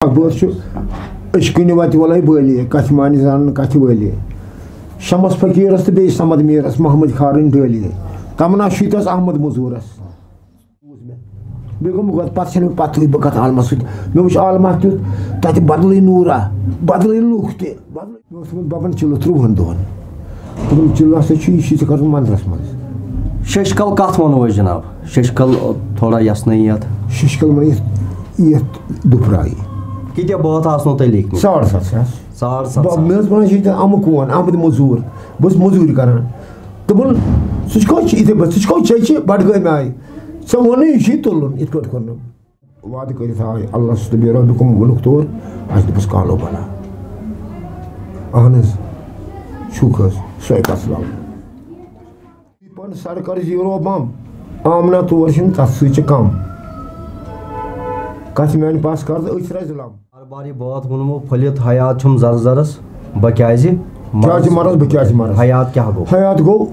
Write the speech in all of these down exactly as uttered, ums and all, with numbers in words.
اکبر چھُ عشقٕنہِ وتہِ وۄلے بٲلی، کتھِ مانہِ زانن کتھِ وٲلی۔ شمس فقیرس تہٕ بیٚیہِ صمد میٖرس محمد کھارٕنۍ ڈٲلی۔ تمنا شیٖتس احمد مزوٗرس۔ بیٚیہِ گوٚو مےٚ گۄڈٕ، پتہٕ چھَنہٕ مےٚ پتہٕے بہٕ کتھ عالمس سۭتۍ۔ مےٚ وٕچھ عالما کیُتھ، تتہِ بدلٕے نوٗرا، بدلٕے لُکھ تہِ، بدلٕے۔ مےٚ اوس تھوٚمُت ببن چِلہٕ ترٛوہن دۄہن۔ دوٚپُن، چِلہٕ ہسا چھُ، یہِ چھُے ژےٚ کرُن مندرس منٛز۔ ششکل کتھ ونو أسۍ جناب؟ ششکل، تھوڑا یژھنٲیِتھ۔ ششکل ونہِ یتھ، یتھ دُپھراے۔ کۭتیاہ بٲتھ آسنو تۄہہِ لیکھمٕتۍ؟ ساڑ ستھ ساس۔ ساڑ ستھ ساس۔ بہٕ، مےٚ حظ ونان چھِ ییٚتہِ امہٕ کون، احمد مزوٗر۔ بہٕ چھُس مزوٗرۍ کران۔ دوٚپُن، سُہ چھُ کٲنٛسہِ چھِ یِتھَے پٲٹھۍ، سُہ چھُ کٲنٛسہِ چھِ بڈگٲمۍ آیہِ۔ ژےٚ ووٚنُے یہِ چھُے تُلُن، یِتھ پٲٹھۍ کوٚرنَم۔ وعدٕ کٔرِتھ آے اللہ سُنٛد بیٚیہِ رۄبہِ کُن ووٚنُکھ تور، اَسہِ دوٚپُس کالو بلا۔ اہن حظ، چھُکھ حظ، سۄے کَتھ لَو۔ پَن سَر کَر زیٖرو بَم، آمنا تور چھِنہٕ تَتھ سۭتۍ چھِ کَم۔ کَتھِ میٛانہِ پَس کَر تہٕ أتھۍ رَزِ لَم۔ بار بار یہِ بٲتھ ووٚنمو پھٔلِتھ، حیات چھُم زَرٕ زَرَس، بہٕ کیٛازِ کیٛازِ مَرَس؟ مَرَس، بہٕ کیٛازِ مَرَس؟ حیات کیٛاہ گوٚو؟ حیات گوٚو،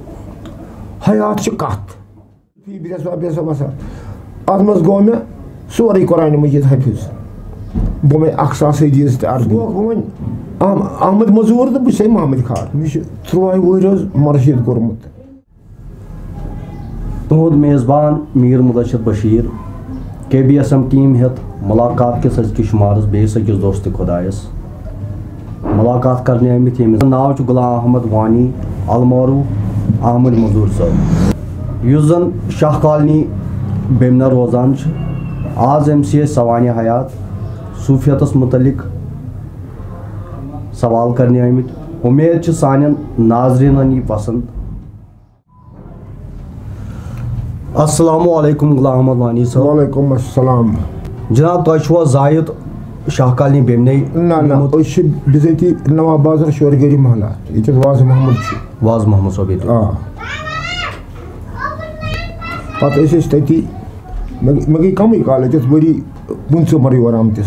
حیات چھِ کَتھ۔ فی بِرَس وَ بِرَس وَ وَسا۔ اَتھ منٛز گوٚو مےٚ سورُے قرآنِ مجیٖد حٲفِظ۔ گوٚو مےٚ اَکھ ساس حدیٖث تہِ عربی۔ گوٚو وۄنۍ احم-، احمد مزوٗر تہٕ بہٕ چھُسے محمد کھار۔ مےٚ چھُ تُرٛوہَے وُہٕرۍ حظ مرشد کوٚرمُت۔ تُہُنٛد میزبان میٖر مُدثر بشیٖر، کے بی ایس ایم ٹیٖم ہیٚتھ مُلاقات کِس أزکِس شُمارَس بیٚیِس أکِس دوستِ خۄدایَس۔ مُلاقات کرنہِ آمٕتۍ، ییٚمِس ناو چھُ غلام احمد وانی، المعروف احمد مزور صٲب، یُس زن شاہ کالنی بیمنہ روزان چھُ۔ آز أمۍ سٕے أسۍ سوانح حیات صوفیتس متعلق سوال کرنہِ آمٕتۍ۔ اُمید چھِ سانٮ۪ن ناظریٖنن یہِ پسند۔ السلام علیکم غلام احمد وانی صٲب۔ وعلیکم السلام۔ جناب، تۄہہِ چھُوا زایُد شاہ کالنی بیمنے نہ، نہ، گوٚمُت؟ أسۍ چھِ بِذٲتی نواب بازر شورگیری محلہ، ییٚتٮ۪تھ واز محمد چھُ۔ واز محمد صٲب ییٚتہِ۔ آ۔ پتہٕ ٲسۍ أسۍ تٔتی، مےٚ، مےٚ گٔے کمٕے کال ییٚتٮ۪تھ، ؤری پٕنٛژٕہ مر یور آمتِس۔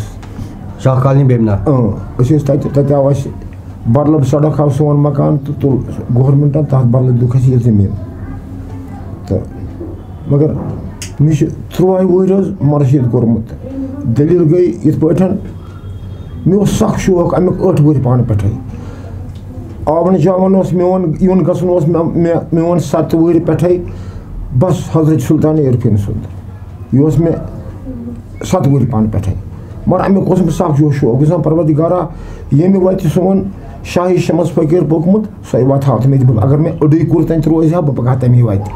شاہ کالنی بیمنا۔ اۭں، أسۍ ٲسۍ تَتہِ، تَتہِ آو اَسہِ بڈلب سڑک آو سون مکان تہٕ تُل گورمنٹن تَتھ بدلہٕ دیُتکھ اَسہِ یہِ زٔمیٖن۔ تہٕ مگر مےٚ چھِ تُرٛوہَے وُہٕرۍ حظ مرشد کوٚرمُت۔ دٔلیٖل گٔے یِتھ پٲٹھۍ، مےٚ اوس سخ شوق اَمیُک ٲٹھ وُہٕرۍ پانہٕ پٮ۪ٹھَے۔ آوَن جاوَن اوس میون، یُن گژھُن اوس مےٚ، مےٚ، میون سَتہٕ وُہٕرۍ پٮ۪ٹھَے بس حضرت سلطان عرفیٖن سُنٛد۔ یہِ اوس مےٚ سَتہٕ وُہٕرۍ پانہٕ پٮ۪ٹھَے۔ مگر اَمیُک اوس مےٚ سَکھ جوش شوق۔ بہٕ چھُس وَنان، پروردگارا، ییٚمہِ وَتہِ سون شاہی شمس فقیٖر پوٚکمُت، سۄے وَتھ ہاو تہٕ مےٚ تہِ۔ بہٕ، اگر مےٚ أڑٕے کوٗر تَتہِ روزِ ہا، بہٕ پَکہٕ ہا تَمی وَتہِ۔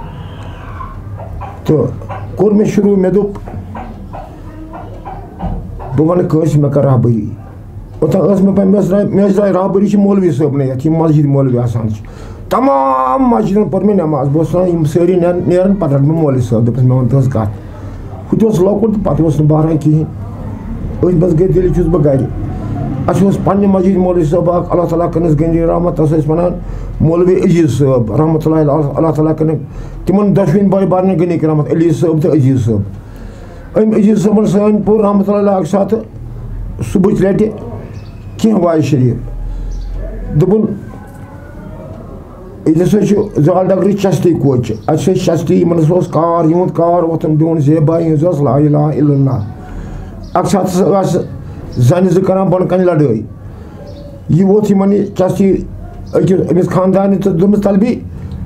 تہٕ کوٚر مےٚ شروٗع، مےٚ دوٚپ، بہٕ وَنہٕ کٲنٛسہِ، مےٚ کَر رہبٔری۔ اوٚتام ٲس مےٚ پَے، مےٚ ٲس راے، مےٚ ٲس راے رہبٔری چھِ مولوی صٲبنٕے، یَتھ یِم مسجد مولوی آسان چھِ۔ تمام مسجدن پٔر مےٚ نٮ۪ماز۔ بہٕ اوسُس وَنان، یِم سٲری نیرَن، نیرَن، پَتہٕ رَٹہٕ بہٕ مولوی صٲب۔ دوٚپُس، مےٚ وَن تُہٕنٛز کَتھ۔ ہُہ تہِ اوس لۄکُٹ تہٕ پَتہٕ اوس نہٕ بہران کِہیٖنۍ۔ أتھۍ منٛز گٔے دِلہِ چھُس بہٕ گَرِ۔ اَسہِ اوس پنٛنہِ مسجد مولوی صٲب اَکھ، اللہ تعالیٰ کٔرنَس گٔنٛڈی رحمت، تَس ٲسۍ وَنان مولوی عزیٖز صٲب رحمتہ اللہ علیہ، اللہ تعالیٰ کٔرنَس۔ تِمَن دۄشوٕنۍ بٲے بارنہِ گٔنٛڈی رحمت، علی صٲب تہٕ عزیٖز صٲب۔ أمۍ عزیٖز صٲبَن سٲنۍ پوٚر رحمتہ اللہ علیہ اَکہِ ساتہٕ صُبحٕچ لَٹہِ کینٛہہ وعظ شریٖف۔ دوٚپُن، ییٚتہِ ہسا چھُ زال ڈگرٕچ چستی کوچہِ۔ اَتہِ چھِ أسۍ چستی، یِمن ہسا اوس کار، یِہُنٛد کار وۄتھُن بِہُن زیبا، یِہٕنٛز ٲس لا الہ الا اللہ۔ اَکہِ ساتہٕ ہسا ٲس زَنہِ زٕ کران بۄنہٕ کَنہِ لڑٲے۔ یہِ ووٚتھ یِمن یہِ چستی أکِس، أمِس خاندارنہِ تہٕ دوٚپمَس، طلبی،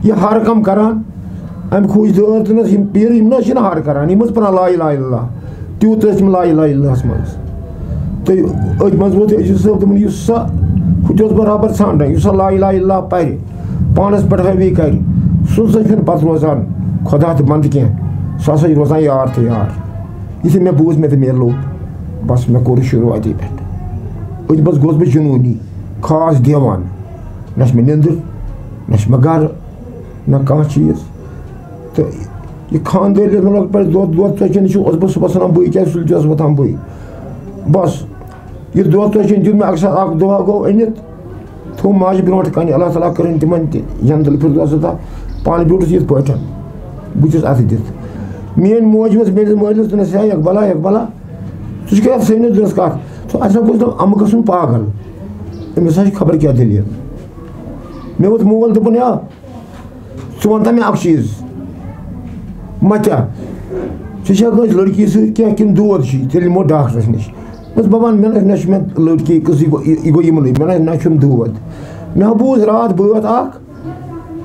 یہِ ہر کم کران، اَمہِ کھوٗج دٲر تہٕ نَس یِم پیٖر، یِم نہ حظ چھِنہٕ ہر کران، یِم حظ پران لا الہ الا اللہ۔ تیوٗت ٲسۍ تِم لا الہ الا اللہس منٛز۔ تہٕ أتھۍ منٛز ووت عزیٖز صٲب، دوٚپُن، یُس سا، ہُہ تہِ اوس برابر ژھانٛڈان، یُس سا لا الہ الا اللہ پَرِ، پانَس پٮ۪ٹھ حٲوی کَرِ، سُہ نہ سا چھُنہٕ پَتہٕ روزان خۄدا تہٕ بنٛدٕ کینٛہہ، سُہ ہسا چھُ روزان یار تہٕ یار۔ یُتھُے مےٚ بوٗز، مےٚ تہِ میلو، بَس مےٚ کوٚر شروٗع اَتی پٮ۪ٹھ۔ أتھۍ منٛز گوس بہٕ جنوٗنی، خاص دیوان، نہ چھِ مےٚ نیٚنٛدٕر، نہ چھِ مےٚ گَرٕ، نہ کانٛہہ چیٖز۔ تہٕ یہِ خانٛدٲری ییٚلہِ مےٚ لۄکٹہِ پٮ۪ٹھ دۄد، دۄد ژۄچہِ نِش اوسُس بہٕ صُبحَس وَنان بٕے، کیٛازِ سُلہِ تہِ ٲس وۄتھان بٕے۔ بَس، یہِ دۄد ژۄچہِ دیُت مےٚ اَکہِ ساتہٕ، اَکھ دۄہ گوٚو أنِتھ، تھوٚو ماجہِ برونٛٹھ کَنہِ، اللہ تعالیٰ کٔرِن تِمَن تہِ جنت الفردوس عطا۔ پانہٕ بیوٗٹھُس یِتھ پٲٹھۍ، بٕتھِس اَتھٕ دِتھ۔ میٛٲنۍ موج ؤژھ میٛٲنِس مٲلِس، دوٚپنَس، ہے اقبالا، اقبالا، ژٕ چھُکھ یَتھ سٲنِس دِلَس کَتھ؟ ژٕ اَسہِ ہا گوٚژھ دَپُن، اَمہٕ گژھُن پاگل، أمِس ہا چھِ خبر کیٛاہ دٔلیٖل۔ مےٚ ووٚتھ مول، دوٚپُن، یا، ژٕ وَن تہٕ مےٚ اَکھ چیٖز، مَتیٛا، ژٕ چھَکھ کٲنٛسہِ لٔڑکی سۭتۍ کینٛہہ کِنہٕ دود چھُے؟ تیٚلہِ نِمو ڈاکٹرَس نِش۔ دوٚپمَس، "بَبَن، مےٚ نہ، نہ چھُ مےٚ لٔڑکی قٕصہٕ، یہِ گوٚو، یہِ گوٚو یِمنٕے، مےٚ نہ، نہ چھُم دود۔ مےٚ بوٗز راتھ بٲتھ اَکھ،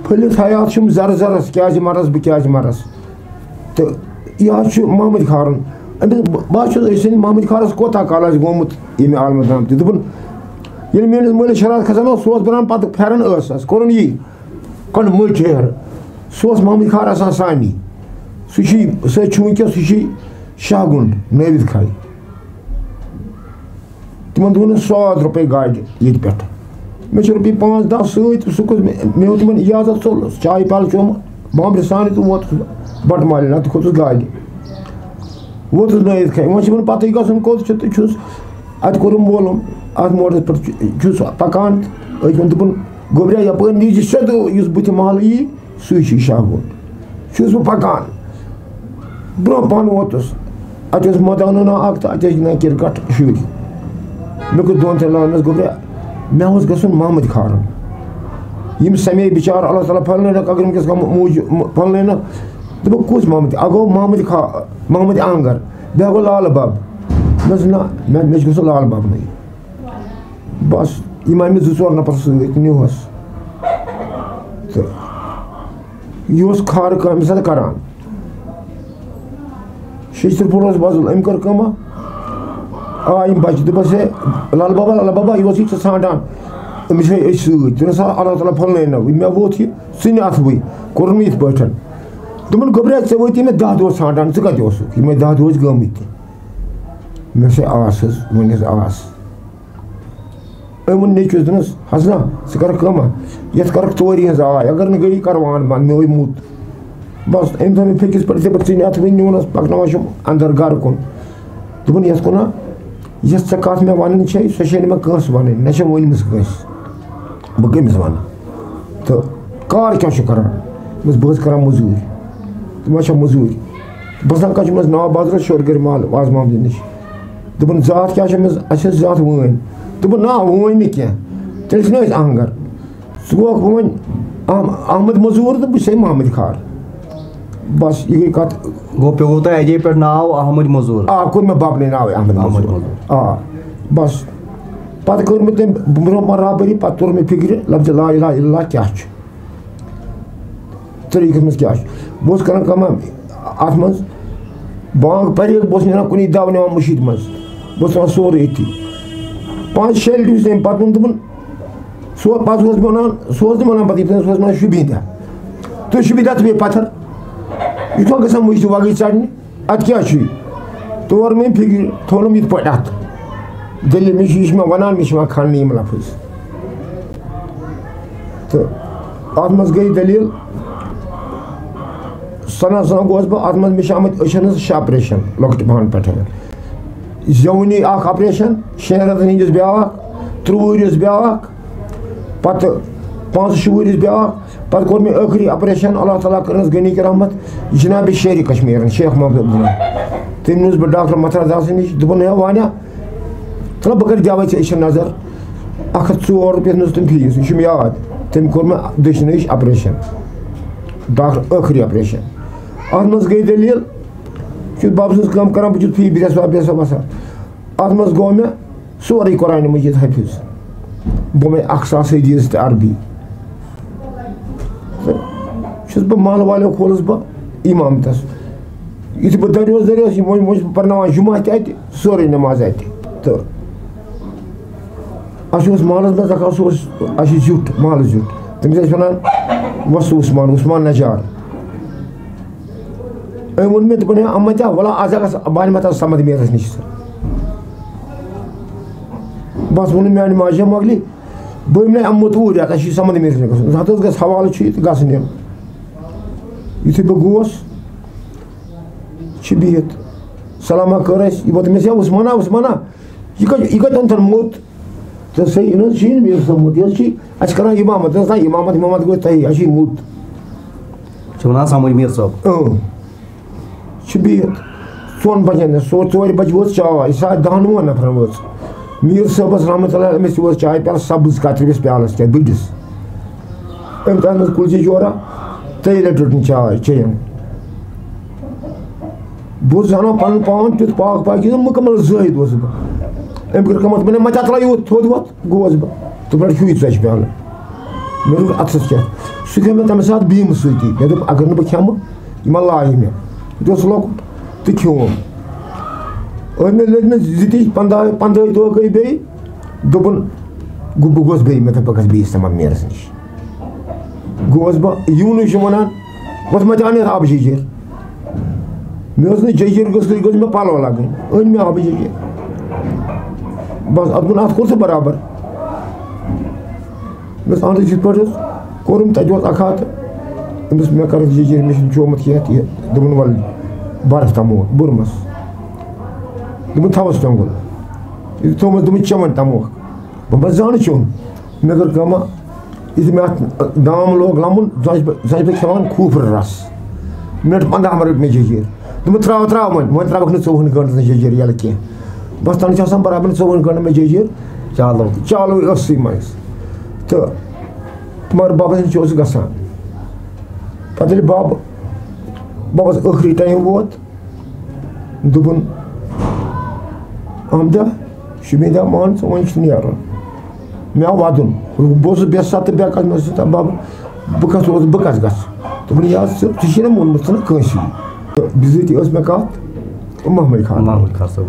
پھٔلِتھ حیات چھُم زَرٕ زَرَس، کیٛازِ مَرَس بہٕ، کیٛازِ مَرَس؟" تہٕ یہِ حظ چھُ محمد خارُن۔ أمِس، بہٕ حظ چھُس أسۍ سٕنٛدِ محمد خارَس کوتاہ کال آسہِ گوٚمُت ییٚمہِ عالمہٕ درٛامتِس۔ دوٚپُن، ییٚلہِ میٛٲنِس مٲلِس شرارت کھسان اوس، سُہ اوس بَنان پَتہٕ پھٮ۪رَن ٲسَس، کوٚرُن یی، کٔڑ مٔٹۍ ہیٚہَر۔ سُہ اوس محمد خار آسان سانی۔ سُہ چھُے، سُہ چھُ وٕنکیٚس، سُہ چھُے شاہ گُنٛڈ نٲوِد کھاے۔ تِمَن دوٚپُن، "ساس رۄپے گاڑِ ییٚتہِ پٮ۪ٹھ۔" مےٚ چھِ رۄپیہِ پانٛژھ دَہ سۭتۍ، سُہ کوٚر مےٚ، مےٚ ہیوٚت تِمَن اِجازت، ژوٚلُس چایہِ پیالہٕ چوٚمُت، بامبرِ سانہِ تہٕ ووتُس بَٹہٕ مالہِ، نَتہٕ کھوٚتُس گاڑِ۔ ووتُس نٲیِد کھَے، وۄنۍ چھِ یِمَن پَتہٕ گژھُن کوٚت چھُ تہٕ چھُس اَتہِ کوٚرُم مولوٗم، اَتھ موڈَس پٮ۪ٹھ چھُ-، چھُس پَکان۔ أکۍ ووٚن، دوٚپُن، "گوٚبریا، یَپٲرۍ نیٖرزِ سیوٚدُے، یُس بٕتھِ محلہٕ یی، سُے چھُ شاہ گُنٛڈ۔" چھُس بہٕ پَکان۔ برٛونٛہہ پَہَن ووتُس۔ اَتہِ اوس مٲدانہٕ ناو اَکھ تہٕ اَتہِ ٲسۍ گِنٛدان کِرکَٹ شُرۍ۔ مےٚ کوٚر دۄن ترٛٮ۪ن لَڑن منٛز گوٚبریا، مےٚ اوس گژھُن محمد کھارُن۔ یِم سَمے بِچار، اللہ تعالیٰ پھٔلنٲونَکھ، اگر وٕنکیٚس کانٛہہ موٗجوٗد پھٔلنٲونَکھ، دوٚپُکھ، "کُس محمد؟" اَکھ گوٚو محمد کھا-، محمد آنٛگَر، بیٛاکھ گوٚو لال بَب۔ مےٚ دوٚپُس، "نہ، مےٚ، مےٚ چھُ گژھُن لال بَبنٕے۔" بَس، یِم آیہِ مےٚ زٕ ژور نفر سۭتۍ، نیوٗہَس۔ تہٕ یہِ اوس کھارٕ کٲم أمِس سۭتۍ کران۔ شیٚچھِ ترٕٛہ پھوٚل اوس وۄزُل، أمۍ کٔر کٲمہ، آ، یِم بَچہٕ، دوٚپُس، "ہے، لَل بابا، لَل بابا، یہِ اوس یہِ ژٕ ژھانٛڈان، أمِس ہے أسۍ سۭتۍ۔" دوٚپنَس، "آ، اللہ تعالیٰ پھٔلنٲینو، مےٚ ووت یہِ، ژٕ نہِ اَتھٕ وٕے۔" کوٚرُن یِتھ پٲٹھۍ۔ دوٚپُن، "گوٚبریا، ژےٚ وٲتی مےٚ دَہ دۄہ ژھانٛڈان، ژٕ کَتہِ اوسُکھ؟ یِمَے دَہ دۄہ ٲسۍ گٔمٕتۍ تہِ۔" مےٚ چھِ آس حظ، وۄنۍ حظ آس۔ أمۍ ووٚن نیٚچوِس، دوٚپنَس، "حسنا، ژٕ کَرَکھ کٲمہ، یَتھ کَرَکھ ژوری ہٕنٛز آے، اگر نہٕ گٔیی، کَر وان بنٛد، مےٚ ہوے موٚت۔" بَس، أمۍ تھٲو مےٚ پھیٚکِس پٮ۪ٹھ، یِتھَے پٲٹھۍ ژٕنہِ اَتھٕ وٕنہِ نیوٗنَس، پَکناوان چھُم اَندَر گَرٕ کُن۔ دوٚپُن، "یَتھ کُنہ، یۄس ژےٚ کَتھ مےٚ وَنٕنۍ چھےٚ، سۄ چھےٚ نہٕ مےٚ کٲنٛسہِ وَنٕنۍ، نہ چھےٚ ؤنمٕژ کٲنٛسہِ۔ بہٕ کٔمِس وَنہٕ؟ تہٕ کار کیٛاہ چھُ کَران؟" دوٚپمَس، "بہٕ حظ کَران مٔزوٗرۍ۔" دوٚپمَس، "اچھا، مٔزوٗرۍ۔" بہٕ زَن کَتھ چھُ مےٚ ناو بازرَس شور گٔرۍ مال واز محمدٕ نِش۔ دوٚپُن، "ذات کیٛاہ چھےٚ أمِس؟" "اَسہِ ٲس ذات وٲنۍ۔" دوٚپُن، "نا، وٲنۍ نہٕ کینٛہہ، تیٚلہِ چھِنہٕ أسۍ آنٛگَر۔ ژٕ گوکھ وۄنۍ احم-، احمد مٔزوٗر تہٕ بہٕ چھُسَے محمد کھار۔" بَس، یہِ گٔے کَتھ۔ گوٚو، پیوٚوُ تۄہہِ اَجے پٮ۪ٹھ ناو احمد مٔزوٗر؟ آ، کوٚر مےٚ بَبنٕے ناوٕے احمد احمد مٔزوٗر۔ مٔزوٗر۔ آ، بَس۔ پَتہٕ کٔر مےٚ تٔمۍ برونٛہہ برابٔری، پَتہٕ توٚر مےٚ فِکرِ، لفظِ لا الہ الا اللہ کیٛاہ چھُ؟ طریٖقَس منٛز کیٛاہ چھُ؟ بہٕ اوسُس کران کٲم اَتھ منٛز، بانٛگ پَرے، بہٕ اوسُس نیران کُنی دَو نِوان مٔشیٖد منٛز، بہٕ اوسُس تھاوان سورُے أتھی۔ پانٛژِ شےٚ لَٹہِ یُس تٔمۍ پَتہٕ ووٚن، دوٚپُن، سُہ پَتہٕ اوس مےٚ وَنان، سُہ اوس نہٕ وَنان پَتہٕ یِتھ کٔنۍ، سُہ اوس وَنان، "شُبہِن تہِ، تُہۍ شُبہِن تہِ، اَتھ پیٚیہِ پَتھر، یہِ چھُ گژھان مٔشیٖد وَغٲرۍ ژَٹنہِ، اَتھ کیٛاہ چھُ یہِ؟" تور مےٚ فِکرِ، تھوٚونُم یِتھ پٲٹھۍ اَتھ۔ دٔلیٖل، مےٚ چھُ، یہِ چھُ مےٚ وَنان، مےٚ چھِ یِوان کھَننہٕ یِم لفظ۔ تہٕ اَتھ منٛز گٔے دٔلیٖل، سَنان سَنان گوس بہٕ، اَتھ منٛز مےٚ چھِ آمٕتۍ أچھَن ہٕنٛز شےٚ آپریشَن، لۄکٹہِ پَہَن پٮ۪ٹھَے۔ زیوُنی اَکھ آپریشَن، شٮ۪ن رٮ۪تَن ہِنٛدِس بیٛاکھ، ترٛوٚوُہٕرِس بیٛاکھ، پَتہٕ پانٛژھ شُوُہٕرِس بیٛاکھ، پَتہٕ کوٚر مےٚ ٲخری آپریشَن، اللہ تعالیٰ کٔرنَس غنی کرامت، جناب شیرِ کشمیٖرَن، شیخ محمد عبداللہ۔ تٔمۍ نیوٗس بہٕ ڈاکٹر متھرا داسَس نِش، دوٚپُن، "ہے وانیا، تَلہٕ بہٕ کَرٕ دِوَے ژےٚ أچھَن نظر۔" اَکھ ہَتھ ژور رۄپیَس نیوٗس تٔمۍ فیٖس، یہِ چھُم یاد۔ تٔمۍ کوٚر مےٚ دٔچھِنہِ أچھ آپریشَن، ڈاکٹر، ٲخری آپریشَن۔ اَتھ منٛز گٔے دٔلیٖل، یہِ چھُس بَب سٕنٛز کٲم کران، بہٕ چھُس فی برٛٮ۪سوار برٛٮ۪سوار وَسان۔ اَتھ منٛز گوٚو مےٚ سورُے قرآنِ مجیٖد حٲفِظ۔ گوٚو مےٚ اَکھ ساس حدیٖث تہٕ عربی۔ تہٕ چھُس بہٕ محلہٕ والیو کھولُس بہٕ اِمامتَس۔ یُتھُے بہٕ دَرِ اوسُس، دَرِ اوسُس، یِم وۄنۍ، وۄنۍ چھُس بہٕ پَرناوان جُمعہ تہِ اَتہِ، سٲرٕے نٮ۪ماز اَتہِ۔ تہٕ اَسہِ اوس محلَس منٛز اَکھ، سُہ اوس اَسہِ زیُٹھ، محلہٕ زیُٹھ۔ تٔمِس ٲسۍ وَنان وۄستہٕ عثمان، عثمان نجار۔ أمۍ ووٚن مےٚ، دوٚپُن، "ہے احمد جان، وَلہٕ آز ہا گژھ بہٕ اَنہٕ مَتھ آز صمد میٖرَس نِش ژٕ۔" بَس ووٚنُن میٛانہِ ماجہِ مۄکلہِ، بہٕ أمۍ نَے اَمہٕ مُت اوٗرۍ، اَتھ اَسہِ چھُ صمد میٖرَس نِش گژھُن۔ زٕ ہَتھ حظ گژھِ حوالہٕ چھُ یہِ تہٕ گژھُن یِم۔ یُتھُے بہٕ گوس، چھِ بِہِتھ۔ سلامہ کٔر اَسہِ، یہِ ووت مےٚ، "ہے عثمانہ، عثمانہ، یہِ کَتہِ، یہِ کَتہِ اوٚنتھَن موٚت؟" تہٕ سُہ یہِ نہٕ حظ چھُ یہِ میٖر صٲب موٚت، یہِ حظ چھِ اَسہِ کَران اِمامت۔ دوٚپنَس، "نہ، اِمامت، اِمامت گوٚو تۄہی، اَسہِ چھُ یہِ موٚت۔" چھِ وَنان سَمٕجھ میٖر صٲب۔ اۭں۔ چھِ بِہِتھ۔ ژۄن بَجَن، ژور، ژورِ بَجہِ وٲژ چاے، یہِ ساڑِ دَہَن وُہَن نفرَن وٲژ۔ میٖر صٲبَس رحمتہ اللہ، أمِس تہِ وٲژ چاے پیالہٕ، سَبٕز کَترِوِس پیالَس کیٛاہ بٔڑِس۔ أمۍ تَتھ منٛز کُلچہِ جورا، ترٛیٚیہِ لَٹہِ روٚٹ نہٕ چاے چیٚیَن۔ بہٕ اوسُس زانان پَنُن پان تیُتھ پاک پاکی، مُکمل زٲہِد اوسُس بہٕ۔ أمۍ کٔر کٲم، دوٚپُن، "ہے، مَہ تہِ اَتھ لَیہِ یوٗت تھوٚد ووٚتھ؟" گوس بہٕ۔ دوٚپُن، "رَٹھ ہیوٗ یہِ ژۄچہِ پیٛالہٕ۔" مےٚ دوٚپ، "اَتھَس کیٛاہ؟" سُہ کھیوٚو مےٚ تَمہِ ساتہٕ بیٖمہٕ سۭتی۔ مےٚ دوٚپ، "اگر نہٕ بہٕ کھٮ۪مہٕ، یہِ ما لایہِ مےٚ؟" یہِ اوس لۄکُٹ تہٕ کھیوٚوُم۔ أمۍ مےٚ لٔگۍ مےٚ زٕ تہِ پنٛداہ، پنٛداہہِ دۄہ گٔے بیٚیہِ۔ دوٚپُن، گوٚو بہٕ گوس بیٚیہِ، مےٚ دوٚپ، "بہٕ گژھٕ بیٚیِس تِمَن میرَس نِش۔" گوس بہٕ، یِونٕے چھُ وَنان، "وۄتھ مَہ تہِ اَنہِ اَتھ آبہٕ جٔجیٖر۔" مےٚ ٲس نہٕ جٔجیٖر گٔژھ، گٔژھ مےٚ پَلو لَگٕنۍ۔ أنۍ مےٚ آبہٕ جٔجیٖر۔ بَس، اَتھ گوٚو نہٕ، اَتھ کوٚر سُہ برابر۔ مےٚ ٲس اَنٛدٕچ یِتھ پٲٹھۍ اوس، کوٚرُم تَتہِ اوس اَکھ ہَتھ۔ أمِس مےٚ کٔرٕکھ جٔجیٖر، مےٚ چھُنہٕ چومُت کینٛہہ تہِ۔ دوٚپُن، "وَلہٕ، بَرَس تَموکھ، بوٚرمَس۔" دوٚپُن، "تھاوَس توٚنٛگُل۔" یہِ تھوٚومَس، دوٚپُن، "چٮ۪وَن تَموکھ۔" بہٕ بہٕ زانہٕ چیوٚن۔ مےٚ کٔر کٲمہ، یُتھُے مےٚ اَتھ دام لوگ لَمُن، زَنہِ بہٕ، زَنہِ بہٕ کھٮ۪وان کھوٗپرٕ رَس۔ مِنٹ پنٛداہ منٹ مےٚ جٔجیٖر۔ دوٚپمَس، "ترٛاو، ترٛاو وۄنۍ، وۄنۍ ترٛاوَکھ نہٕ ژوٚوُہَن گٲنٛٹَن ہٕنٛز جٔجیٖر یَلہٕ کینٛہہ۔ بَس، تَنہٕ چھِ آسان برابر ژوٚوُہَن گٲنٛٹَن مےٚ جٔجیٖر۔" چالو۔ چالو ٲسٕے منٛز۔ تہٕ مگر بَبَس نِش اوس گژھان۔ پَتہٕ ییٚلہِ بَب، بَبَس ٲخری ٹایم ووت، دوٚپُن، "احمدہ، شُبیٖنہ، مان ژٕ، وۄنۍ چھُ نیرُن۔" مےٚ آو وَدُن۔ بہٕ اوسُس بے ستہٕ بے کَتھ، مےٚ اوس دَپان، "بَب، بہٕ کَتھ اوسُس، بہٕ کَتھ گژھٕ؟" دوٚپُن، "یہِ حظ ژٕ، ژےٚ چھُے نہ ووٚنمُت، ژٕ نہ کٲنٛسی۔" تہٕ بِذٲتی ٲس مےٚ کَتھ محمد خان۔ محمد خان صٲب۔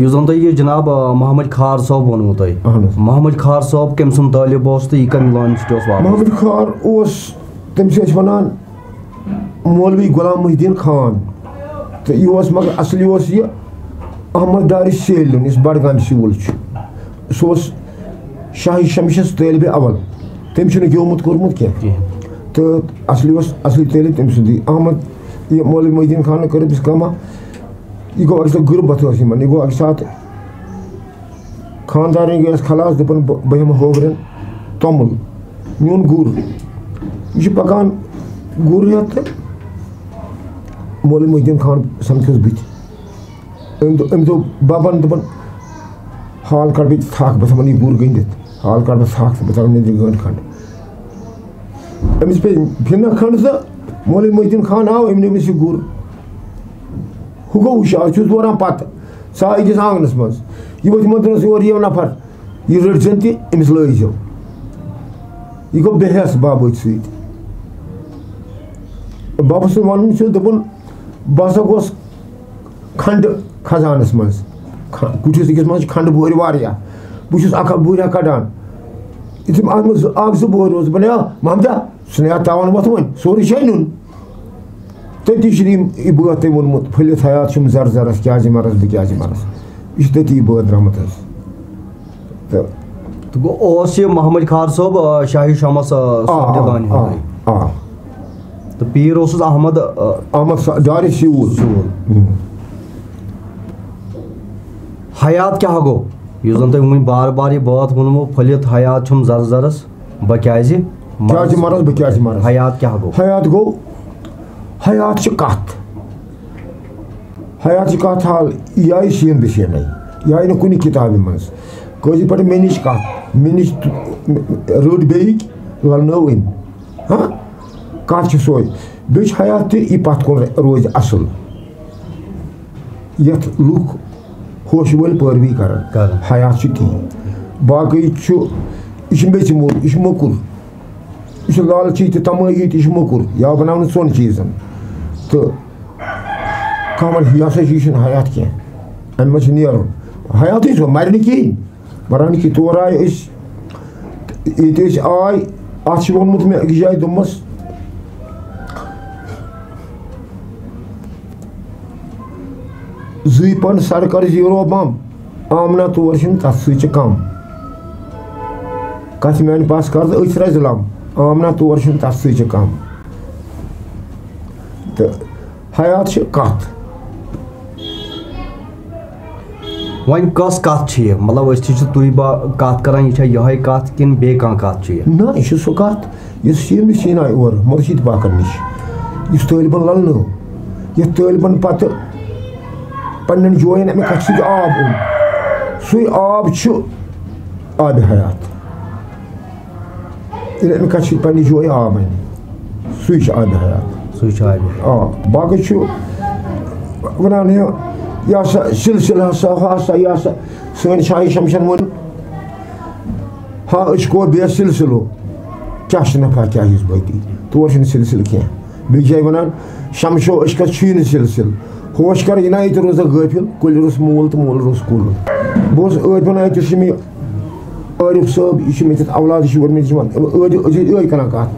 یُس زَن تۄہہِ یہِ جِناب، آ، محمد خار صٲب ووٚنوُ تۄہہِ۔ اَہَن حظ۔ محمد خار صٲب کٔمۍ سُنٛد طٲلب اوس تہٕ یہِ کَمہِ لٲنہِ سۭتۍ اوس وابستہٕ؟ محمد خار اوس، تٔمِس ٲسۍ وَنان مولوی غلام محی الدین خان۔ تہٕ یہِ اوس، مگر اصلی اوس یہِ احمد دارِ سیلُن، یُس بڈگامہِ سیوٗل چھُ۔ سُہ اوس شاہی شمشس طٲلبِ اول۔ تٔمۍ چھُنہٕ گیومُت کوٚرمُت کینٛہہ۔ کینٛہہ۔ تہٕ اصلی اوس، اصلی طٲلب تٔمۍ سُنٛدُے۔ احمد، یہِ مولوی محی الدین خانن کٔر أمِس کٲمہ، یہِ گوٚو اَکہِ ساتہٕ غُربت ٲس یِمن، یہِ گوٚو اَکہِ ساتہٕ خانٛدارِنۍ گٔیَس خلاص، دوٚپُن، "بہٕ، بہٕ ہٮ۪مہٕ ہوورٮ۪ن توٚمُل، میون گُر۔" یہِ چھُ پَکان گُر ہٮ۪تھ تہٕ مولوی محی الدین خان سَمکھیوس بٕتھِ۔ أمۍ دو-، أمۍ دوٚپ بَبَن، دوٚپُن، "حال کَڑٕ بہٕ تھَکھ، بہٕ تھاوَن یہِ گُر گٔنٛڈِتھ، حال کَڑٕ بہٕ تھَکھ تہٕ بہٕ تھاوَن یہِ گٲنٛٹہِ کھنٛڈ۔" أمِس پیٚیہِ فِنَکھ کھنٛڈ تہٕ مولوی محی الدین خان آو، أمۍ نیوٗ أمِس یہِ گُر۔ ہُہ گوٚو ہُشار، چھُس دوران پَتہٕ۔ ژاے أکِس آنٛگنَس منٛز۔ یہِ ووٚتھ یِمَن دوٚپنَس، "یورٕ یِیِو نفر، یہِ رٔٹۍ زٮ۪ن تہِ أمِس لٲگۍ زیو۔" یہِ گوٚو بے حٮ۪س بابٲجۍ سۭتۍ۔ بابَس سُنٛد وَنُن چھُ، دوٚپُن، "بہٕ ہسا گوس کھنٛڈٕ خزانَس منٛز۔ کھ-، کُٹھِس أکِس منٛز چھِ کھنٛڈٕ بورِ واریاہ۔ بہٕ چھُس اَکھ اَکھ بورِ کَڑان۔ یُتھُے اَتھ منٛز زٕ، اَکھ زٕ بورِ اوس، بہٕ نیا محمدہ، ژٕ نیا تاوَن وۄتھ وۄنۍ، سورُے چھےٚ نیُن۔" تٔتی چھُ یِم، یہِ بٲتھ تٔمۍ ووٚنمُت، "پھٔلِتھ حیات چھُم زر زرس، کیٛازِ مرس بہٕ کیٛازِ مرس۔" یہِ چھُ تٔتی بٲتھ درٛامُت حظ۔ تہٕ تہٕ گوٚو اوس یہِ محمد خار صٲب، آ، شاہی شمس، آ، آ، صٲب دِوان آ، ہیوٚتُے۔ آ۔ تہٕ پیٖر اوسُس احمد، آ، احمد سا-، ڈارِ سیوٗل۔ سیوٗل۔ ہم۔ حیات کیٛاہ گوٚو؟ یُس زن تۄہہِ وُنہِ بار بار یہِ بٲتھ ووٚنمُو، پھٔلِتھ حیات چھُم زر زرس۔ بہٕ کیٛازِ کیٛازِ مرس؟ مرس، بہٕ کیٛازِ مرس؟ حیات کیٛاہ گوٚو؟ حیات گوٚو، حیات چھِ کتھ۔ حیات چھِ کتھ حال، یہِ آیہِ شیٖن بہٕ شیٖنَے۔ یہِ آیہِ نہٕ کُنہِ کِتابہِ منٛز۔ کٲشِر پٲٹھۍ مےٚ نِش کتھ، مےٚ نِش تُ-، رٔٹ بیٚیہِ للنٲو أمۍ۔ ہاں؟ کتھ چھِ سۄے۔ بیٚیہِ چھِ حیات تہِ یہِ پتھ کُن روزِ اصٕل۔ یَتھ لُکھ ہوشہِ وٲلۍ پٲروی کران۔ کران۔ حیات چھُ تی۔ باقٕے چھُ، یہِ چھُ میٚژِ موٚل، یہِ چھُ موٚکُر۔ یہِ چھُ لالچی تہِ، تمٲہی تہِ، یہِ چھُ موٚکُر۔ یا بناونہٕ ژۄن چیٖزن۔ تہٕ کانٛہہ وَنہِ، "یہِ ہسا چھُ، یہِ چھُنہٕ حیات کینٛہہ۔ اَمہِ منٛز چھُ نیرُن۔" حیاتٕے چھُ، مَرِ نہٕ کِہیٖنۍ۔ مَران کہِ تور آے أسۍ، ییٚتہِ أسۍ آے، اَتھ چھُ ووٚنمُت مےٚ أکِس جایہِ، دوٚپمَس، "زٕے پَن سَر کَر زیٖرو بَم، آمنا تور چھِنہٕ تَتھ سۭتۍ چھِ کَم۔ کَتھِ میٛانہِ پَس کَر تہٕ أتھۍ رَزِ لَم، آمنا تور چھِنہٕ تَتھ سۭتۍ چھِ کَم۔" تہٕ حیات چھِ کَتھ۔ وۄنۍ کۄس کتھ چھِ یہِ؟ مطلب، أسۍ تہِ چھِ تُہۍ با-، کتھ کران، یہِ چھا یِہوٚے کتھ کِنہٕ بیٚیہِ کانٛہہ کتھ چھِ یہِ؟ نہ، یہِ چھِ سۄ کتھ، یۄس شیٖنہٕ شیٖنہٕ آیہِ اورٕ مُرشِد پاکن نِش۔ یُس طٲلبن للنٲو، یَتھ طٲلبن پتہٕ پننٮ۪ن جوین اَمہِ کتھِ سۭتۍ آب اوٚن، سُے آب چھُ آبِ حیات۔ ییٚلہِ اَمہِ کَتھِ سۭتۍ پنٛنہِ جویہِ آب اَنہِ، سُے چھُ آبِ حیات۔ سُے چھُ آبِ حیات۔ آ، باقٕے چھُ وَنان یہِ، یہِ ہسا سِلسِلہٕ ہسا، ہُہ ہسا، یہِ ہسا، سٲنۍ شاہی شمشن ووٚن، ہا، أسۍ گوٚو بے سلسلو، کیٛاہ چھُ نفع، کیٛاہ یُس بٲقی؟ تور چھُنہٕ سلسلہٕ کینٛہہ۔ بیٚیہِ جایہِ وَنان، شمشو عشقس چھُے نہٕ سلسلہٕ۔ ہوش کر عنایت روزا غٲفل، کُلۍ روٚس مول تہٕ مول روٚس کُل۔ بہٕ اوسُس ٲدۍ وَنان، ییٚتہِ چھُ مےٚ عارف صٲب، یہِ چھُ مےٚ تیُتھ اولاد، یہِ چھُ گۄڈٕ مےٚ دِوان۔ ٲدۍ، أسۍ ٲسۍ ٲدۍ کران کَتھ۔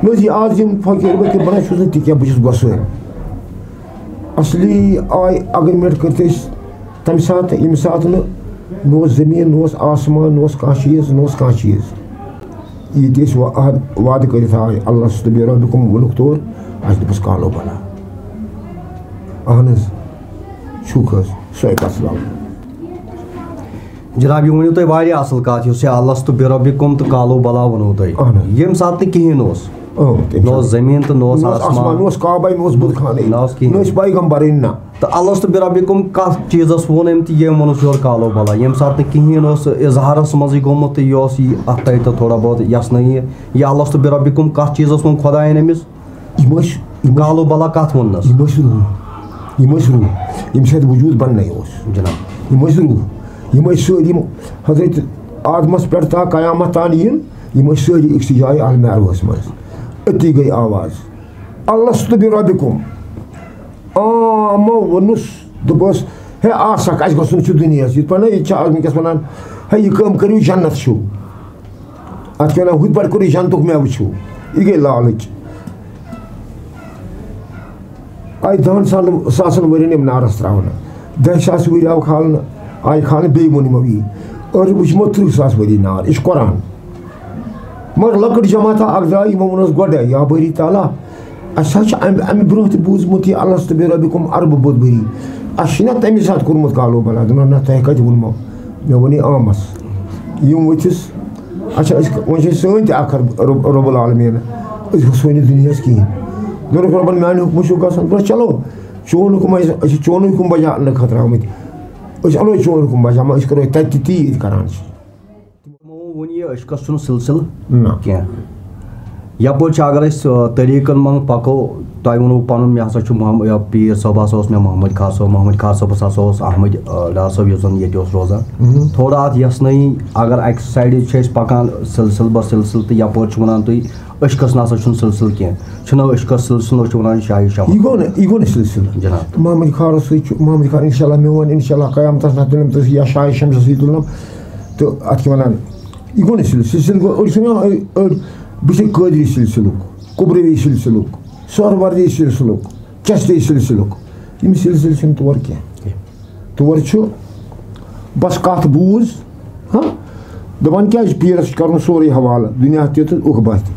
مےٚ اوس یہِ آز یِم فقیٖر وقیٖر بَنان، چھُس نہٕ تہِ کینٛہہ، بہٕ چھُس گۄسٲنۍ۔ اصلی آے اگریمنٹ کٔرِتھ أسۍ تَمہِ ساتہٕ، ییٚمہِ ساتہٕ نہٕ نہ اوس زٔمیٖن، نہ اوس آسمان، نہ اوس کانٛہہ چیٖز، نہ اوس کانٛہہ چیٖز۔ یہِ تہِ أسۍ وا-، عہد-، وعدٕ کٔرِتھ آے، اللہ سُنٛد بے ربکم ووٚنُکھ تور، اَسہِ دوٚپُس کالو بلا۔ اہن حظ، چھُکھ حظ، سۄے کَتھ لاو۔ جناب، یہِ ؤنِو تُہۍ واریاہ اَصٕل کَتھ، یُس یہِ اللہ سُنٛد بے ربکم تہٕ کالو بلا ووٚنوُ تۄہہِ۔ اہن حظ۔ ییٚمہِ ساتہٕ نہٕ کِہیٖنۍ اوس۔ اۭں، تَمہِ نہ اوس ساتہٕ۔ زٔمیٖن تہٕ نہ اوس نہ اوس آسمان۔ آسمان، نہ اوس کعبہ، نہ اوس بُت خانٕے۔ نہ اوس کِہیٖنۍ۔ نہ ٲسۍ پیغمبرٕے، نہ۔ تہٕ اللہ سُنٛد بے ربکم کَتھ چیٖزَس ووٚن أمۍ تہٕ ییٚمۍ ووٚنُس یورٕ کالو بلا؟ ییٚمہِ ساتہٕ نہٕ کِہیٖنۍ اوس اظہارَس منٛزٕے گوٚمُت تہٕ یہِ اوس یہِ اَتھ تۄہہِ تہٕ تھوڑا بہت یَژھ نہٕ یہِ۔ یہِ اللہ سُنٛد بے ربکم کَتھ چیٖزَس ووٚن خۄدایَن أمِس؟ یِم ٲسۍ، یِم ٲسۍ، کالو بلا کَتھ ووٚننَس؟ یِم ٲسۍ روح، یِم ٲسۍ روح، ییٚمہِ ساتہٕ وجوٗد بَننَے اوس۔ جناب۔ یِم ٲسۍ روح، یِم ٲسۍ سٲری یِم حضرت آدمَس پٮ۪ٹھ تا قیامَت تام یِن، یِم ٲسۍ سٲری أکسٕے جایہِ عالمِ عرضَس منٛز۔ أتی گٔے آواز، الست بربکم۔ آ، یِمو ووٚنُس، دوٚپُس، ہے آسکھ، اَسہِ گژھُن چھُ دُنیاہَس۔ یِتھ پٲٹھۍ ییٚتہِ چھِ آز وٕنکیٚس وَنان، ہے یہِ کٲم کٔرِو، جنت چھُو۔ اَتھ کیٛاہ وَنان، ہُتہِ پٮ۪ٹھ کوٚرُے جنتُک مٮ۪وٕ چھُو۔ یہِ گٔے لالٕچ۔ آیہِ دَہَن سال-، ساسَن ؤرِین یِم نارَس ترٛاونہٕ۔ دَہہِ ساس ؤری آو کھالنہٕ، آیہِ کھالنہٕ، بیٚیہِ ووٚن یِمو یی۔ أرۍ وٕچھمو تٕرٛہ ساس ؤری نار۔ یہِ چھُ قرآن۔ مگر لۄکٕٹ جماعتہ اَکھ درٛاے، یِمو ووٚن حظ گۄڈَے، یا بٲری تعالیٰ، اَسہِ حظ چھُ اَمہِ، اَمہِ برٛونٛہہ تہِ بوٗزمُت یہِ الست بربکم اربہٕ بُدبٔری۔ اَسہِ چھُنہ تَمہِ ساتہٕ کوٚرمُت کالو بلا؟ دوٚپُن، نہ، تۄہہِ کَتہِ ووٚنمو؟ مےٚ ووٚن یہِ عامَس۔ یِم ؤتھِس، اچھا، أسۍ، وۄنۍ چھِ أسۍ سٲنۍ تہِ اَکھ رب، رب العالمین، أسۍ گژھو نہٕ دُنیاہَس کِہیٖنۍ۔ دوٚپُکھ، رۄبَن، میٛانہِ حُکمہٕ چھُو گژھُن؟ دوٚپُکھ، چلو، چون حُکم، أسۍ، أسۍ چھِ چونُے حُکم بجا اَننہٕ خٲطرٕ آمٕتۍ۔ أسۍ اَنوے چون حُکم بجا، مگر أسۍ کَرو تَتہِ تہِ تی ییٚتہِ کَران چھِ۔ تِمو ووٚن یہِ عشقس چھُنہٕ سلسلہٕ نہ۔ کینٛہہ۔ یپٲرۍ چھِ اگر أسۍ، آ، طریٖقن منٛز پکو، تۄہہِ ووٚنوُ پنُن، مےٚ ہسا چھُ محمد، یا پیٖر صٲب ہسا اوس مےٚ محمد خاص صٲب، محمد خاص صٲبس ہسا اوس احمد، آ، ڈار صٲب، یُس زن ییٚتہِ اوس روزان۔ مہم۔ تھوڑا اتھ یژھ نٔیی، اگر اکہِ سایڈٕ چھِ أسۍ پکان سلسلہٕ بہ سلسلہٕ، تہٕ یپٲرۍ چھِ ونان تُہۍ عشقس نہ سا چھُنہٕ سلسلہٕ کینٛہہ، چھُنہٕ عشقس سلسلہٕ، چھِ ونان شاہی شمع۔ یہِ گوٚو نہٕ، یہِ گوٚو نہٕ سلسلہٕ۔ جناب۔ محمد خارس سۭتۍ چھُ، محمد خار، انشاءاللہ، میون، انشاءاللہ، قیامتس نہ تُلم تہٕ یا شاہی شمسس سۭتۍ تُلم۔ تہٕ اَتھ کیٛاہ وَنان؟ یہِ گوٚو نہٕ سِلسِلہٕ۔ سِلسِلہٕ گوٚو، أڑۍ چھِ وَنان، أڑۍ، أڑۍ، بہٕ چھُس قٲدری سِلسِلُک، قبرٔوی سِلسِلُک، سہروردی سِلسِلُک، چشتی سِلسِلُک۔ یِم سِلسِلہٕ چھِنہٕ تور کینٛہہ۔ تور چھُ بَس کَتھ بوٗز، ہاں، دَپان کیٛازِ پیٖرَس چھُ کَرُن سورُے حوالہٕ، دُنیا تہِ تہٕ اُخبَر تہِ۔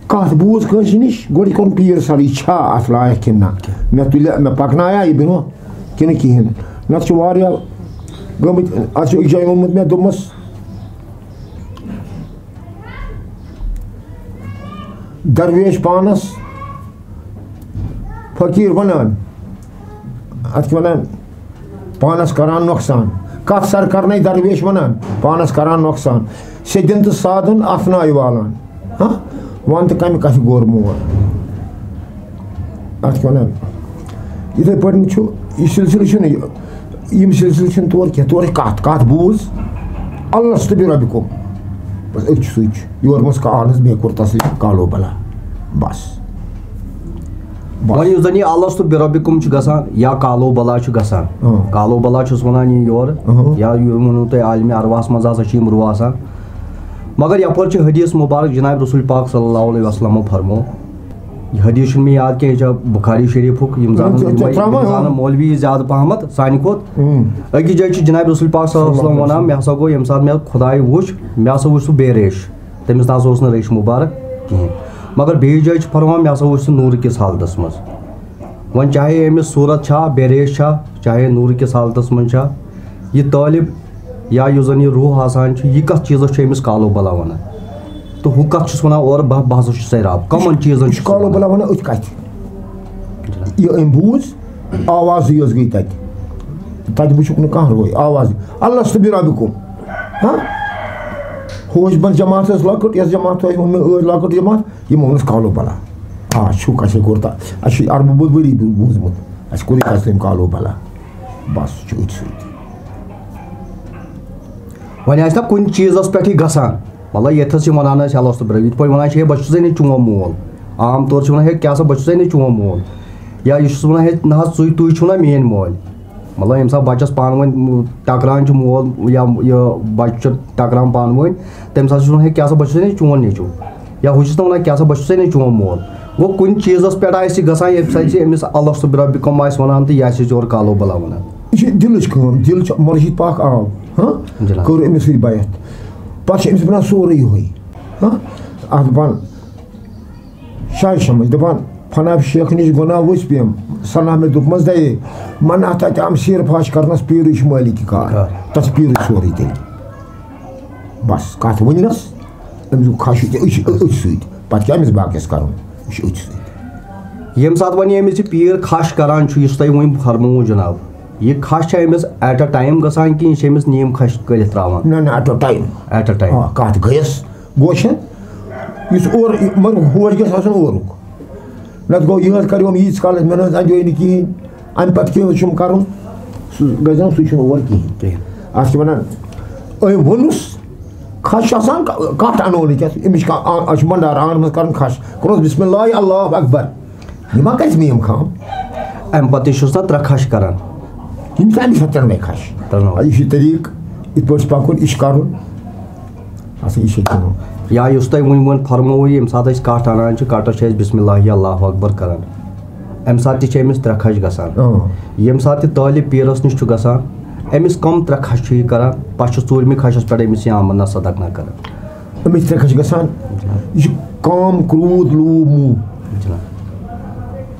کَتھ بوٗز کٲنٛسہِ نِش، گۄڈٕ چھُ کَرُن پیٖر سَر، یہِ چھا اَتھ لایق کِنہٕ نہ؟ مےٚ تُلہِ، مےٚ پَکنایا یہِ برٛونٛہہ کِنہٕ کِہیٖنۍ؟ نَتہٕ چھُ واریاہ گٔمٕتۍ، اَتھ چھُ أکِس جایہِ ووٚنمُت مےٚ، دوٚپمَس، درویش پانس فقیٖر ونان، اتھ کیٛاہ ونان، پانس کران نۄقصان۔ کتھ سر کرنے درویش ونان، پانس کران نۄقصان۔ سیٚدٮ۪ن تہٕ سادن اتھ ناوِ والان۔ ہاں، ون تہٕ کمہِ کتھِ گوٚر مول؟ اتھ کیٛاہ ونان، یِتھے پٲٹھۍ چھُ یہِ سلسلہٕ چھُنہٕ یہِ۔ یِم سلسلہٕ چھِنہٕ تور کینٛہہ، تورٕچ کَتھ، کَتھ بوٗز، الست بربکم۔ بس أتھۍ چھُ سُچ۔ یور منٛز کا اہن حظ، مےٚ کوٚر تسلیٖم، کالو بلا۔ بس۔ بس۔ وۄنۍ یُس زَن یہِ الست بربکم چھُ گژھان یا کالو بلا چھُ گژھان، اۭں۔ کالو بلا چھُس وَنان یہِ یورٕ، اۭں۔ یا یہِ ووٚنوُ تۄہہِ عالمِ ارواحس منٛز ہسا چھِ یِم روح آسان۔ مگر یَپٲرۍ چھِ حدیث مبارک جناب رسول پاک صلی اللہ علیہ وسلمو فرمو، یہِ حدیث چھُنہٕ مےٚ یاد کینٛہہ، یہِ چھا بخاری شریفُک، یِم زانن، ژےٚ، ژےٚ یِم ترٛاوان؟ زانن مولوی زیادٕ پہمتھ سانہِ کھۄتہٕ۔ اۭں۔ أکِس جایہِ چھُ جناب رسول پاک صلی اللہ علیہ وسلم وَنان، مےٚ ہسا گوٚو، ییٚمہِ ساتہٕ مےٚ خۄداے وُچھ، مےٚ ہسا وُچھ سُہ بے ریش، تٔمِس نہ ہسا اوس نہٕ ریش مُبارک کِہیٖنۍ۔ مگر بیٚیِس جایہِ چھُ فرماوان، مےٚ ہسا وُچھ سُہ نوٗرٕ کِس حالتس منٛز۔ وۄنۍ چاہے أمِس صوٗرت چھا بے ریش چھا، چاہے نوٗرٕ کِس حالتس منٛز چھا، یہِ طٲلب یا یُس زن یہِ روح آسان چھُ، یہِ کتھ چیٖزس چھُ أمِس کالو بلا ونان؟ تہٕ ہُہ کتھ چھُس ونان اورٕ، بہٕ، بہٕ ہسا چھُس سَے رب۔ کمن چیٖزن یہِ چھُ چھُس کالو ونان؟ بلا ونان أتھۍ کتھِ۔ جناب۔ یہِ أمۍ بوٗز، آوازٕے یٲژ گٔے تتہِ۔ تتہِ وٕچھُکھ نہٕ کانٛہہ روے، آوازٕے۔ الست بربکم۔ ہاں؟ ہوش بنٛد جماعت ٲس لۄکٕٹ، یۄس جماعت تۄہہِ ووٚنمو ٲدۍ لۄکٕٹ جماعت، یِمو ووٚنُس کالو بلا۔ آ، چھُکھ، اَسہِ ہے کوٚر تہ-، اَسہِ چھُ عربہٕ بُدؤری بوٗزمُت، اَسہِ کوٚرُے تسلیٖم کالو بلا۔ بس، چھُ أتھۍ سۭتۍ۔ وۄنۍ آسہِ نا کُنہِ چیٖزَس پٮ۪ٹھ یہِ گژھان، مطلب، ییٚتھَس یہِ وَنان ٲسۍ الستُ بربی، یِتھ پٲٹھۍ وَنان چھِ، "ہے، بہٕ چھُسَے نہٕ چون مول۔" عام طور چھِ وَنان، "ہے، کیٛاہ سا، بہٕ چھُسَے نہٕ چون مول۔" یا یہِ چھُس وَنان، "ہے، نہ حظ، ژٕے، تُہۍ چھُو نا میٛٲنۍ مٲلۍ۔" مطلب، ییٚمہِ ساتہٕ بَچَس پانہٕ ؤنۍ ٹَکران چھُ مول یا یہِ بَچہٕ چھُ ٹَکران پانہٕ ؤنۍ، تَمہِ ساتہٕ چھُس وَنان، "ہے، کیٛاہ سا، بہٕ چھُسَے نہٕ چون نیٚچوٗ۔" یا ہُہ چھُس نہٕ وَنان، "کیٛاہ سا، بہٕ چھُسَے نہٕ چون مول۔" گوٚو، کُنہِ چیٖزَس پٮ۪ٹھ آسہِ یہِ گژھان، ییٚمہِ سۭتۍ چھِ أمِس الستُ بربکم آسہِ وَنان تہٕ یہِ آسہِ یورٕ کالو بلا وَنان۔ یہِ چھِ دِلٕچ کٲم، دِل چھُ مرشد پاک آو، ہاں؟ جناب۔ کٔر أمِس سۭتۍ بیعت۔ پتہٕ چھِ أمِس بنان سورُے یِہوٚے، ہاں؟ اَتھ دَپان شاہِ شمس، دَپان، "فنا شیخ نِش گۄناہ ؤژھۍ پیٚم، سنا مےٚ دوٚپمَس دَیے، منع تَتہِ آم سیر فاش کرنَس، پیٖرٕے چھُ مٲلِک کار۔" کار۔ تَتھ چھِ پیٖرٕے سورُے تیٚلہِ۔ بس، کَتھ ؤنۍنَس، أمِس گوٚو خۄش یہِ أچھ، أچھ سۭتۍ۔ پَتہٕ کیٛاہ أمِس باقیَس کَرُن؟ یہِ چھُ أچھ سۭتۍ۔ ییٚمہِ ساتہٕ وۄنۍ أمِس یہِ پیٖر خَش کَران چھُ، یُس تۄہہِ وۄنۍ فرمووُ جِناب، یہِ خَش چھا أمِس at a time گژھان کِنہٕ یہِ چھِ أمِس نیم خَش کٔرِتھ ترٛاوان؟ نہ، نہ، at a time۔ At a time۔ آ، کَتھ گٔیَس گوشَن، یُس اورٕ، مگر ہوش گژھِ آسُن اورُک۔ نَتہٕ گوٚو یِہٕنٛز کَریوم ییٖتِس کالَس، مےٚ نہ حظ اَنجوے نہٕ کِہیٖنۍ۔ اَمہِ پَتہٕ کیٛاہ حظ چھُم کَرُن؟ سُہ گژھِ نہٕ، سُہ چھُنہٕ اور کِہیٖنۍ۔ کِہیٖنۍ۔ اَتھ چھِ وَنان، أمۍ ووٚنُس، خَش چھُ آسان، ک-، کَٹھ اَنو نہٕ کیٛاہ؟ أمِس چھِ کانٛہہ آ-، اَتھ چھُ بَنڈار آنٛگنَس منٛز کَرُن خَش۔ کوٚرُس بِسمِ اللہِ، اللہ اکبر۔ یہِ ما کَرِ مےٚ یِم خام؟ اَمہِ پَتہٕ تہِ چھُس نا ترٛےٚ خَش کَران۔ یِم چھِ اَمہِ ساتہٕ ترٛٮ۪نوَے خَش۔ ترٛٮ۪نوَے۔ یہِ چھُ طریٖقہٕ، یِتھ پٲٹھۍ چھُ پَکُن، یہِ چھُ کَرُن۔ اَصٕل، یہِ چھِ کٲم۔ یا یُس تۄہہِ وٕنۍ وۄنۍ فرمووُ، ییٚمہِ ساتہٕ أسۍ کَٹھ اَنان چھِ، کَٹَس چھِ أسۍ بِسمِ اللہِ، اللہ اکبر کَران۔ اَمہِ ساتہٕ تہِ چھِ أمِس ترٛےٚ خَش گژھان۔ اۭں۔ ییٚمہِ ساتہٕ تہِ طٲلب پیٖرَس نِش چھُ گژھان، أمِس کَم ترٛےٚ خَش چھُ یہِ کَران، پَتہٕ چھُ ژوٗرمہِ خَشَس پٮ۪ٹھ أمِس یہِ آمنا صدقنا کَران۔ أمِس چھِ ترٛےٚ خَش گژھان۔ یہِ چھُ کام، کرٛوٗد، لوٗبھ، موٗ۔ جِناب۔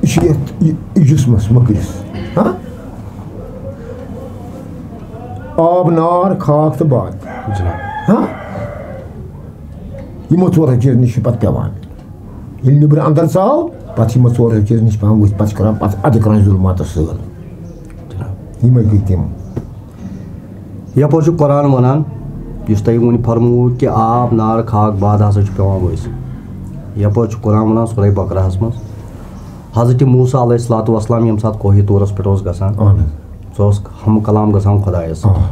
یہِ چھُ یَتھ، یہِ، یہِ جِسمَس مٔکرِس۔ ہاں؟ آب، نار، خاک تہٕ باد۔ جِناب۔ ہاں؟ یِمو ژورو چیٖزو نِش چھُ پَتہٕ پٮ۪وان۔ ییٚلہِ نیٚبرٕ اَندَر ژاو، پَتہٕ چھِ یِمو ژورو چیٖزو نِش پٮ۪وان ؤتھۍ، پَتہٕ چھِ کَران، پَتہٕ اَدٕ کَران ظُلماتَس سۭتۍ۔ جِناب۔ یِمَے گٔے تِم۔ یَپٲرۍ چھُ قرآن وَنان، یُس تۄہہِ وُنہِ فرمووُ کہِ آب، نار، خاک، باد ہسا چھُ پٮ۪وان ؤسۍ۔ یَپٲرۍ چھُ قرآن وَنان سورہ بقرہَس منٛز، حضرت موسیٰ علیہ الصلوۃ والسلام ییٚمہِ ساتہٕ کوہِ طورَس پٮ۪ٹھ اوس گژھان، اَہَن حظ۔ سُہ اوس ہم کلام گژھان خۄدایَس سۭتۍ۔ آ۔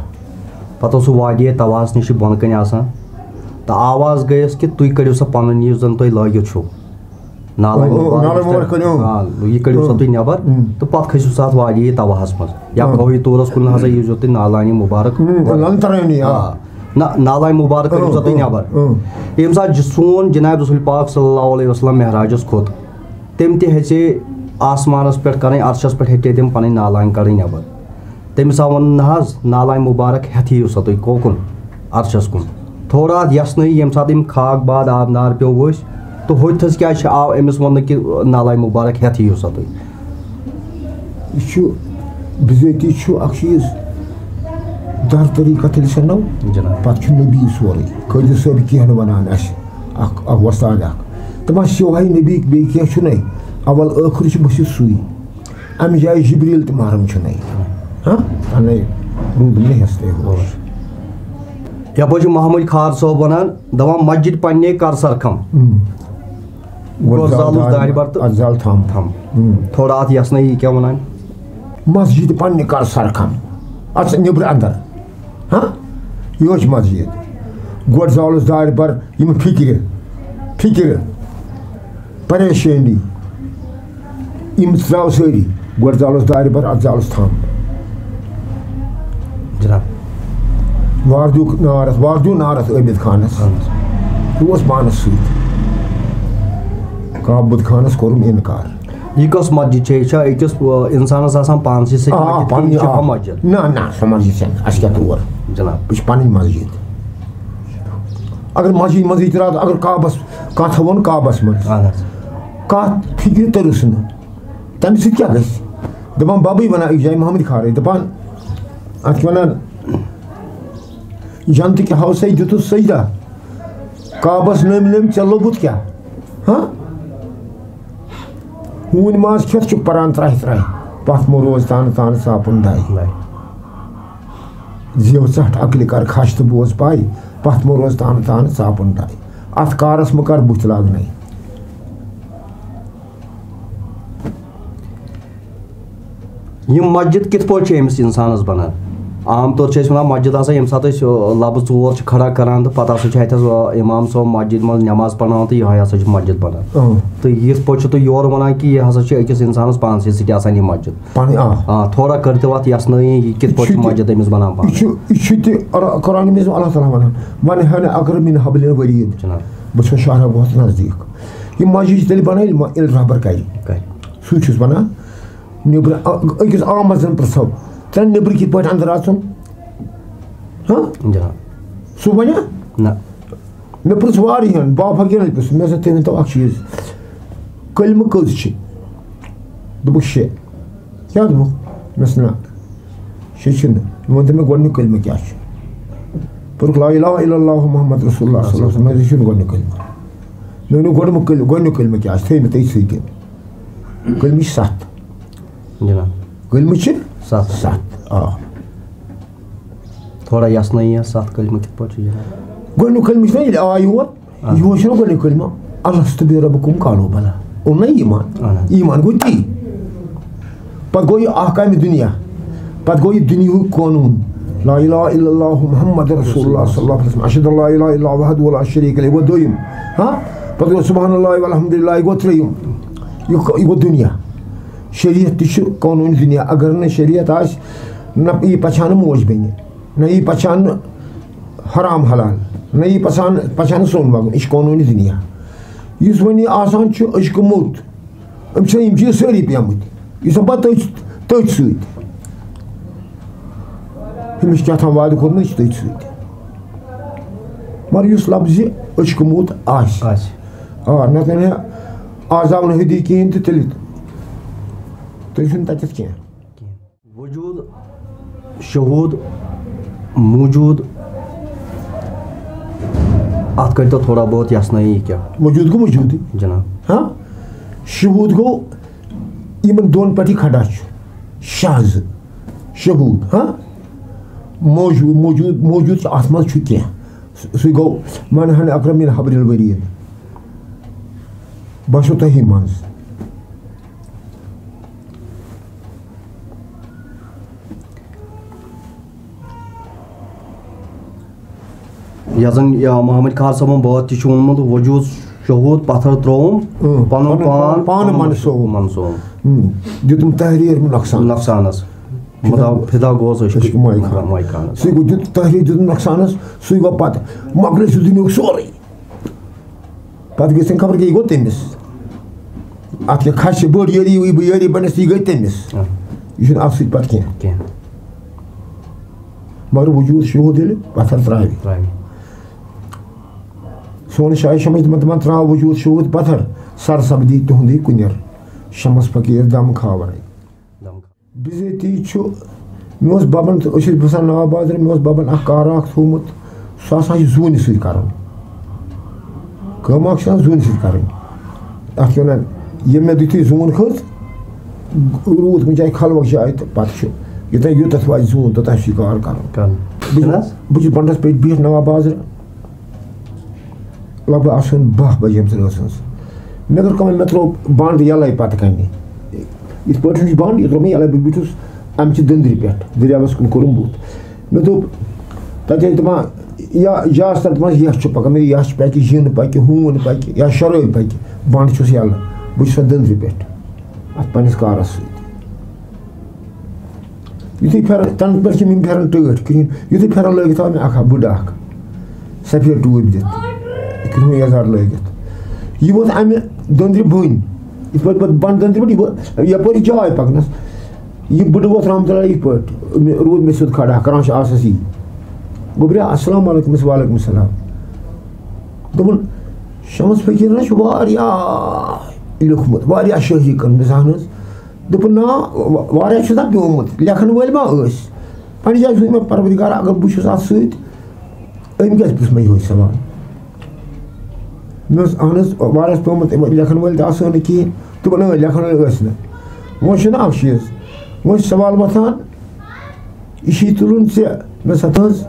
پَتہٕ اوس سُہ وادی طویٰہَس نِش بۄنہٕ کَنہِ آسان، تہٕ آواز گٔیَس کہِ تُہۍ کٔڑِو سا پَنُن یُس زَن تُہۍ لٲگِتھ چھُو۔ نالہ اۭں، اۭں، مُبارک نالہ مُبارک چھِ، کٔرِو۔ آ، یہِ کٔڑِو سا اۭں۔ تُہۍ نٮ۪بر اۭں۔ تہٕ پتہٕ کھٔسِو سا اتھ وادی طویٰہَس منٛز۔ یا اۭں۔ کوہِ طورَس کُن ہسا ییٖزیو تُہۍ نالانِ مُبارک۔ اۭں، لنترٲنی، آ۔ آ، نہ، نالانِ مُبارک کٔرِو سا اۭں، تُہۍ اۭں، نٮ۪بر۔ اۭں۔ ییٚمہِ ساتہٕ جِ-، سون جناب رسول پاک صلی اللہ علیہ وسلم معراجس کھوٚت، تٔمۍ تہِ ہیٚژے آسمانس پٮ۪ٹھ کرٕنۍ، عرشس پٮ۪ٹھ ہیٚژے تٔمۍ پنٕنۍ نالانۍ کڑٕنۍ نٮ۪بر۔ تٔمِس آو وَننہٕ، "نہ حظ، نالانہِ مُبارک ہٮ۪تھٕے یِیِو سا تُہۍ کوکُن، عرشَس کُن۔" تھوڑا اَتھ یَسنٲیِو، ییٚمہِ ساتہٕ أمۍ خاک باد آب نار پیوٚو ؤسۍ، تہٕ ہوٚتھَس کیٛازِ چھِ، آو أمِس وَننہٕ کہِ نالانہِ مُبارک ہٮ۪تھٕے یِیِو سا تُہۍ۔ یہِ چھُ بِذٲتی چھُ اَکھ چیٖز، در طریٖقت ییٚلہِ سَنو، جِناب۔ پَتہٕ چھُ نبی سورُے۔ قٲدِر صٲب کینٛہہ نہٕ وَنان اَسہِ، اَکھ، اَکھ وۄستاد اَکھ۔ تِم ٲسۍ یِہوٚے نبی، بیٚیہِ کینٛہہ چھُنَے۔ اَول ٲخٕر چھُ بٔتھِ سُے۔ اَمہِ جایہِ جبریٖل تہِ محرم چھُنَے۔ ہاں؟ اَنے روٗدُم نہٕ ہٮ۪س تہِ ہوش۔ یَپٲرۍ چھُ محمد خار صٲب وَنان، دَپان، "مسجد پنٛنے کر سرخم۔" اۭں۔ گۄڈٕ زالُس دارِ بَر تہٕ اَتھ زال تھَم۔ تھَم۔ اۭں۔ تھوڑا اَتھ یَسنٲیِو، یہِ کیٛاہ وَنان؟ مسجد پنٛنہِ کر سرخم۔ اَتھ نیٚبرٕ اَندَر۔ ہاں؟ یِہوٚے چھِ مسجد۔ گۄڈٕ زالُس دارِ بَر یِم فِکرِ، فِکرِ، پریشٲنی، یِم ترٛاو سٲری۔ گۄڈٕ زالُس دارِ بَر، اَتھ زالُس تھَم۔ جِناب۔ وار دیُک نار اَتھ، وار دیُن نار اَتھ عٲبِد خانَس۔ اَہَن حظ۔ یہِ اوس پانَس سۭتۍ۔ کعبہٕ بُت خانَس کوٚرُم اِنکار۔ یہِ کۄس مسجد چھےٚ؟ یہِ چھا أکِس، آ، اِنسانَس آسان پانسٕے سۭتۍ آ، مسجد کِنہٕ پنٕنۍ، یہِ چھِ آ۔ ہۄ مسجد؟ نہ، نہ، سۄ مسجد چھَنہٕ۔ اَسہِ کیٛاہ تور؟ جِناب۔ یہِ چھِ پَنٕنۍ مسجد۔ اگر مسجد منٛزٕے تہِ راتھ، اگر کعبَس، کانٛہہ تھاوون کعبَس منٛز۔ اَہَن حظ۔ کانٛہہ فِکرِ تٔرٕس نہٕ۔ تَمہِ سۭتۍ کیٛاہ گژھِ؟ دَپان بَبٕے وَنان أکِس جایہِ محمد کھارے، دَپان، اَتھ چھِ وَنان، جنتہٕ کہِ ہوسَے دیُتُس سجدہ۔ کعبَس نٔمۍ نٔمۍ ژےٚ لوٚبُت کیٛاہ؟ ہاں؟ ہوٗنۍ ماز کھٮ۪تھ چھُ پَران ترٛاہہِ ترٛاہہِ۔ پَتھ مہٕ روز تانہٕ تانہٕ ژاپُن دَے۔ دَے۔ زیو ژَٹھ عقلہِ کر خَش تہٕ بوز پَے۔ پَتھ مہٕ روز تانہٕ تانہٕ ژاپُن دَے۔ اَتھ کارَس مہٕ کر بُتھ لاگنَے۔ یِم مسجد کِتھ پٲٹھۍ چھِ أمِس اِنسانَس بَنان؟ عام طور چھِ أسۍ وَنان، مسجد ہسا ییٚمہِ ساتہٕ أسۍ، آ، لَبہٕ ژور چھِ کھڑا کران، تہٕ پَتہٕ ہسا چھُ اَتہِ حظ، آ، اِمام صٲب مسجد منٛز نٮ۪ماز پَرناوان، تہٕ یِہوٚے ہسا چھِ مسجد بَنان۔ اۭں۔ تہٕ یِتھ پٲٹھۍ چھُ تُہۍ یورٕ وَنان کہِ یہِ ہسا چھِ أکِس اِنسانَس پانسٕے سۭتۍ آسان یہِ مسجد۔ پَنٕنۍ، آ۔ آ، تھوڑا کٔرۍتو اَتھ یَژھ نٲیی، یہِ کِتھ یہِ پٲٹھۍ چھُ چھِ تہِ، مسجد أمِس بَنان پانَے؟ یہِ چھُ، یہِ چھُ تہِ قرآ-، قرآن مَنٛز اللہ تعالیٰ وَنان، "من حن اقرب من حبل الورید۔" جناب۔ بہٕ چھُس شاہراہ ووت نزدیٖک۔ یہِ مسجد چھِ تیٚلہِ بَنان، ییٚلہِ ما-، ییٚلہِ رہبر کَرِ۔ کَرِ۔ سُے چھُس وَنان۔ نیٚبرٕ، آ، أکِس عام مسجدَن پرٛژھو، ژےٚ نیٚبرٕ کِتھ پٲٹھۍ اَندَر اَژُن؟ ہاں؟ جناب۔ سُہ وَنیٛا؟ نہ۔ مےٚ پرٛژھ واریاہَن، بہٕ آو فقیٖرَن پرٛژھ، مےٚ دوٚپ، "تُہۍ ؤنۍ تو اَکھ چیٖز، کلمہٕ کٔژ چھِ؟" دوٚپُکھ، "شےٚ۔" کیٛاہ دوٚپُکھ؟ مےٚ دوٚپُس، "نہ، شےٚ چھِنہٕ۔" مےٚ ووٚن تٔمۍ، "گۄڈٕنیُک کلمہٕ کیٛاہ چھُ؟" دوٚپُکھ، "لا الہ الا اللہ محمد رسول اللہ صلی اللہ علیہ وسلم۔" مےٚ دوٚپُس، "یہِ چھُنہٕ گۄڈٕنیُک کلمہٕ۔" مےٚ ووٚن، "گۄڈٕنیُک کلمہٕ، گۄڈٕنیُک کلمہٕ کیٛاہ چھُ؟" تھٲیِو مےٚ تٔتھۍ سۭتۍ۔ کلمہٕ چھِ ستھ۔ جناب۔ کلمہٕ چھِ ستھ۔ ستھ۔ آ۔ تھوڑا یژھنٲیی یَتھ ستھ کلمہٕ کِتھ پٲٹھۍ چھِ جناب؟ گۄڈٕنیُک کلمہٕ چھُنہ ییٚلہِ آو یور، آ۔ یور چھُنہ گۄڈٕنیُک کلمہٕ، "الست بربکم؟" قالوا بلی۔ اوٚن نہ ایمان؟ اہن حظ۔ ایمان گوٚو تی۔ پتہٕ گوٚو یہِ احکامِ دُنیا۔ پتہٕ گوٚو یہِ دُنیہُک قونوٗن۔ لا الہ الا اللہ محمد رسول اللہ صلی اللہ علیہ وسلم۔ اشہد ان لا الہ الا اللہ وحدہ لا شریک لہ۔ یہِ گوٚو دوٚیِم۔ ہاں؟ پتہٕ گوٚو سبحان اللہ والحمدللہ۔ یہِ گوٚو ترٛیٚیِم۔ یہِ گوٚو، یہِ گوٚو دُنیا۔ شریعت تہِ چھُ قونوٗن دُنیا۔ اگر نہٕ شریعت آسہِ، نہ یی پَژھانہٕ موج بیٚنہِ، نہ یی پَژھانہٕ حرام حلال، نہ یی پَژھان، پَژھانہٕ سۄن وَگُن۔ یہِ چھُ قونوٗنِ دُنیا۔ یُس وۄنۍ یہِ آسان چھُ عشقہٕ موٚت، أمِس چھِ یِم چیٖز سٲری پیمٕتۍ۔ یہِ چھُ آسان پَتہٕ تٔتھۍ، تٔتھۍ سۭتۍ۔ أمِس چھُ کیٛاہ تام وعدٕ کوٚرمُت، یہِ چھُ تٔتھۍ سۭتۍ۔ مگر یُس لفظِ عشقہٕ موٚت آسہِ۔ آسہِ۔ آ، نَتہٕ وَنہِ ہا، آز آو نہٕ ہُدی کِہیٖنۍ تہٕ تیٚلہِ، تیٚلہِ چھُنہٕ تَتٮ۪تھ کینٛہہ۔ وجود، شہود، موجود، اتھ کٔرۍتو تھوڑا بہت یژھنٲیی یہِ کیٛاہ؟ وجود گوٚو وجودٕے۔ جناب۔ ہاں؟ شہود گوٚو یِمن دۄن پٮ۪ٹھ یہِ کھڑا چھُ۔ شاہ زٕ۔ شہود، ہاں؟ موجود، موجود، موجود چھُ اتھ منٛز چھُ کینٛہہ۔ سُہ، سُہ گوٚو من ہن اکرم من حبر الورید۔ بہٕ چھُس تۄہی منٛز۔ یتھ زن یا محمد قہار صٲبن بٲتھ تہِ چھُ ووٚنمُت، "وجود شہود پتھر ترٛووُم، اۭں، پنُن پنُن پان پان پانہٕ پنُن منسووُم۔ منسووُم۔" اۭں، دیُتُم تحریر نۄقصان۔ نۄقصانس۔ فدا، مدا، فدا گوس عشق عشق ماے خان۔ ماے خانس۔ سُے گوٚو دیُت تحریر دیُتُم نۄقصانس، سُے گوٚو پتہٕ مۄکلے سُہ دُنیاہُک سورُے۔ پتہٕ گٔژھِنۍ خبر کیٛاہ یہِ گوٚو تٔمِس۔ اتھ کیٛاہ کھسہِ بٔڑ یٲری، یہِ بہٕ یٲری بنس، یہِ گٔے تٔمِس۔ آ۔ یہِ چھُنہٕ اتھ سۭتۍ پتہٕ کینٛہہ۔ کینٛہہ۔ مگر وجود شہود ییٚلہِ پتھر ترٛاوِ۔ ترٛاوِ۔ سون شاہ شمس تِمن، تِمن ترٛاو وجود شہود پتھر، سر سپدی تُہُنٛدُے کُنٮ۪ر۔ شمس فقیٖر دم کھاورے۔ دم کھا- بِذٲتی چھُ، مےٚ اوس بَبَن، أسۍ ٲسۍ بَسان نواب بازرٕ، مےٚ اوس بَبَن اَکھ کارٕ اَکھ تھوٚومُت، سُہ ہسا چھُ زوٗنہِ سۭتۍ کَرُن۔ کٲم اَکھ چھِ آسان زوٗنہِ سۭتۍ کَرٕنۍ۔ اَتھ کیٛاہ وَنان، ییٚمہِ مےٚ یُتھُے زوٗن کھٔژ، روٗد کُنہِ جایہِ خلوَک جایہِ تہٕ پَتہٕ چھُ یوٚتام، یوٚتَتھ واتہِ زوٗن، توٚتام چھُ یہِ کار کَرُن۔ کَرُن۔ بہٕ چھُس، چھُنہٕ حظ؟ بہٕ چھُس بَنٛڈَس پٮ۪ٹھ بِہِتھ نواب بازرٕ۔ لگ بگ آسن باہ بجے أمۍ سٕنٛز ٲسمٕژ۔ مےٚ کٔر کٲم، مےٚ ترٛوو بنٛڈ یَلَے پَتہٕ کَنہِ۔ یِتھ پٲٹھۍ چھُ بنٛڈ، یہِ ترٛوو مےٚ یَلَے، بہٕ بیوٗٹھُس اَمہِ چہِ دٔنٛدرِ پٮ۪ٹھ، دٔریاوَس کُن کوٚرُم بُتھ۔ مےٚ دوٚپ، تَتہِ ٲسۍ دَپان، یا جہاز تَتھ منٛز یَچھ چھُ پَکان، مےٚ دوٚپ، یَچھ چھِ پَکہِ، جِن پَکہِ، ہوٗن پَکہِ، یا شرٲبۍ پَکہِ، بنٛڈ چھُس یَلہٕ، بہٕ چھُس اَتھ دٔنٛدرِ پٮ۪ٹھ، اَتھ پنٛنِس کارَس سۭتۍ۔ یُتھُے پھیران، تَنہٕ پٮ۪ٹھ چھِ یِم پھیران ٹٲٹھۍ کرٛہُن، یُتھُے پھیران لٲگِتھ آو مےٚ اَکھ ہا بٕڈٕ اَکھ سفید ٹوٗپۍ دِتھ، کرٛہُن یَزار لٲگِتھ۔ یہِ ووت اَمہِ دٔنٛدرِ بٔنۍ، یِتھ پٲٹھۍ پَتہٕ بۄنہٕ دٔنٛدرِ پٮ۪ٹھ، یہِ ووت یَپٲرۍ جاے پَکنَس۔ یہِ بٕڈٕ ووت رحمتہ اللہ یِتھ پٲٹھۍ، مےٚ روٗد مےٚ سیوٚد کھڑا، کران چھُ آسَس یی۔ گوٚبریا، السلام علیکم، أمِس وعلیکم السلام۔ دوٚپُن، شمس فقیٖرَن چھُ واریاہ لیوٚکھمُت، واریاہ شٲعری کٔرمٕژ، اَہَن حظ۔ دوٚپُن، نا، وا-، واریاہ چھُس نا پیومُت، لیکھن وٲلۍ ما ٲسۍ؟ پننہِ جایہِ چھُس مےٚ پروردگار، اگر بہٕ چھُس اَتھ سۭتۍ، أمۍ کیٛازِ پرٛژھ مےٚ یِہوٚے سوال؟ مےٚ اوس، اہن حظ، واریاہَس پیومُت، یِم لیکھن وٲلۍ تہِ آسہٕ ہن نہٕ کِہیٖنۍ۔ دوٚپُن، اۭں، لیکھن وٲلۍ ٲسۍ نہٕ۔ وۄنۍ چھُنہٕ اَکھ چیٖز، وۄنۍ چھُ سوال وۄتھان، یہِ چھُے تُلُن ژےٚ، مےٚ سا تُہٕنٛز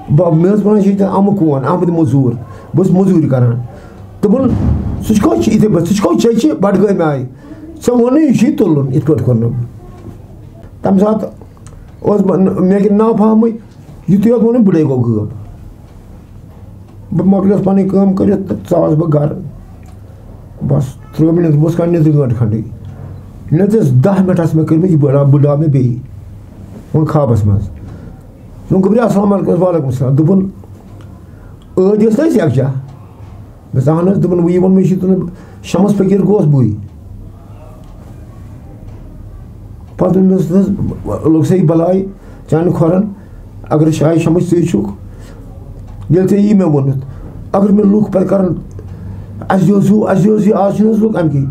بہٕ، مےٚ ٲس وَنان، یہِ چھِ ییٚتہِ اَمہٕ کون، احمد مٔزوٗر۔ بہٕ ٲسٕس مٔزوٗرۍ کَران۔ دوٚپُن، "ژٕ چھُکھ، ژٕ چھُکھ یِتھَے پٲٹھۍ، ژٕ چھُکھ چیٚچہِ بَڈگٲمۍ آیہِ۔ ژےٚ ووٚنُے یہِ چھُے تُلُن، یِتھ پٲٹھۍ کوٚرنَم۔" تَمہِ ساتہٕ اوس بہٕ، مےٚ کیٛاہ ناو فہمٕے، یُتُے یوت ووٚنُن، بٕڈَے گوٚو غٲب۔ بہٕ مۄکلیوس پَنٕنۍ کٲم کٔرِتھ تہٕ ژاس بہٕ گَرٕ۔ بَس، ترٛٲو مےٚ نیٚنٛدٕر، بہٕ اوسُس کَران نیٚنٛدٕر گٲنٛٹہٕ کھنٛڈٕے۔ نیٚنٛدٕر ٲس دَہ مِنٹ آسہٕ مےٚ کٔرمٕتۍ، یہِ بٕڈاو، بٕڈاو مےٚ بیٚیہِ۔ وۄنۍ خابَس منٛز۔ وۄنۍ گوٚبریا، السلام علیکم، وعلیکم السلام۔ دوٚپُن، عٲدۍ ٲس نہٕ أسۍ یَکجاہ؟ مےٚ دوٚپُس، اَہن حظ۔ دوٚپُن، وۄنۍ یہِ ووٚن مےٚ، یہِ چھُ تُہُنٛد شمس فقیٖر گوس بٕے۔ پَتہٕ دوٚپمَس، لوٚگ سا یہِ بَلاے چانہِ کھۄرَن؟ اگر شاید شمس ژٕے چھُکھ، ییٚلہِ ژےٚ یی مےٚ ووٚنُتھ، اگر مےٚ لُکھ پَتہٕ کَرَن، اَسہِ دِ اوس ہیوٗ، اَسہِ دِ اوس یہِ، آز چھِنہٕ حظ لُکھ اَمہِ کِنۍ۔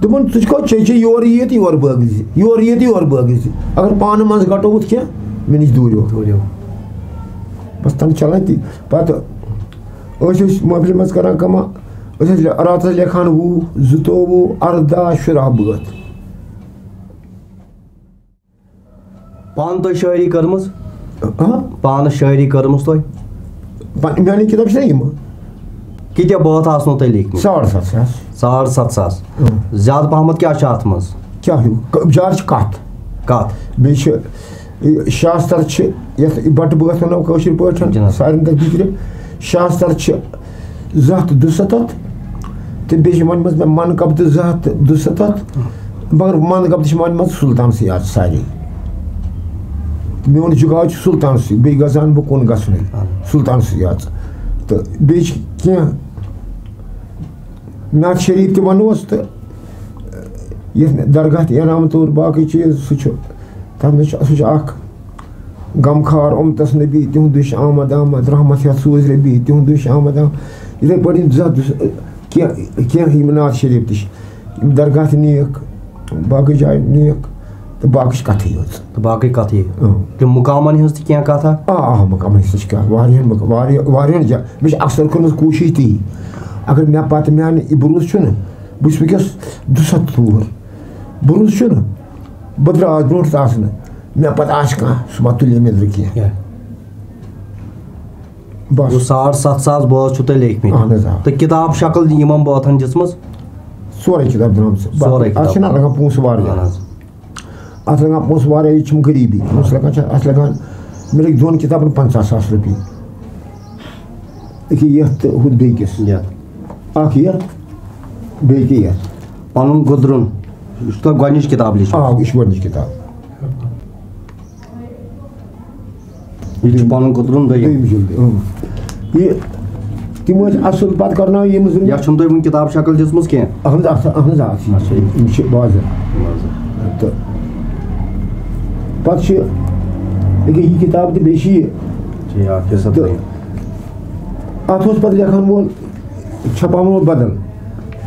دوٚپُن، ژٕ چھُکھ چے چے یورٕ یِتھ، یورٕ بٲگٕر زِ، یورٕ یِتھ، یورٕ بٲگٕر زِ۔ اگر پانہٕ منٛز گَٹووُتھ کینٛہہ، مےٚ نِش دوٗرِو۔ دوٗرِو۔ بَس تَنہٕ چَلان تی۔ پَتہٕ ٲسۍ أسۍ محفلہِ منٛز کَران کٲمہ، أسۍ ٲسۍ لے-، راتَس لیکھان وُہ، زٕتووُہ، اَرداہ، شُراہ بٲتھ۔ پانہٕ تۄہہِ شٲعری کٔرمٕژ؟ ہاں؟ پانہٕ شٲعری کٔرمٕژ تۄہہِ؟ پا-، میٛانہِ کِتابہِ چھِ نہ یِم۔ کۭتیٛاہ بٲتھ آسنو تۄہہِ لیکھمٕتۍ؟ ساڑ ستھ ساس۔ ساڑ ستھ ساس۔ اۭں۔ زیادٕ پَہمَتھ کیٛاہ چھُ اَتھ منٛز؟ کیٛاہ ہیوٗ؟ ک-، زیادٕ چھِ کَتھ۔ کَتھ؟ بیٚیہِ چھِ، یہِ شاستر چھِ، یَتھ بَٹہٕ بٲتھ وَنو کٲشِر پٲٹھۍ، جِناب۔ سارنٕے تَتھ فِکرِ۔ شاستر چھِ زٕ ہَتھ تہٕ دُسَتَتھ، تہٕ بیٚیہِ چھِ وَنہِ منٛز مےٚ من کَب تہٕ زٕ ہَتھ تہٕ دُسَتَتھ، مگر من کَب تہِ چھِ وَنہِ منٛز سُلطان سٕے یاد سارے۔ تہٕ میون جُگاو چھُ سُلطان سٕے، بیٚیہِ گژھان بہٕ کُن گژھنٕے، اَہَن۔ سُلطان سٕے یاد۔ تہٕ بیٚیہِ چھِ کینٛہہ نعت شریٖف تہِ وَنوس تہٕ یَتھ درگاہ تہِ انعام طور باقٕے چیٖز، سُہ چھُ، تَتھ منٛز چھُ، سُہ چھُ اَکھ غمخار اُمتس نبی، تِہُنٛدُے چھُ آمد آمد، رحمت ہٮ۪تھ سوٗز ربی، تِہُنٛدُے چھُ آمد آمد۔ یِتھَے پٲٹھۍ یِم زٕ ہَتھ دُس-، کینٛہہ، کینٛہہ یِم نعت شریٖف تہِ چھِ، یِم درگاہ تہِ نیک، باقٕے جایہِ نیک، تہٕ باقٕے چھِ کَتھٕے یٲژ۔ تہٕ باقٕے کَتھٕے۔ اۭں۔ تِم مُقامَن ہٕنٛز تہِ کینٛہہ کَتھا؟ آ، آ، مُقامَن ہٕنٛز تہِ چھِ کَتھ، واریاہَن مُق-، واریاہ، واریاہَن جا-، مےٚ چھِ اَکثَر کٔرمٕژ کوٗشِش تی۔ اگر مےٚ پَتہٕ میٛانہِ یہِ بروسہٕ چھُنہٕ، بہٕ چھُس وٕنکیٚس دُسَتھ وُہُر۔ بروسہٕ چھُنہٕ، بہٕ درٛاس برونٛٹھ تہِ آسہٕ نہٕ، مےٚ پَتہٕ آسہِ کانٛہہ، سُہ ما تُلہِ مےٚ نٮ۪برٕ کینٛہہ۔ کینٛہہ۔ بَس۔ گوٚو ساڑ ستھ ساس بٲتھ چھِو تۄہہِ لیکھمٕتۍ۔ اہن حظ، آ۔ تہٕ کِتاب شکل یِمن بٲتھن دِژمٕژ؟ ژورے کِتاب درٛامژٕ۔ ژورے اَتھ کِتاب۔ چھِنہ لَگان پونٛسہٕ واریاہ۔ اہن حظ۔ اَتھ لَگان پونٛسہٕ واریاہ، یہِ چھُم غریٖبی۔ پونٛسہٕ لَگان چھِ، اَتھ لَگان، مےٚ لٔگۍ دۄن کِتابَن پنٛژاہ ساس رۄپیہِ۔ أکیٛاہ یَتھ تہٕ ہُتھ بیٚکِس۔ یَتھ۔ اَکھ یَتھ، بیٚیہِ کیٛاہ یَتھ۔ پَنُن گُدرُن، یُس تۄہہِ گۄڈٕنِچ کِتاب لیٖچھ۔ آ، یہِ چھِ گۄڈٕنِچ کِتاب۔ یہِ چھُ پَنُن گُدرُن دوٚیِم۔ دوٚیِم جلد، اۭں۔ یہِ، تِم ٲسۍ اَصٕل پَتہٕ کَرناوان یِم زٕ۔ یَتھ چھُنہٕ تۄہہِ وٕنہِ کِتاب شکل دِژمٕژ کینٛہہ؟ اَہن حظ، اَتھ، اَہن حظ، آ، اَتھ چھِ، اچھا۔ یِم چھِ بازر۔ بازر۔ تہٕ پَتہٕ چھِ، ییٚکیٛاہ یہِ کِتاب تہٕ بیٚیہِ چھِ یہِ۔ چھِ یہِ اَکھ حصہٕ تہٕ ترٛٲیِتھ۔ اَتھ اوس پَتہٕ لیکھَن وول، چھَپاوَن وول بدل۔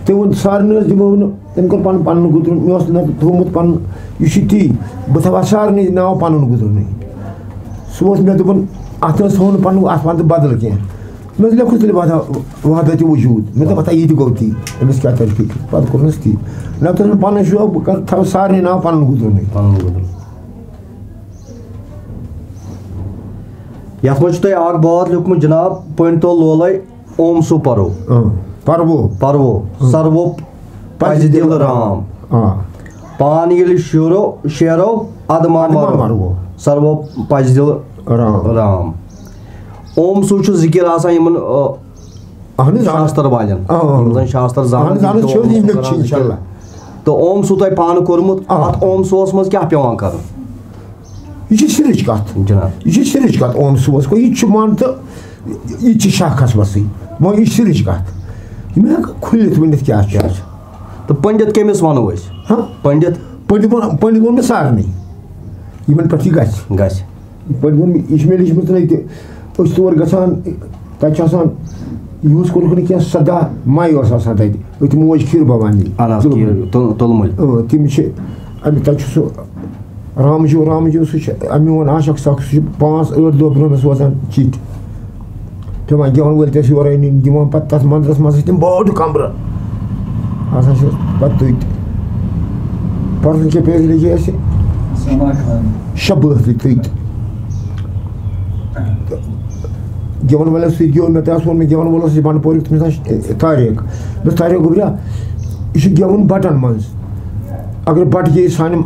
تٔمۍ ووٚن، سارنٕے حظ دِمو نہٕ۔ تٔمۍ کوٚر پَنُن، پَنُن گُترُن، مےٚ اوس نہٕ تھوٚومُت پَنُن، یہِ چھُ تی، بہٕ تھاوٕ اَتھ سارنٕے ناو پَنُن گُترُنٕے۔ سُہ اوس، مےٚ دوٚپُن، اَتھ نہ حظ تھوٚو نہٕ پَنُن، اَتھ وَنہٕ تہٕ بدل کینٛہہ۔ مےٚ دوٚپ، لیکھُس تیٚلہِ وحدہ-، وحدت وجوٗد۔ مےٚ دوٚپ، ہتا یہِ تہِ گوٚو تی، أمِس کیٛاہ تَرِ فِکرِ؟ پَتہٕ کوٚرنَس تی۔ نَتہٕ اوس مےٚ پَنُن شوق، بہٕ کَرٕ، تھاوٕ سارنٕے ناو پَنُن گُترُنٕے۔ پَنُن گُترُن۔ یَتھ منٛز چھُ تۄہہِ اَکھ بٲتھ لیوٗکھمُت، جِناب، پٔنڈتو لولَے۔ اوم سُہ پرو۔ اۭں، پرو۔ پرو۔ اۭں۔ سروو پزِ پزِ دِل دِل رام۔ آ۔ پان ییٚلہِ شیرو، شیرو، ادٕ ما ادٕ ما مرو۔ مرو۔ سروو پزِ دِل رام۔ رام۔ اوم سُہ چھُ ذِکِر آسان یِمن، آ، اہن حظ، آ۔ شاستر والٮ۪ن۔ آ، آ۔ یِم زن شاستر زانان اہن حظ، اہن حظ، تِم چھِ چھِ اوم یِم سُہ لیٚکھِتھ، کران اِنشاء ذِکِر۔ اللہ۔ تہٕ اوم سُہ تۄہہِ پانہٕ کوٚرمُت، آ۔ اتھ اوم سُوس منٛز کیٛاہ پٮ۪وان کرُن؟ یہِ چھِ سِرٕچ کَتھ۔ جِناب۔ یہِ چھِ سِرٕچ کَتھ، اوم صٲبَس گوٚو، یہِ تہِ چھُ مان تہٕ یہِ تہِ چھِ شاہ قصبَسٕے۔ وۄنۍ یہِ چھِ سِرٕچ کَتھ۔ یہِ مےٚ ہٮ۪کہٕ کھُلِتھ ؤنِتھ کیٛاہ چھُ۔ تہٕ پنڈت کٔمِس وَنو أسۍ؟ ہاں؟ پنڈت؟ پنڈت ووٚن، پنڈت ووٚن مےٚ سارنٕے، یِمَن پٮ۪ٹھ یہِ گژھِ۔ گژھِ۔ پنڈت ووٚن مےٚ، یہِ چھِ مےٚ لیٚچھمٕژ تَتہِ، أسۍ تور گژھان، تَتہِ چھُ آسان، یوٗز کوٚرُکھ نہٕ کینٛہہ، سَداہ مَے اوس آسان تَتہِ، أتھۍ موج کھیٖر بھوانی۔ اہن حظ، تُلمُل۔ کھیٖر، تُل-، تُلمُلۍ۔ اۭں، تِم چھِ، اَمہِ، تَتہِ چھُ سُہ رامجو، رامجو، سُہ چھُ میون عاشق سَکھ، سُہ چھُ پانٛژھ ٲٹھ دۄہ برونٛہہ مےٚ سوزان چِٹھۍ۔ پٮ۪وان گٮ۪وَن وٲلۍ تہِ ٲسۍ یورَے نِنۍ، دِوان پَتہٕ تَتھ مَندرَس منٛز ٲسۍ تِم بٔڑ کَمرٕ۔ آسان چھِ پَتہٕ تٔتۍ۔ پَرُن کیٛاہ پیٚیہِ لیٚکھِ اَسہِ؟ سَما خان۔ شےٚ بٲتھ تٔتۍ۔ تہٕ گٮ۪وَن والٮ۪ن سۭتۍ گیوٚو مےٚ، تَس ووٚن مےٚ، گٮ۪وَن وول اوس یہِ بَنٛڈٕ پوریُک، تٔمِس آسہِ طاریق۔ مےٚ دوٚپُس، طاریق گوٚبریا، یہِ چھُ گٮ۪وُن بَٹَن منٛز۔ اگر بَٹہٕ گٔے سانہِ،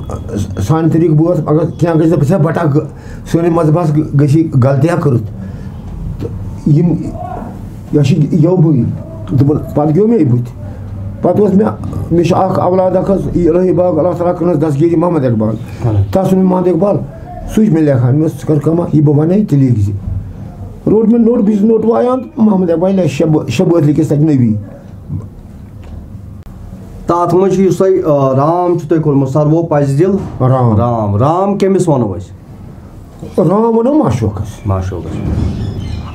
سانہِ طریٖقہٕ بٲتھ، اگر کینٛہہ گژھِ، دَپہِ، "ہے بَٹا، گٔ-، سٲنِس مذہبَس گٔ-، گٔژھِ غلطیاہ کٔرٕتھ۔" تہٕ یِم، یہِ چھِ یَوٕ بٕے۔ دوٚپُن، پَتہٕ گیوٚو مےٚ یہِ بٕتھِ۔ پَتہٕ اوس مےٚ، مےٚ چھُ اَکھ اولاد اَکھ حظ، یہِ الہی باغ، اللہ تعالیٰ کٔرنَس دستگیٖر، یہِ محمد اقبال۔ اَہَن حظ۔ تَس ووٚن مےٚ محمد اقبال، سُہ چھُ مےٚ لیکھان، مےٚ ووٚنُس، "ژٕ کَر کٲمہ، یہِ بہٕ وَنَے، تہِ لیکھۍ زِ۔" روٚٹ مےٚ نوٹ، بہٕ چھُس نوٹ وایان، تہٕ محمد اقبال لیکھِ شےٚ بٲ-، شےٚ بٲتھ لیکھِس تَتہِ نبی۔ تہٕ اَتھ منٛز چھُ یُس تۄہہِ، آ، رام چھُ تۄہہِ کوٚرمُت، سَروو پَزِ دِل رام۔ رام۔ رام کٔمِس وَنو أسۍ؟ رام وَنو معشوقَس۔ معشوقَس۔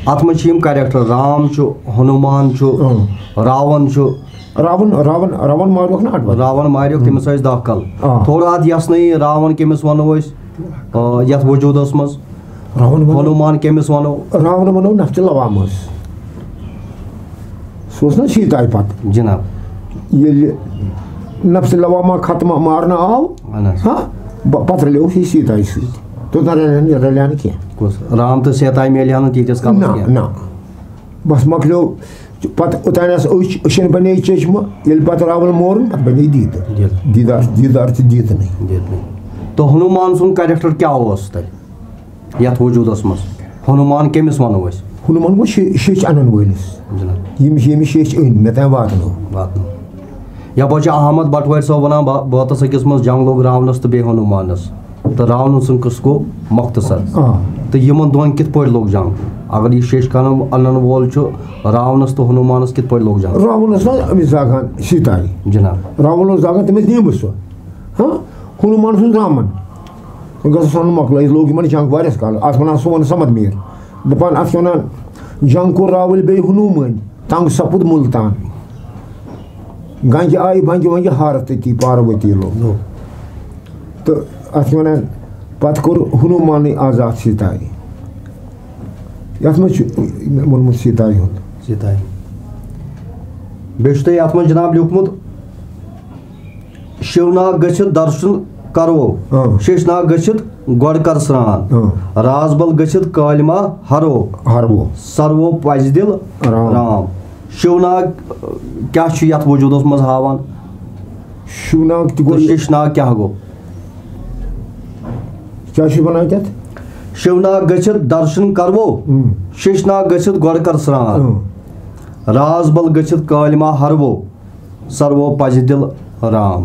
اَتھ منٛز چھِ یِم character، رام چھُ، ہنومان چھُ، اۭں۔ راوَن چھُ۔ راوَن، راوَن، راوَن ماریوکھ نا اَٹھ وَتہِ؟ راوَن ماریوکھ، اۭں۔ تٔمِس ٲسۍ دَہ کَل۔ آ۔ تھوڑا اَتھ یَژھ نہٕ یہِ، راوَن کٔمِس وَنو أسۍ، آ، یَتھ وجوٗدَس منٛز؟ راوَن وَنو۔ ہنومان کٔمِس وَنو؟ راوَن وَنو نفسِ لوامہَس۔ سُہ اوس نا سیٖتایہِ پَتہٕ۔ جِناب۔ ییٚلہِ نفسِ لوامہ ختمہ مارنہٕ آو، اَہَن حظ۔ ہاں، ب-، پَتہٕ رَلیوس یہِ سیٖتایہِ سۭتۍ۔ توٚتام رَلیٛاہ نہٕ، رَلیٛاہ نہٕ کینٛہہ۔ کُس؟ رام تہٕ سیٖتا میلیٛاہ نہٕ تیٖتِس کالَس نہ، کینٛہہ۔ نہ۔ بَس مۄکلیو، پَتہٕ اوٚتام آسہٕ أچھ، أچھَن بَنے چٔشمہٕ، ییٚلہِ پَتہٕ راوَن مورُن، پَتہٕ بَنے دیٖدٕ۔ دیٖدٕ۔ دیٖدار، دیٖدار تہِ دیٖدٕ نہٕ۔ دیٖدٕ نہٕ۔ تہٕ ہنومان سُنٛد character کیٛاہ اوس تۄہہِ؟ یَتھ وجوٗدَس منٛز ہنومان کٔمِس وَنو أسۍ؟ ہنومان گوٚو شے-، شیٚچھ اَنَن وٲلِس۔ جِناب۔ ییٚمِس، ییٚمِس شیٚچھ أنۍ، مےٚ تام واتنٲو۔ واتنٲو۔ یَپٲرۍ چھِ احمد بَٹوارِ صٲب وَنان، بہٕ، بٲتَس أکِس منٛز، "جنٛگ لوٚگ راونَس تہٕ بیٚیہِ ہنومانَس، تہٕ راونہٕ سُنٛد قٕصہٕ گوٚو مۄختصر۔" آ۔ تہٕ یِمَن دۄن کِتھ پٲٹھۍ لوٚگ جنٛگ؟ اگر یہِ شیٚچھ کَنَن اَنَن وول چھُ، راونَس تہٕ ہنومانَس کِتھ پٲٹھۍ لوٚگ جنٛگ؟ راوُن اوس نا أمِس زاگان سیٖتایہِ۔ جِناب۔ راوُن اوس زاگان تٔمِس نیٖمبہٕ سُہ۔ ہاں؟ ہنومان سُنٛد رامَن۔ گژھس وَنُن مۄکلٲیِتھ، لوٚگ یِمَن جنٛگ واریاہَس کالَس۔ اَتھ وَنان سون سَمد میٖر۔ دَپان، اَتھ کیٛاہ وَنان، جنٛگ کوٚر راوٕلۍ بیٚیہِ ہنوٗمٲنۍ، تنٛگ سَپُد مُلتان۔ گنٛگہِ آیہِ بنٛگہِ ونٛگہِ ہارٕ تٔتی، پاروتی لوٚگ۔ لوٚگ۔ تہٕ اَتھ کیٛاہ وَنان، پَتہٕ کوٚر ہنوٗمانٕے آزاد سیٖتایہِ۔ یَتھ منٛز چھُ مےٚ ووٚنمُت سیٖتایہِ ہُنٛد۔ سیٖتایہِ۔ بیٚیہِ چھُ تۄہہِ اَتھ منٛز جِناب لیوٗکھمُت، شِوناگ گٔژھِتھ درشُن کرو۔ اۭں۔ شیشناگ گٔژھِتھ گۄڈٕ کر سرٛان۔ اۭں۔ رازبل گٔژھِتھ کالما ہرو۔ ہرو۔ سرو پزِ دِل رام۔ رام۔ شِوناگ، اہ، کیٛاہ چھُ یتھ وجوٗدس منٛز ہاوان؟ شِوناگ تہِ تہٕ گوٚو۔ شیشناگ کیٛاہ گوٚو؟ کیٛاہ چھُ ونان تتھ؟ شِوناگ گٔژھِتھ درشُن کرو۔ اۭں۔ شیشناگ گٔژھِتھ گۄڈٕ کر سرٛان۔ اۭں۔ رازبل گٔژھِتھ کالما ہرو۔ سروو پزِ دِل رام۔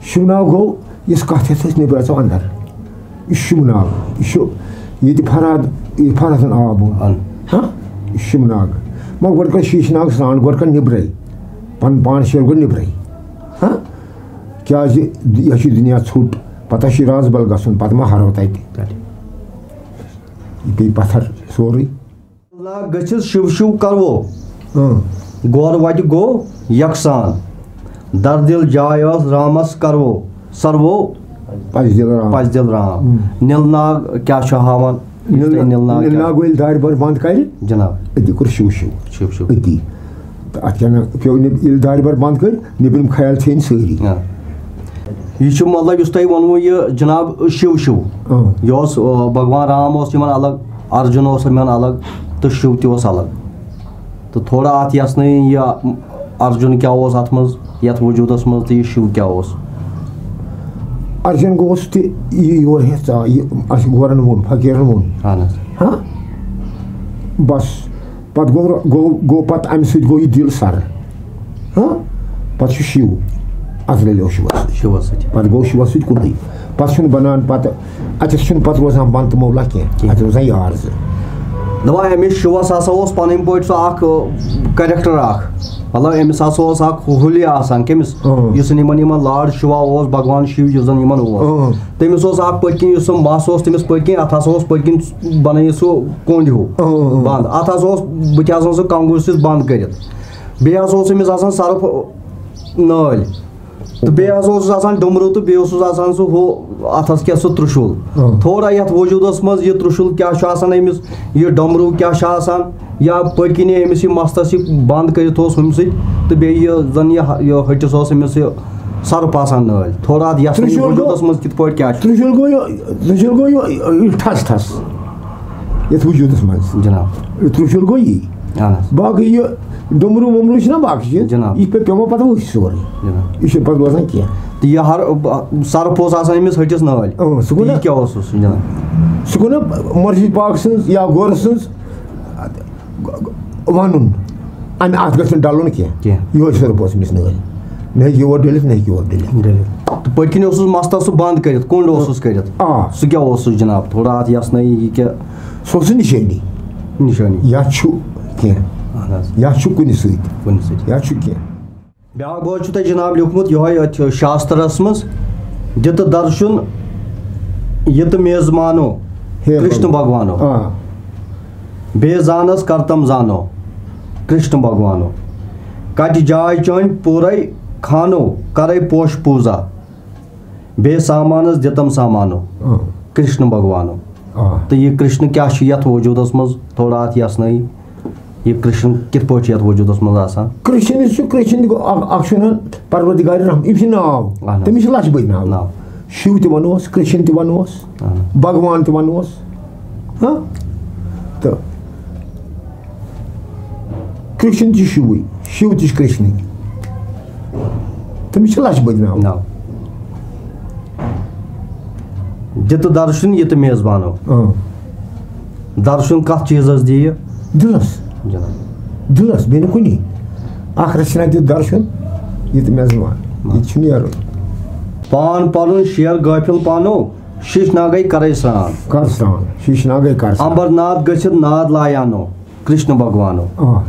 شِوناگ گوٚو، یُس کَتھ ہٮ۪تھ أسۍ نیٚبرٕ اَژو اَندر۔ یہِ شِوناگ، یہِ چھُ ییٚتہِ فرہاد، یہِ فرہادَن آب وول۔ اَن۔ ہاں؟ یہِ شِوناگ۔ مگر گۄڈٕ کَر شیٖشہٕ ناگ سرٛان، گۄڈٕ کَر نیٚبرَے۔ پَنُن پان شیر گۄڈٕ نیٚبرَے۔ ہاں؟ کیٛازِ یہِ چھُ دُنیا ژھوٚٹ، پَتہٕ چھُ رازبَل گژھُن، پَتہٕ ما ہَرو تَتہِ۔ تَتہِ۔ یہِ پیٚیہِ پَتھر سورُے۔ ناگ گٔژھِتھ شِو شِو کرو۔ اۭں۔ گور وتہِ گوٚو یکسان۔ دردِل جاے ٲس رامس کرو۔ سروو پزِ دِل رام۔ پزِ دِل رام۔ اۭں۔ نیل ناگ کیٛاہ چھُ ہاوان؟ یُس نیل تۄہہِ نا-، نیل ناگ نیل کیٛاہ؟ ناگ ییٚلہِ دارِ بر بنٛد کرِ، جناب۔ أتی کوٚر شِو شِو۔ شِو شِو۔ أتی۔ تہٕ اَتھ کیٛاہ نا-، پیوٚو نیٚبرۍ، ییٚلہِ دارِ بر بنٛد کٔر، نیٚبرِم خیال ژھیٚنۍ سٲری۔ آ۔ یہِ چھُ مطلب یُس تۄہہِ ووٚنوُ یہِ جناب شِو شِو۔ آ۔ یہِ اوس، آ، بھگوان رام اوس یِمن الگ، ارجُن اوس یِمن الگ تہٕ شِو تہِ اوس الگ۔ تہٕ تھوڑا اَتھ یَس نہٕ یہِ ارجُن کیٛاہ اوس اَتھ منٛز، یَتھ وجوٗدس منٛز تہٕ یہِ شِو کیٛاہ اوس۔ ارجُن گوٚوس تہِ یہِ یور ہٮ۪تھ ژاو، یہِ اَسہِ گورن ووٚن، فقیٖرن ووٚن۔ اہن حظ۔ ہاں؟ بس۔ پتہٕ گوٚو، گوٚو، گوٚو پتہٕ اَمہِ سۭتۍ گوٚو یہِ دِل سر۔ ہاں؟ پتہٕ چھُ شِو۔ اَتھ رلیو شِوَس سۭتۍ۔ شِوَس سۭتۍ۔ پتہٕ گوٚو شِوَس سۭتۍ کُنُے۔ پتہٕ چھُنہٕ بنان پتہٕ، اَتٮ۪تھ چھُنہٕ پتہٕ روزان بنٛد تہٕ مولا کینٛہہ۔ کینٛہہ۔ اَتہِ روزان یار زٕ۔ دَپان أمِس شِوَس ہسا اوس پنٕنۍ پٲٹھۍ سُہ اکھ، اۭں، character اکھ۔ مطلب أمِس ہسا اوس اکھ حُلیہ آسان۔ کٔمِس؟ اۭں۔ یُس زَن یِمن، یِمن Lord شِوا اوس، بھگوان شِو یُس زَن یِمن اوس۔ اۭں۔ تٔمِس اوس اکھ پٔتۍ کِنۍ، یُس سُہ مَس اوس تٔمِس پٔتۍ کِنۍ، اَتھ ہسا اوس پٔتۍ کِنۍ بنٲیِتھ سُہ کوٚنٛڈۍ ہیوٗ۔ اۭں، اۭں۔ بنٛد۔ اَتھ ہسا اوس، بہٕ تہِ ہسا اوسُس کانٛگُر سۭتۍ بنٛد کٔرِتھ۔ بیٚیہِ ہسا اوس أمِس آسان سَرُپھ نٲلۍ۔ تہٕ بیٚیہِ ہسا اوسُس آسان ڈوٚمبرٕ تہٕ بیٚیہِ اوسُس آسان سُہ ہُہ اَتھس کیٛاہ سُہ ترٛشوٗل۔ اۭں۔ تھوڑا یَتھ وجوٗدس منٛز یہِ ترٛشوٗل کیٛاہ چھُ آسان أمِس، یہِ ڈوٚمبرٕ کیٛاہ چھُ آسان، یا پٔتۍ کِنۍ أمِس یہِ مستس یہِ بنٛد کٔرِتھ اوس ہُمہِ سۭتۍ، تہٕ بیٚیہِ یہِ زن یہِ ہ-، یہِ ۂٹِس اوس أمِس یہِ سرُپھ آسان نٲلۍ۔ تھوڑا اَتھ یَتھ ترٛشوٗل گوٚو، وجوٗدس منٛز کِتھ پٲٹھۍ کیٛاہ چھُ؟ ترٛشوٗل گوٚو یہِ، ترٛشوٗل گوٚو یہِ، یہِ ٹھس ٹھس۔ یَتھ وجوٗدس منٛز۔ جناب۔ یہِ ترٛشوٗل گوٚو یی۔ اہن حظ۔ باقٕے یہِ ڈوٚمرٕ ووٚمرٕ چھِنہ باقٕے چیٖز، جناب۔ یہِ چھِ پٮ۪وان پَتہٕ وٕچھ سورُے۔ جناب۔ یہِ چھُنہٕ پَتہٕ روزان کینٛہہ۔ تہٕ یہِ ہر، سرپھ اوس آسان أمِس ۂٹِس نٲلۍ۔ اۭں، سُہ گوٚو تہٕ یہِ نہ، کیٛاہ اوسُس، جناب؟ سُہ گوٚو نہ مرشد پاک سٕنٛز یا غورٕ سٕنٛز وَنُن، اَمہِ اَتھ گژھِ نہٕ ڈَلُن کینٛہہ۔ کینٛہہ۔ یِہوٚے سرپھ اوس أمِس نٲلۍ۔ نہ ہیٚکہِ یور ڈٔلِتھ، نہ ہیٚکہِ یور ڈٔلِتھ۔ ڈٔلِتھ۔ تہٕ پٔتۍ کِنۍ اوسُس مستَس سُہ بنٛد کٔرِتھ، کوٚنٛڈ اوسُس کٔرِتھ۔ آ۔ سُہ کیٛاہ اوسُس جناب؟ تھوڑا اَتھ یَژنٲیِو، یہِ کیٛاہ؟ سُہ اوس نہٕ نِشٲنی۔ نِشٲنی۔ یا چھُ کینٛہہ۔ اہن حظ۔ یا چھُ کُنہِ سۭتۍ۔ کُنہِ سۭتۍ۔ یا چھُ کینٛہہ۔ بیٛاکھ بٲتھ چھُ تۄہہِ جناب لیوٗکھمُت یِہوٚے أتھۍ شاسترَس منٛز، دِتہٕ درشُن یِتہٕ میزمانو ہے کرشن بھگوان۔ بھگوانو۔ آ۔ بے زانس کرتم زانو کرشن بھگوانو۔ کتہِ جاے چٲنۍ پوٗرے خانو کرے پوش پوٗزا۔ بے سامانس دِتم سامانو آ۔ کرشن بھگوانو۔ آ۔ تہٕ یہِ کرشن کیٛاہ چھُ یتھ وجوٗدس منٛز؟ تھوڑا اتھ یژنٲیی۔ یہِ کرشن کِتھ پٲٹھۍ چھُ یتھ وجوٗدس منٛز آسان؟ کرشن یُس چھُ، کرشن تہِ گوٚو اکھ، اکھ چھُ ونان پروردگار رحم، یہِ چھُ ناو۔ اہن حظ۔ تٔمِس چھِ لچھ بٔدۍ ناو۔ ناو۔ شِو تہِ ونوس، کرشن تہِ ونوس، اہن۔ بھگوان تہِ ونوس۔ ہاں؟ تہٕ کرشن تہِ چھُ شِوٕے، شِو تہِ چھُ کرشنٕے۔ تٔمِس چھِ لچھ بٔدۍ ناو۔ ناو۔ دِتہٕ درشُن یہِ تہٕ میزبانو۔ اۭں۔ درشُن کَتھ چیٖزَس دِیہِ؟ دِلَس۔ جِناب۔ دِلَس، بیٚیہِ نہٕ کُنی۔ اَکھ رَژھِ چھِنہ دیُت درشُن، یہِ تہٕ میزبان۔ یہِ تہِ چھُ نیرُن۔ پان پَنُن شیر غٲفِل پانو، شیٖش ناگَے کَرَے سرٛان۔ کَر سرٛان، شیٖش ناگَے کَر سرٛان۔ امبرناتھ گٔژھِتھ ناد لایانو۔ کرشن بھگوانو۔ آ۔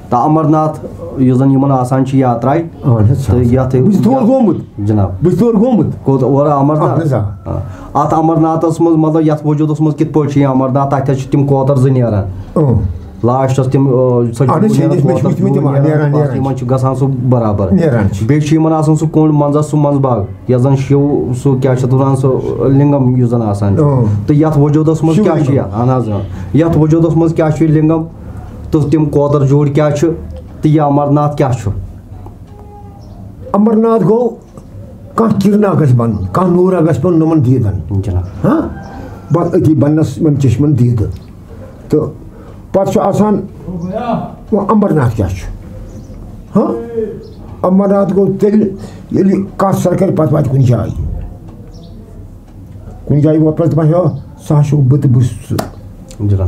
تہٕ امرناتھ یُس زن یِمن آسان چھِ یاتراے۔ اہن حظ، تہٕ یتھ بہٕ چھُس تور گوٚمُت۔ جناب۔ بہٕ چھُس تور گوٚمُت۔ کوٚت اورٕ امرناتھ؟ اہن حظ، آ۔ آ۔ اتھ امرناتھس منٛز مطلب یتھ وجوٗدس منٛز کِتھ پٲٹھۍ چھِ یہِ امرناتھ؟ تتھ حظ چھِ تِم کوتر زٕ نیران۔ اۭں۔ لاسٹس تِم، آ، سۄ اہن حظ، چھِ چھِ نیران أسۍ، مےٚ چھِ کوتر وٕچھمٕتۍ تِم، زٕ نیران نیران، پتہٕ نیران یِمن چھِ۔ چھُ گژھان سُہ برابر۔ نیران چھِ۔ بیٚیہِ چھُ یِمن آسان سُہ کوٚنٛڈ منٛزس سُہ منٛزباگ۔ یَتھ زَن شِو سُہ کیٛاہ چھِ اَتھ وَنان، سُہ لِنٛگَم یُس زَن آسان چھُ۔ اۭں۔ تہٕ یَتھ وجوٗدَس منٛز شِو کیٛاہ چھُ لِنٛگَم۔ یہِ؟ اَہَن حظ، اۭں۔ یَتھ وجوٗدَس منٛز کیٛاہ چھُ یہِ لِنٛگَم تہٕ تِم کوتَر جوٗرۍ کیٛاہ چھُ تہٕ یہِ اَمرناتھ کیٛاہ چھُ؟ اَمرناتھ گوٚو کانٛہہ کِرنا گژھِ بَنُن، کانٛہہ نوٗرا گژھِ بَنُن یِمَن دیٖدَن۔ جِناب۔ ہاں؟ بَس أتی بَننَس یِمَن چشمَن دیٖدٕ۔ تہٕ پَتہٕ چھُ آسان وۄنۍ اَمبرناتھ کیٛاہ چھُ؟ ہاں؟ اَمبرناتھ گوٚو تیٚلہِ، ییٚلہِ یہِ کَتھ سَر کَرِ، پَتہٕ واتہِ کُنہِ جایہِ۔ کُنہِ جایہِ ووت پَتہٕ دَپان، "ہیو، سُہ ہا چھُکھ بہٕ تہٕ بہٕ چھُس ژٕ۔" جِناب۔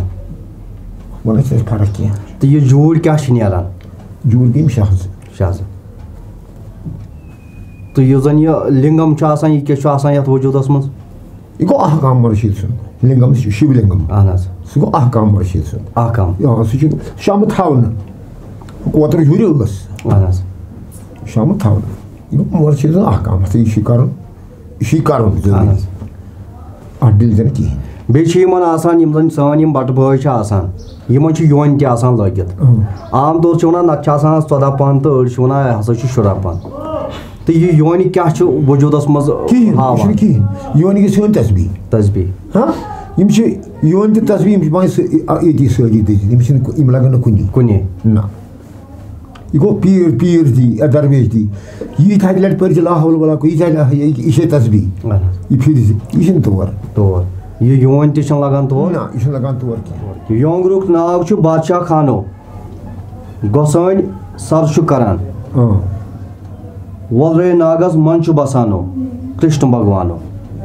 وَلہٕ، اَسہِ ٲس فرق کینٛہہ۔ تہٕ یہِ جوٗرۍ کیٛاہ چھِ نیران؟ جوٗرۍ گٔے یِم شاہ زٕ۔ شاہ زٕ۔ تہٕ یُس زَن یہِ لِنٛگَم چھُ آسان، یہِ کیٛاہ چھُ آسان یَتھ وجوٗدَس منٛز؟ یہِ گوٚو احکام مرشد سُنٛد، لِنٛگم چھُ شِو لِنٛگم۔ اہن حظ۔ سُہ گوٚو احکام مرشد سُنٛد۔ احکام۔ آ، سُہ چھُ، سُہ چھُ آمُت تھاونہٕ۔ کوترٕ جوٗرِ ٲس۔ اہن حظ۔ سُہ چھُ آمُت تھاونہٕ۔ یہِ گوٚو مرشد سُنٛد احکام، ہسا یہِ چھُے کَرُن، یہِ چھُے کَرُن ضروٗری۔ اہن حظ۔ اَتھ ڈِلہِ زَن کِہیٖنۍ۔ بیٚیہِ چھِ یِمن آسان، یِم زَن سٲنۍ یِم بَٹہٕ بٲے چھِ آسان، یِمن چھِ یونۍ تہِ آسان لٲگِتھ۔ اۭں۔ عام طور چھِ وَنان، نَتہٕ چھِ آسان اَز ژۄداہ پَن تہٕ أڑۍ چھِ وَنان، یہِ ہسا چھُ شُراہ پَن۔ تہٕ یہِ یونہِ کیٛاہ چھُ وجوٗدس منٛز کِہیٖنۍ، یہِ ہاوان؟ چھُنہٕ کِہیٖنۍ۔ یونہِ گٔژھ یِوٕنۍ تسبیٖح۔ تسبیٖح۔ ہاں؟ یِم چھِ یونہِ تہٕ تسبیٖح، یِم چھِ پانہٕ سٲ-، آ، ییٚتی سٲری دٔزِتھ۔ یِم چھِنہٕ کُ-، یِم لگن نہٕ کُنی۔ کُنی۔ نہ۔ یہِ گوٚو پیٖر، پیٖر دی، یا درویش دی۔ یہِ ییٖتہِ ہَتہِ لَٹہِ پٔرۍ زِ لا حول ولا قوة، ییٖتہِ ہَتہِ، یہِ، یہِ چھے تسبیٖح۔ اہن حظ۔ یہِ پھِرِ زِ، یہِ چھِنہٕ تور۔ تور۔ یہِ یون تہِ چھُنہٕ لگان تور۔ نہ، یہِ چھُنہٕ لگان تور کینٛہہ۔ یونٛگرُک ناو چھُ بادشاہ خانو۔ گۄسٲنۍ سر چھُ کران۔ اۭں۔ وۄلرے ناگس منٛز چھُ بسانو کرشن بھگوانو۔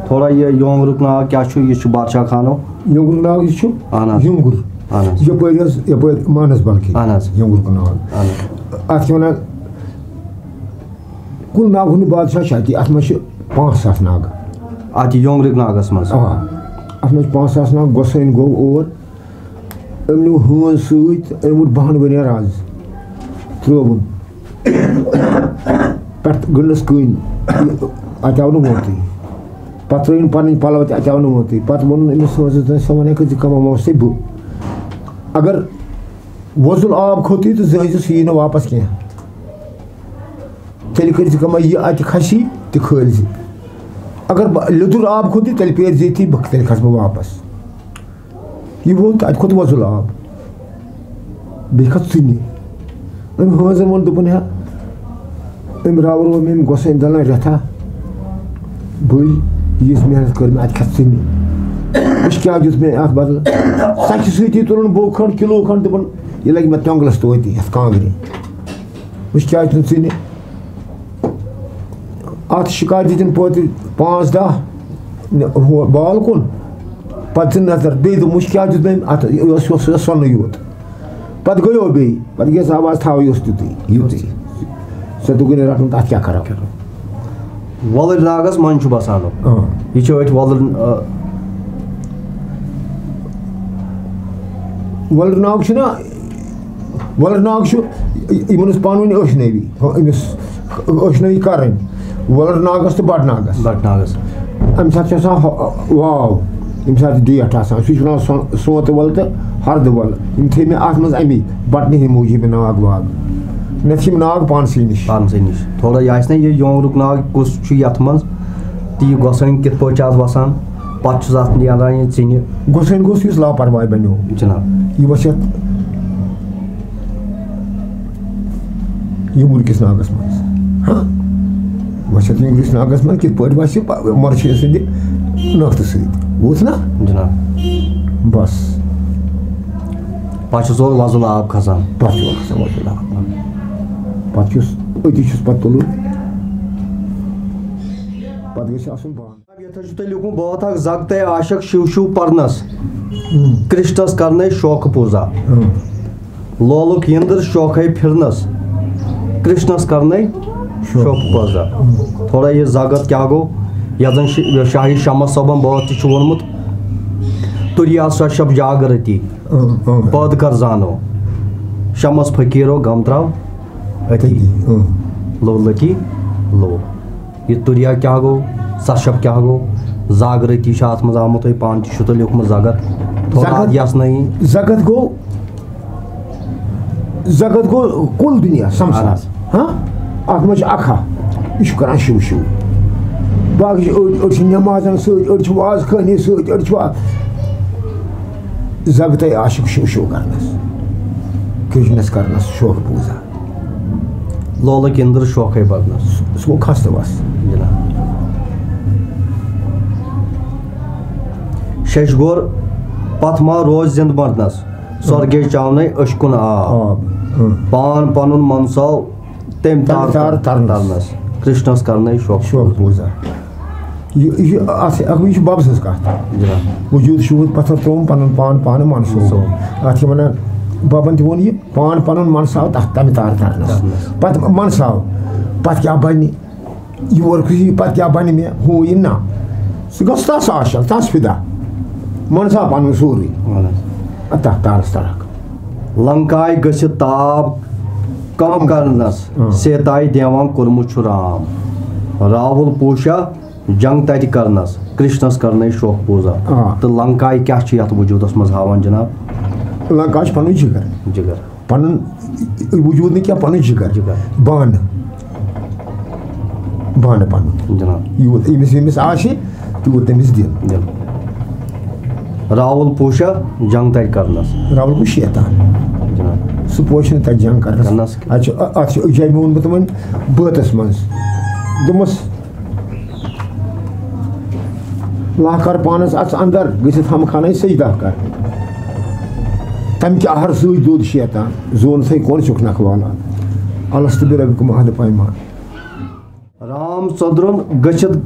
تھوڑا یہِ یونٛگرُک ناو کیٛاہ چھُ؟ یہِ چھُ بادشاہ خانو۔ یونٛگرُک ناو یہِ چھُ؟ اہن حظ۔ یونٛگُر۔ اہن حظ۔ یپٲرۍ حظ، یپٲرۍ مانسبل کِنۍ۔ اہن حظ۔ یونٛگرُک ناو۔ اہن حظ۔ اتھ چھِ ونان کُل ناگ ہُنٛد بادشاہ چھُ اَتہِ، اتھ منٛز چھِ پانٛژھ ساس ناگ۔ اتھ یونٛگرِک ناگس منٛز۔ آ۔ اتھ منٛز چھِ پانٛژھ ساس ناگ۔ گۄسٲنۍ گوٚو اور۔ أمۍ نیوٗ ہٲنز سۭتۍ تہٕ أمۍ ووٚن بَہَن ؤرۍ یَن رَز۔ ترٛووُن۔ پٮ۪ٹھ گٔنٛڈنَس کٔنۍ۔ اَتہِ آو نہٕ ووتُے۔ پَتہٕ ترٛٲوِن پَنٕنۍ پَلَو تہِ، اَتہِ آو نہٕ ووتُے۔ پَتہٕ ووٚنُن أمِس ہٲنزَس، دوٚپنَس، "ژٕ وَنَکھ ژٕ کَماوَو سُے بہٕ۔ اگر وۄزُل آب کھوٚتُے تہٕ زٲنۍ زِ سُہ یی نہٕ واپَس کینٛہہ۔ تیٚلہِ کٔرۍ زِ کٲم، یہِ اَتہِ کھَسی تہِ کھٲلۍ زِ۔ اگر بہٕ لیٚدُر آب کھوٚتُے، تیٚلہِ پیرِ زِ ییٚتی، بہٕ، تیٚلہِ کھَسہٕ بہٕ واپَس۔" یہِ ووٚن تہٕ اَتہِ کھوٚت وۄزُل آب۔ بیٚیہِ کھٔژ ژٕنہِ۔ أمۍ ہٲنزَن ووٚن، دوٚپُن، "ہے، أمۍ راوروو مےٚ أمۍ گۄسٲنۍ دَلَن رٮ۪تھا۔ بٔلۍ، یِژھ محنت کٔر مےٚ، اَتہِ کھَژ ژٕنہِ۔ أمِس کیٛاہ دیُت مےٚ اَتھ بدلہٕ؟" ژَکہِ سۭتی تُلُن بوٚو کھنٛڈ، کِلوٗ کھنٛڈ، دوٚپُن، یہِ لَگہِ مےٚ تۄنٛگلَس توتہِ یَتھ کانٛگرِ۔ وٕچھ کیٛازِ چھُنہٕ ژٕنہِ؟ اَتھ شِکارِ دِتِن پوتہِ پانٛژھ دَہ نہِ-، ہُہ بال کُن۔ پَتہٕ ژٕ نظر، بیٚیہِ دوٚپمَس، "کیٛاہ دیُت أمۍ اَتھ؟" یہِ اوس، یہِ اوس، یہِ اوس سۄنہٕ یوٗت۔ پَتہٕ گٔیو بیٚیہِ، پَتہٕ گٔیَس آواز، "تھاو، یہِ اوس تیُتُے، یِتُے۔" ژےٚ توٚگُے نہٕ رَٹُن، تَتھ کیٛاہ کَرو؟ وۄلُر ناگَس منٛز چھُ بَسان۔ اۭں۔ یہِ چھُ أتھۍ وۄلُر، آ، وۄلُر ناگ چھُنہ، وۄلُر ناگ چھُ یِمَن ٲس پانہٕ ؤنۍ ٲشنٲوی، ہُہ، أمِس ٲشنٲوی کَرٕنۍ وۄلُر ناگَس تہٕ بَٹہٕ ناگَس۔ بَٹہٕ ناگَس۔ اَمہِ ساتہٕ چھِ آسان ہۄ-، واو، ییٚمہِ ساتہٕ ڈیٹ آسان، سُہ چھُ وَنان سۄ-، سونٛتہٕ وَل تہٕ ہَردٕ وَل۔ یِم تھٲے مےٚ اَتھ منٛز اَمی بَٹنہِ ہِنٛدۍ موٗجوٗب یہِ ناگ واگ۔ نَتہٕ چھِ یِم ناگ پانسٕے نِش۔ پانسٕے نِش۔ تھوڑا یہِ آسہِ نہ یہِ یونٛگرُک ناگ کُس چھُ یَتھ منٛز، تہٕ یہِ گۄسٲنۍ کِتھ پٲٹھۍ چھِ اَتھ وَسان، پَتہٕ چھُس اَتھ نیران یہِ ژِنہِ۔ گۄسٲنۍ گوٚژھ یُس لاپرواہ بَنیو۔ جِناب۔ یہِ وَسہِ یَتھ یِمُرکِس ناگَس منٛز۔ ہاں؟ وَسہِ یَتھ یِمُرکِس ناگَس منٛز کِتھ پٲٹھۍ وَسہِ پَ-، مۄرشِد سٕنٛدِ نٲختہٕ سۭتۍ۔ بوٗز نا؟ جِناب۔ بَس۔ پَتہٕ چھُس اورٕ وۄزُل آب کھسان۔ پَتہٕ چھُ اورٕ کھسان وۄزُل آب۔ پَتہٕ چھُس أتی چھُس پَتہٕ تُلُن۔ پَتہٕ گژھِ آسُن بانہٕ۔ یَتھ حظ چھُ تۄہہِ لیوٗکھمُت، بٲتھ اَکھ زَگ تہٕ عاشق شِو شِو پَرنَس، ہُم۔ کِرٛشنَس کَرنَے شوخہٕ پوٗزا۔ ہُم۔ لولُک یِنٛدٕر شوخَے پھِرنَس، کِرٛشنَس کَرنَے شوخہٕ شوخہٕ پوٗزا۔ پوٗزا۔ ہُم۔ تھوڑا یہِ زَگَت کیٛاہ گوٚو، یَتھ زَن شِ-، شاہی شمس صٲبَن بٲتھ تہِ چھُ ووٚنمُت، تُریا سۄ شب جاگرتی، اۭں، اۭں۔ پٲدٕ کر زانو، شمس فقیٖرو غم ترٛاو أتی۔ أتی، اۭں۔ لو لٔکی لو۔ یہِ تُریا کیٛاہ گوٚو، سۄ شب کیٛاہ گوٚو، زاگرتی چھُ اَتھ منٛز آمُت، تۄہہِ پانہٕ تہِ چھُو تۄہہِ لیوٗکھمُت زَگَت۔ تھوڑا زَگَت، اَتھ یَژھ نٲیی۔ زَگَت گوٚو، زَگَت گوٚو کُل دُنیا سَمسار۔ اَہَن حظ۔ ہاں؟ اَتھ منٛز چھِ اَکھا، یہِ چھُ کَران شِو شِو۔ باقٕے چھِ أڑۍ، أڑۍ چھِ نٮ۪مازَن سۭتۍ، أڑۍ چھِ وعظ خٲنی سۭتۍ، أڑۍ چھِ وا-، زَگتَے عاشق شِو شِو کَرنَس، کِرٛشنَس کَرنَس شوخہٕ پوٗزا۔ لولہٕ کِنٛدٕر شوخَے بَرنَس۔ سُہ گوٚو کھَس تہٕ وَس۔ جِناب۔ ششگور پَتھ ما روز زِنٛدٕ مَرنَس، سۄرگے چاونَے أچھ کُن آب۔ آب۔ اۭں۔ پان پَنُن مَنساو تٔمۍ تَمہِ تار تار تَرنَس۔ تَرنَس۔ کِرٛشنَس کَرنَے شوخہٕ شوخہٕ پوٗزا۔ پوٗزا۔ یہِ، یہِ، اَتھ، اَتھ، یہِ چھِ بَبہٕ سٕنٛز کَتھ۔ جِناب۔ وجوٗد شُہُد پَتھَر ترٛووُم پَنُن پان پانہٕ مَنسوٗب۔ مَنسوٗب۔ اَتھ چھِ وَنان، بَبَن تہِ ووٚن یہِ، پان پَنُن مَنساو تَتھ تَمہِ تارٕ تَرنَس۔ تَرنَس۔ پَتہٕ مَنساو، پَتہٕ کیٛاہ بَنہِ؟ یور کُس یی، پَتہٕ کیٛاہ بَنہِ مےٚ؟ ہُہ یہِ نہ۔ سُہ گوٚژھ تَس عاشق، تَس فِدا۔ مَنساو پَنُن سورُے۔ وَن حظ۔ اَدٕ تَتھ تارَس تَرَکھ۔ لنکایہِ گٔژھِتھ تاب کم کرنس اۭں۔ سیتایہِ دیوان کوٚرمُت چھُ رام۔ راہُل پوٗشا جنگ تتہِ کرنس، کرشنس کرنے شوخ پوٗزا۔ آ۔ تہٕ لنکایہِ کیٛاہ چھُ یتھ وجوٗدس منٛز ہاوان جناب؟ لنکا چھُ پنُن جگر۔ جگر۔ پنُن وجوٗد نہٕ کینٛہہ، پنُن جگر۔ جگر۔ بانہٕ۔ بانہٕ پنُن۔ جناب۔ یوٗت أمِس ییٚمِس آسہِ، تیوٗت تٔمِس دِن۔ دِن۔ راوُل پوٗشا جنگ تَتہِ کرنَس۔ راوُل گوٚو شیطان۔ جناب۔ سُہ پوشہِ نہٕ تَتہِ جنگ کرنَس۔ کرنَس۔ اَتھ چھُ، اَتھ چھُ أکۍ جایہِ مےٚ ووٚنمُت تِمَن بٲتَس منٛز۔ دوٚپمَس، "لا کر پانَس اَژ اَندَر، گٔژھِتھ ہم خانَے سجدہ کر۔" تَمہِ کہِ اَہَر سۭتۍ دوٚد شیطان، زون تھَے کون چھُکھ نَکھٕ والان۔ الستُ بربکم احد پیمان۔ رام ژٔدرُن گٔژھِتھ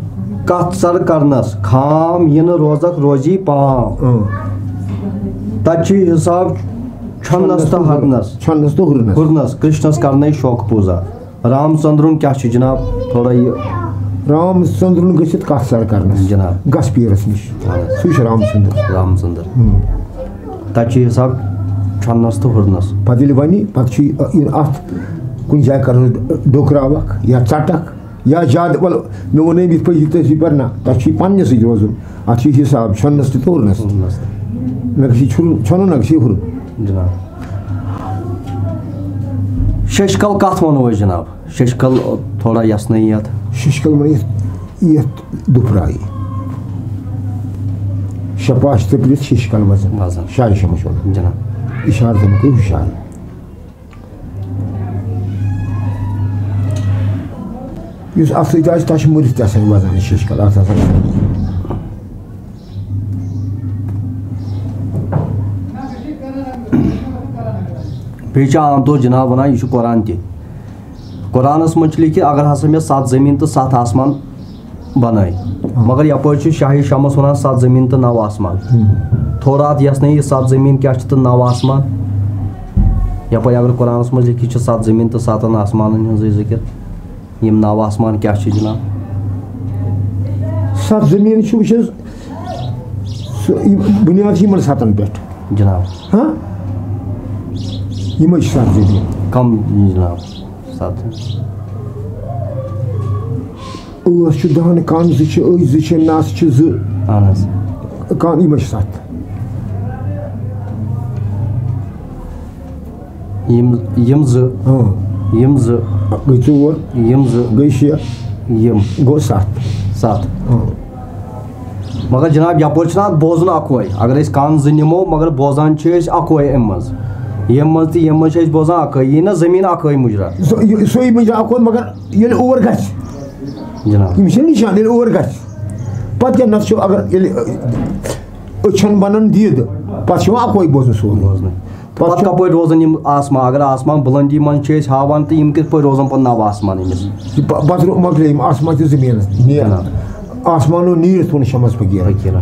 کتھ سر کرنس، خام یِنہٕ روزکھ روزی پام۔ اۭں۔ تتہِ چھُ حساب چھۄنس تہٕ ہرنس۔ چھۄنس تہٕ ہُرنس۔ ہُرنس، کرشنس کرنے شوخ پوٗزا۔ رام ژٔدرُن کیٛاہ چھُ جناب؟ تھوڑا یہِ۔ رام ژٔدرُن گٔژھِتھ کتھ سر کرنس۔ جناب۔ گس پیٖرس نِش۔ اہن حظ۔ سُے چھُ رام ژٔدر۔ رام ژٔدر۔ اۭں۔ تتہِ چھُ حساب چھۄنس تہٕ ہُرنس۔ پتہٕ ییٚلہِ ونہِ، پتہٕ چھُ یہِ، یہِ اتھ کُنہِ جایہِ کرنس ڈوکراوکھ یا ژٹکھ۔ یا زیادٕ، وَلہٕ، مےٚ ووٚن أمۍ یِتھ پٲٹھۍ، یہِ تۄہہِ یہِ پَرنا، تَتھ چھُ یہِ پنٛنِسٕے روزُن، اَتھ چھُ یہِ حِساب، چھۄننَس تہِ تہٕ ہُرنَس تہِ۔ ہُرنَس تہِ۔ نہ گژھِ یہِ چھُرُن، چھۄنُن، نہ گژھِ یہِ ہُرُن۔ جِناب۔ ششکل کَتھ وَنو أسۍ جِناب؟ ششکل، تھوڑا یَژھ نہٕ یَتھ۔ ششکل وَنو یَتھ، یَتھ دُپھراے۔ شےٚ پاش تہٕ پِرِتھ ششکل وَزن۔ وَزن۔ شاعر شمس وَنان۔ جِناب۔ اِشارٕ دِمہٕ کُے ہُشار۔ یُس اَتھ سۭتۍ آسہِ، تَس چھِ مٔرِتھ تہِ آسان وَزان یہِ شیشہِ کَل، اَتھ آسان۔ بیٚیہِ چھِ عام طور جناب وَنان، یہِ چھُ قرآن تہِ۔ قرآنَس منٛز چھُ لیٚکھِتھ، اگر ہسا مےٚ ستھ زٔمیٖن تہٕ ستھ آسمان بنٲے، مگر یَپٲرۍ چھُ شاہِ شمس وَنان، ستھ زٔمیٖن تہٕ نَو آسمان۔ تھوڑا اَتھ یَژھ نہٕ یہِ ستھ زٔمیٖن کیٛاہ چھِ تہٕ نَو آسمان۔ یَپٲرۍ اگر قرآنَس منٛز لیٚکھِتھ چھِ ستھ زٔمیٖن تہٕ ستَن آسمانَن ہٕنٛزٕے ذِکِر، یِم نَو آسمان کیٛاہ چھِ جناب؟ ستھ زٔمیٖن چھِ وٕچھ حظ، سُہ، یہِ بُنیاد چھِ یِمن ستن پٮ۪ٹھ۔ جناب۔ ہاں؟ یِمے چھِ ستھ زٔمیٖن۔ کم جناب؟ ستھ۔ ٲس چھِ دہن، کن زٕ چھِ، أچھ زٕ چھِ، نس چھِ زٕ۔ اہن حظ۔ کن، یِمے چھِ ستھ۔ یِم یِم زٕ۔ اۭں۔ یِم زٕ۔ گٔے ژور۔ یِم زٕ۔ گٔے شےٚ۔ یِم۔ گوٚو ستھ۔ ستھ۔ اۭں۔ مگر جناب، یپٲرۍ چھُنہ اتھ بوزُن اکوے۔ اگر أسۍ کن زٕ نِمو، مگر بوزان چھِ أسۍ اکوے امہِ منٛز۔ ییٚمہِ منٛز تہِ ییٚمہِ منٛز چھِ أسۍ بوزان اکٲے۔ یی نہ زٔمیٖن اکٲے مُجرا۔ سُہ، یہِ، سُے مُجرا اکوے، مگر ییٚلہِ اور گژھِ، جناب۔ یِم چھِ نشان، ییٚلہِ اور گژھِ۔ پتہٕ کیٛاہ نتہٕ چھُ، اگر ییٚلہِ أچھن بنان دید، پتہٕ چھُ یِوان اکوے بوزُن سورُے۔ بوزنہٕ۔ پتہٕ پتہٕ چھُ کپٲرۍ روزان یِم آسمان؟ اگر آسمان بُلندی منٛز چھِ أسۍ ہاوان، تہٕ یِم کِتھ پٲٹھۍ روزان پتہٕ نو آسمان أمِس؟ یہِ پ-، پتہٕ رو-، مۄکلے یِم آسمان تہٕ زٔمیٖنس۔ نیر-، جناب۔ آسمانو نیٖرِتھ ووٚن شمس فقیٖرن۔ فقیٖرن۔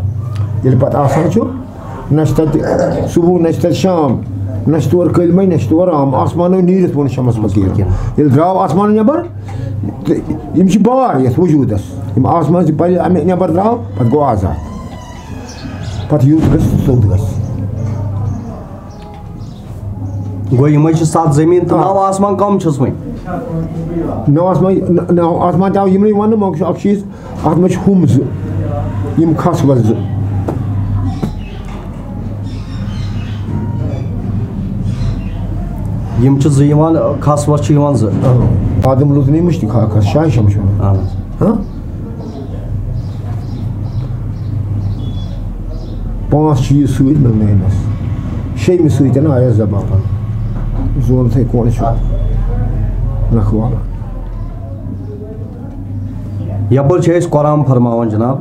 ییٚلہِ پتہٕ آسان چھُ، نہ چھِ تَتہِ صُبح، نہ چھِ تَتہِ شام، نہ چھِ تورٕ کٔلۍ مَے، نہ چھِ تورٕ عام۔ آسمانو نیٖرِتھ ووٚن شمس فقیٖرن۔ فقیٖرن۔ ییٚلہِ درٛاو آسمان نٮ۪بر، تہٕ یِم چھِ بار یَتھ وجوٗدس۔ یِم آسمان چھِ پَلہِ اَمہِ نٮ۪بر درٛاو، پتہٕ گوٚو آزاد۔ پتہٕ یوٗت گژھِ، سیوٚد گژھِ۔ گوٚو یِمے چھِ ستھ زٔمیٖن تہٕ آ۔ نو آسمان کم چھِس وۄنۍ؟ نو آسمان، نہ، نو آسمان تہِ آو یِمنٕے وَننہٕ، مگر چھُ اکھ چیٖز، اَتھ منٛز چھِ ہُم زٕ، یِم کھس وَس زٕ۔ یِم چھِ زٕ یِوان، کھس وس چھِ یِوان زٕ۔ آدم لوٚت نہٕ مُشتِک ہاکس، شاہ شمشون۔ اہن حظ۔ ہاں؟ پانٛژھ چیٖز سۭتۍ مِلنٲومَس۔ شیٚیِمہِ سۭتۍ آیس زبان۔ زون تھے کون چھُ نکھٕ والان۔ یپٲرۍ چھِ أسۍ قرآن فرماوان جناب،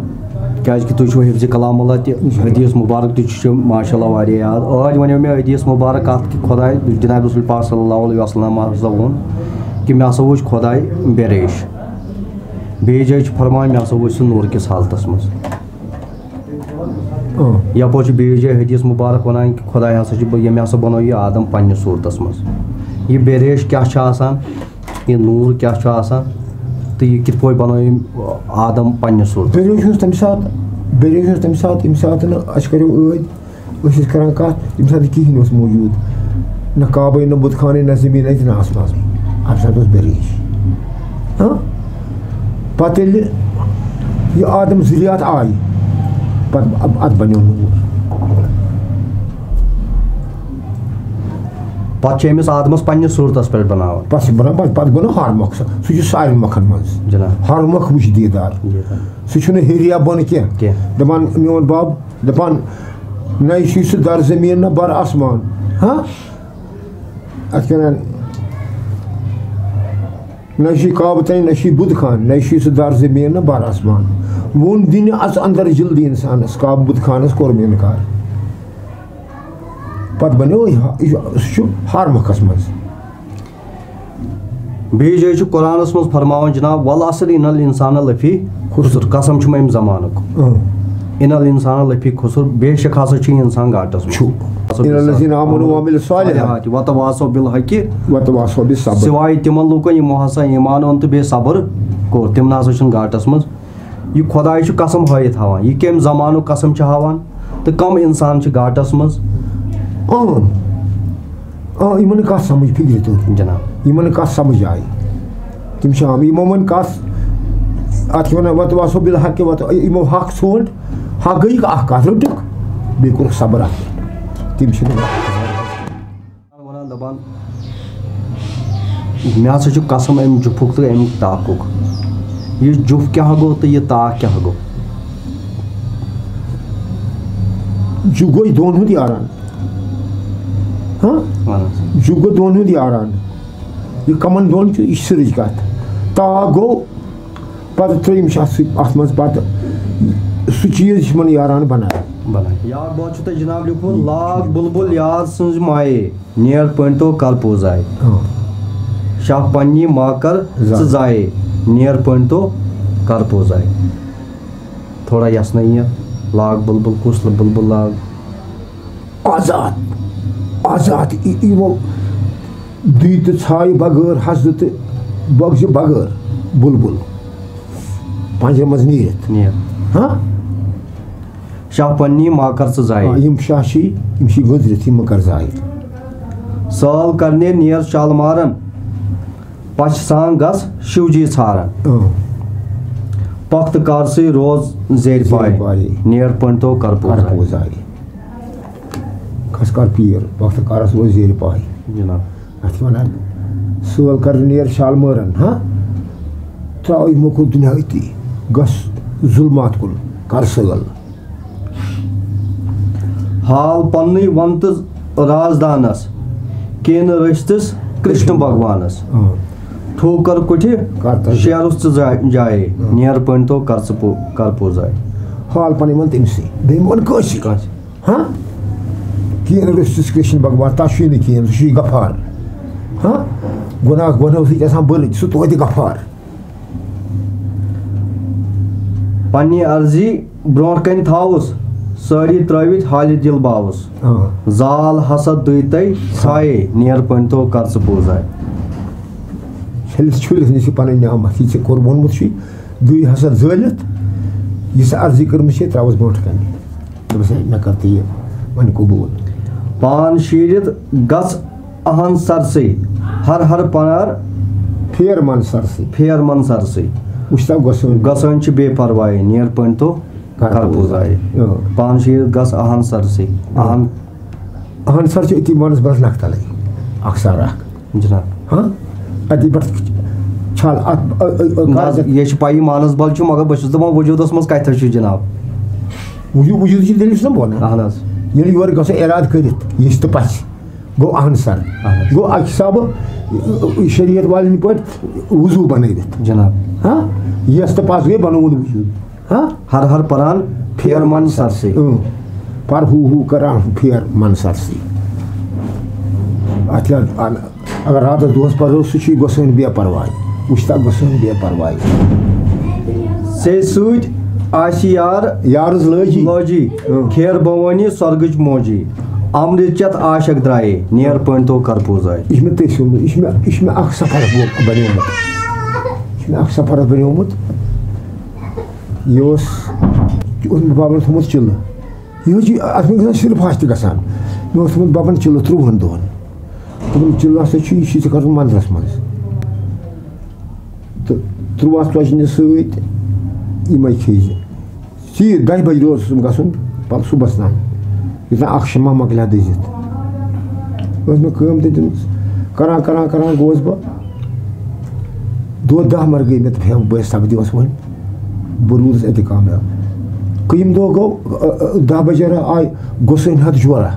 کیازِ کہِ تُہۍ چھِو حفظِ کلام اللہ تہِ، حدیث مبارک تہِ چھِ ماشاء اللہ واریاہ یاد۔ ٲدۍ ونیو مےٚ حدیث مبارک کتھ کہِ خداے جناب رسول پاک صلی اللہ علیہ وسلم ہسا ووٚن کہِ مےٚ ہسا وٕچھ خداے بے ریش۔ بیٚیہِ جایہِ چھُ فرماوان، مےٚ ہسا وٕچھ سُہ نوٗر کِس حالتس منٛز۔ اۭں۔ یپٲرۍ چھُ بیٚیِس جایہِ حدیث مبارک ونان کہِ خداے ہسا چھُ، ییٚمۍ ہسا بنوو یہِ آدم پننہِ صوٗرتس منٛز۔ یہِ بے ریش کیٛاہ چھُ آسان، یہِ نوٗر کیٛاہ چھُ آسان، تہٕ یہِ کِتھ پٲٹھۍ بنوو ییٚمۍ آدم پننہِ صوٗرتس منٛز؟ بے ریش اوس تَمہِ ساتہٕ، بے ریش اوس تَمہِ ساتہٕ، ییٚمہِ ساتہٕ نہٕ اَسہِ کَریو ٲدۍ، أسۍ ٲسۍ کَران کَتھ، ییٚمہِ ساتہٕ نہٕ کِہیٖنۍ اوس موٗجوٗد، نہ کعبَے، نہ بُت خانَے، نہ زٔمیٖنَے، نہ آسمانٕے۔ اَمہِ ساتہٕ اوس بے ریش۔ ہاں؟ پتہٕ ییٚلہِ یہِ آدم ذُریات آیہِ، پتہٕ اتھ بنیو نوٗر۔ پتہٕ چھِ أمِس آدمس پننِس صوٗرتس پٮ۪ٹھ بناوان۔ پتہٕ چھِ بنان، پتہٕ، پتہٕ بنو ہر مۄکھ سُہ، سُہ چھُ سارنٕے مۄکھن منٛز۔ جناب۔ ہر مۄکھ وٕچھ دیٖدار۔ دیٖدار۔ سُہ چھُنہٕ ہیٚرِ یا بۄنہٕ کینٛہہ۔ کینٛہہ۔ دپان میون بب، دپان، نہ چھُے سُہ در زٔمیٖن نہ بر آسمان۔ ہاں؟ اتھ کیٛاہ ونان؟ نہ چھُے کعبہٕ تانۍ، نہ چھُے بُت خان، نہ چھُے سُہ در زٔمیٖن، نہ بر آسمان۔ ووٚن دِنہِ اَژ اندر جلدی اِنسانس، کعبہٕ بُت خانس کوٚر مےٚ اِنکار۔ پتہٕ بنیو یہِ، یہِ، سُہ چھُ ہر مۄکھس منٛز۔ بیٚیہِ جایہِ چھُ قرآنس منٛز فرماوان جناب، "والعصر ان الانسان لفی خسر"، قسم چھُم امہِ زمانُک۔ اۭں۔ "ان الانسان لفی خسر"، بے شک ہسا چھُ یہِ انسان گاٹس منٛز۔ چھُ۔ الا الذین آمنوا وعملوا الصالحات۔ وتواصوا بالحق۔ وتواصوا بالصبر۔ سوائے تِمن لوٗکن یِمو ہسا ایمان اوٚن تہٕ بیٚیہِ صبر کوٚر، تِم نہ ہسا چھِنہٕ گاٹس منٛز۔ یہِ خۄداے چھُ قسم ہٲیِتھ ہاوان، یہِ کمہِ زمانُک قسم چھُ ہاوان تہٕ کم انسان چھِ گاٹس منٛز؟ اۭں۔ آ، یِمن نہٕ کَتھ سَمٕجھ فِکرِ توٚر۔ جناب۔ یِمن نہٕ کَتھ سَمٕجھ آیہِ۔ تِم چھِ آمٕتۍ، یِمو وۄنۍ کَتھ، اَتھ کیٛاہ وَنان، وَتہٕ وَسو بِل حق، وَتہٕ، یِمو حق ژھونٛڈ، حق گٔیِکھ اَکھ کَتھ رٔٹٕکھ، بیٚیہِ کوٚرُکھ صبر اَتھ پٮ۪ٹھ۔ تِم چھِنہٕ وَنان۔ وَنان دَپان، مےٚ ہسا چھُ قسم اَمہِ جُفُک تہٕ اَمہِ تاکُک۔ یہِ جُف کیٛاہ گوٚو تہٕ یہِ تاک کیٛاہ گوٚو؟ جُف گوٚو یہِ دۄن ہُنٛد یاران۔ ہاں؟ وَن حظ۔ جُف گوٚو دۄن ہُنٛد یاران۔ یہِ کَمَن دۄن چھُ، یہِ چھِ سِرٕچ کَتھ۔ تاک گوٚو، پَتہٕ ترٛٲیِم چھِ اَتھ سۭتۍ، اَتھ منٛز پَتہٕ سُہ چیٖز چھِ یِمَن یاران بَنان۔ بنان۔ یاد بہت چھُ تۄہہِ جناب لیوٗکھمُت، لاگ بُلبُل یار سٕنٛز مایے، نیر پٔنڈتو کر پوٗزایہِ۔ آ۔ شاہ پننی ما کر زا۔ ژٕ زایے، نیر پٔنڈتو کر پوٗزایہِ۔ تھوڑا یژھ نہ یہِ لاگ بُلبُل، کُس بُلبُل لاگ؟ آزاد، آزاد، ای-، یِمو دی تہٕ ژھایہِ بغٲر، حسدٕ تہٕ بۄگزِ بغٲر بُلبُل پنجرٕ منٛز نیٖرِتھ۔ نیر۔ ہاں؟ شاہ پننی ما کر ژٕ زایہِ۔ آ، یِم شاہ چھِ، یِم چھِ گٔنٛزرِتھ، یِم مہ کر زایہِ۔ سال کرنے نیر شالمارن، پچھ سان گژھ شِوجی ژھارن۔ اۭں۔ پخت کار سٕے روز زیرِ زیرِ پایہِ۔ پایہِ۔ نیر پٔنڈتو کر کر پوٗزایہِ۔ پوٗزایہِ۔ کھس کر پیٖر، پخت کارس روز زیرِ پایہِ۔ جناب۔ اتھ چھِ ونان سٲل کر نیر شالمٲرن، ہاں؟ تراو یہِ موٚکُر دُنیا أتی، گژھ ظُلمات کُن، کر سٲل۔ حال پننُے ون تہٕ رازدانس، کینہٕ رٔستِس کرشن بھگوانس۔ اۭں۔ ٹھوکر کُٹھِ کر تہٕ شیرُس ژٕ جا-، جایے، اۭں۔ نیر پٔنڈتو کر ژٕ پو-، کر پوٗزایہِ۔ حال پنٕنۍ ون تٔمسٕے، بیٚیہِ مہ ون کٲنٛسی۔ کٲنٛسہِ۔ ہاں؟ کینہٕ رٔستِس کرشن بھگوان، تس چھُے نہٕ کینہہ، سُہ چھُے غفار۔ ہاں؟ گۄناہ، گۄناہو سۭتۍ آسان بٔرٕتھ، سُہ توتہِ غفار۔ پننہِ عرضی برونٛٹھ کنہِ تھاوُس، سٲری ترٲوِتھ حالہِ دِل باوُس۔ آ۔ زال حسد دٕے تۄہہِ ژھایے، نیر پٔنڈتو کر ژٕ پوٗزایہِ۔ چھٔلِتھ چھُلِتھ نِش چھِ پنٕنۍ نعمت، یہِ ژےٚ کوٚر ووٚنمُت چھُے، دٕے حسد زٲلِتھ، یہِ ژےٚ عرضی کٔرمٕژ چھے، ترٛاوُس برونٛٹھ کنہِ۔ دوٚپُس، ہے، مےٚ کر تہٕ یہِ وۄنۍ قبوٗل۔ پان شیٖرِتھ گژھ اہن سرسٕے، ہر ہر پنار پھیر من سرسٕے۔ پھیر من سرسٕے۔ وٕچھ سا گۄسٲنۍ۔ گۄسٲنۍ چھِ بے پرواہٕے، نیر پٔنڈتو کر کر پوٗزایہِ۔ پوٗزایہِ۔ اۭں۔ پان شیٖرِتھ گژھ اہن سرسٕے۔ اہن۔ اہن سر چھِ أتی مانس برس نکھ تلٕے۔ اکھ سر اکھ۔ جناب۔ ہاں؟ اَتی پٮ۪ٹھ چھل اَتھ، ٲ، ٲ، ٲ، نہ حظ، کاغذ۔ یہِ چھِ پَیی مانسبل چھُ، مگر بہٕ چھُس دَپان وجوٗدَس منٛز کَتہِ حظ چھُ جناب؟ وجوٗد، وجوٗدٕچ دٔلیٖل چھُس نہ بہٕ وَنان۔ اہن حظ۔ ییٚلہِ یورٕ گژھو اِرادٕ کٔرِتھ، یہِ چھِ تہٕ پَژھِ۔ گوٚو اہن سر۔ اہن حظ۔ گوٚو اَکہِ حسابہٕ، ٲ، ٲ، شریعت والٮ۪ن پٲٹھۍ وضوٗ بنٲوِتھ۔ جناب۔ ہاں؟ یَس تہٕ پَژھ گٔے، بنووُن وجوٗد۔ ہاں؟ ہر ہر پران پھیر من سرسٕے۔ اۭں۔ پر ہو ہو کران پھیر من سرسٕے۔ اَتھ چھِ اَتھ اگر راتس دۄہس پرو، سُہ چھُے گۄسٲنۍ بے پرواے۔ وٕچھ تہ گۄسٲنۍ بے پرواے۔ ژے سۭتۍ آسہِ یار یارس لٲجی۔ لٲجی۔ اۭں۔ خیر بھوٲنی سۄرگٕچ موجی۔ امرت چتھ عاشق درایے، نیر پٔنڈتو کر پوٗزایہِ۔ یہِ چھُ مےٚ تٔتھۍ سُنٛد، یہِ چھُ مےٚ، یہِ چھُ مےٚ اکھ سفر بنیومُت۔ یہِ چھُ مےٚ اکھ سفر بنیومُت۔ یہِ اوس، یہِ اوس مےٚ بابن تھوٚمُت چِلہٕ۔ یہِ حظ چھُ، اَتھ منٛز گژھان صرف ہَش تہِ گژھان۔ مےٚ اوس تھوٚمُت بَبَن چِلہٕ ترٛۆہَن دۄہَن۔ دوٚپُن، "چِلہٕ ہسا چھُ، یہِ چھُے ژےٚ کَرُن مَندرَس منٛز۔ تہٕ ترٛۆوَہ ژۄچہِ نہِ سۭتۍ، یِمَے کھیٚیہِ زِ۔" ژیٖرۍ دَہہِ بَجہِ اوسُم گژھُن، پَتہٕ صُبحَس تام۔ یوٚتام اَکھ شمع مۄکلہِ ہا دٔزِتھ۔ ٲس مےٚ کٲم تہِ دِژمٕژ۔ کران، کران، کران گوس بہٕ۔ دۄہ دَہ مَر گٔے مےٚ تہٕ ہیوٚو بہٕ سَپدیوس وۄنۍ۔ بہٕ روٗدُس أتی کامیاب۔ کٔہِم دۄہ گوٚو، ٲ، ٲ، دَہ بَجے را آے گۄسٲنۍ ہَتھ جورا۔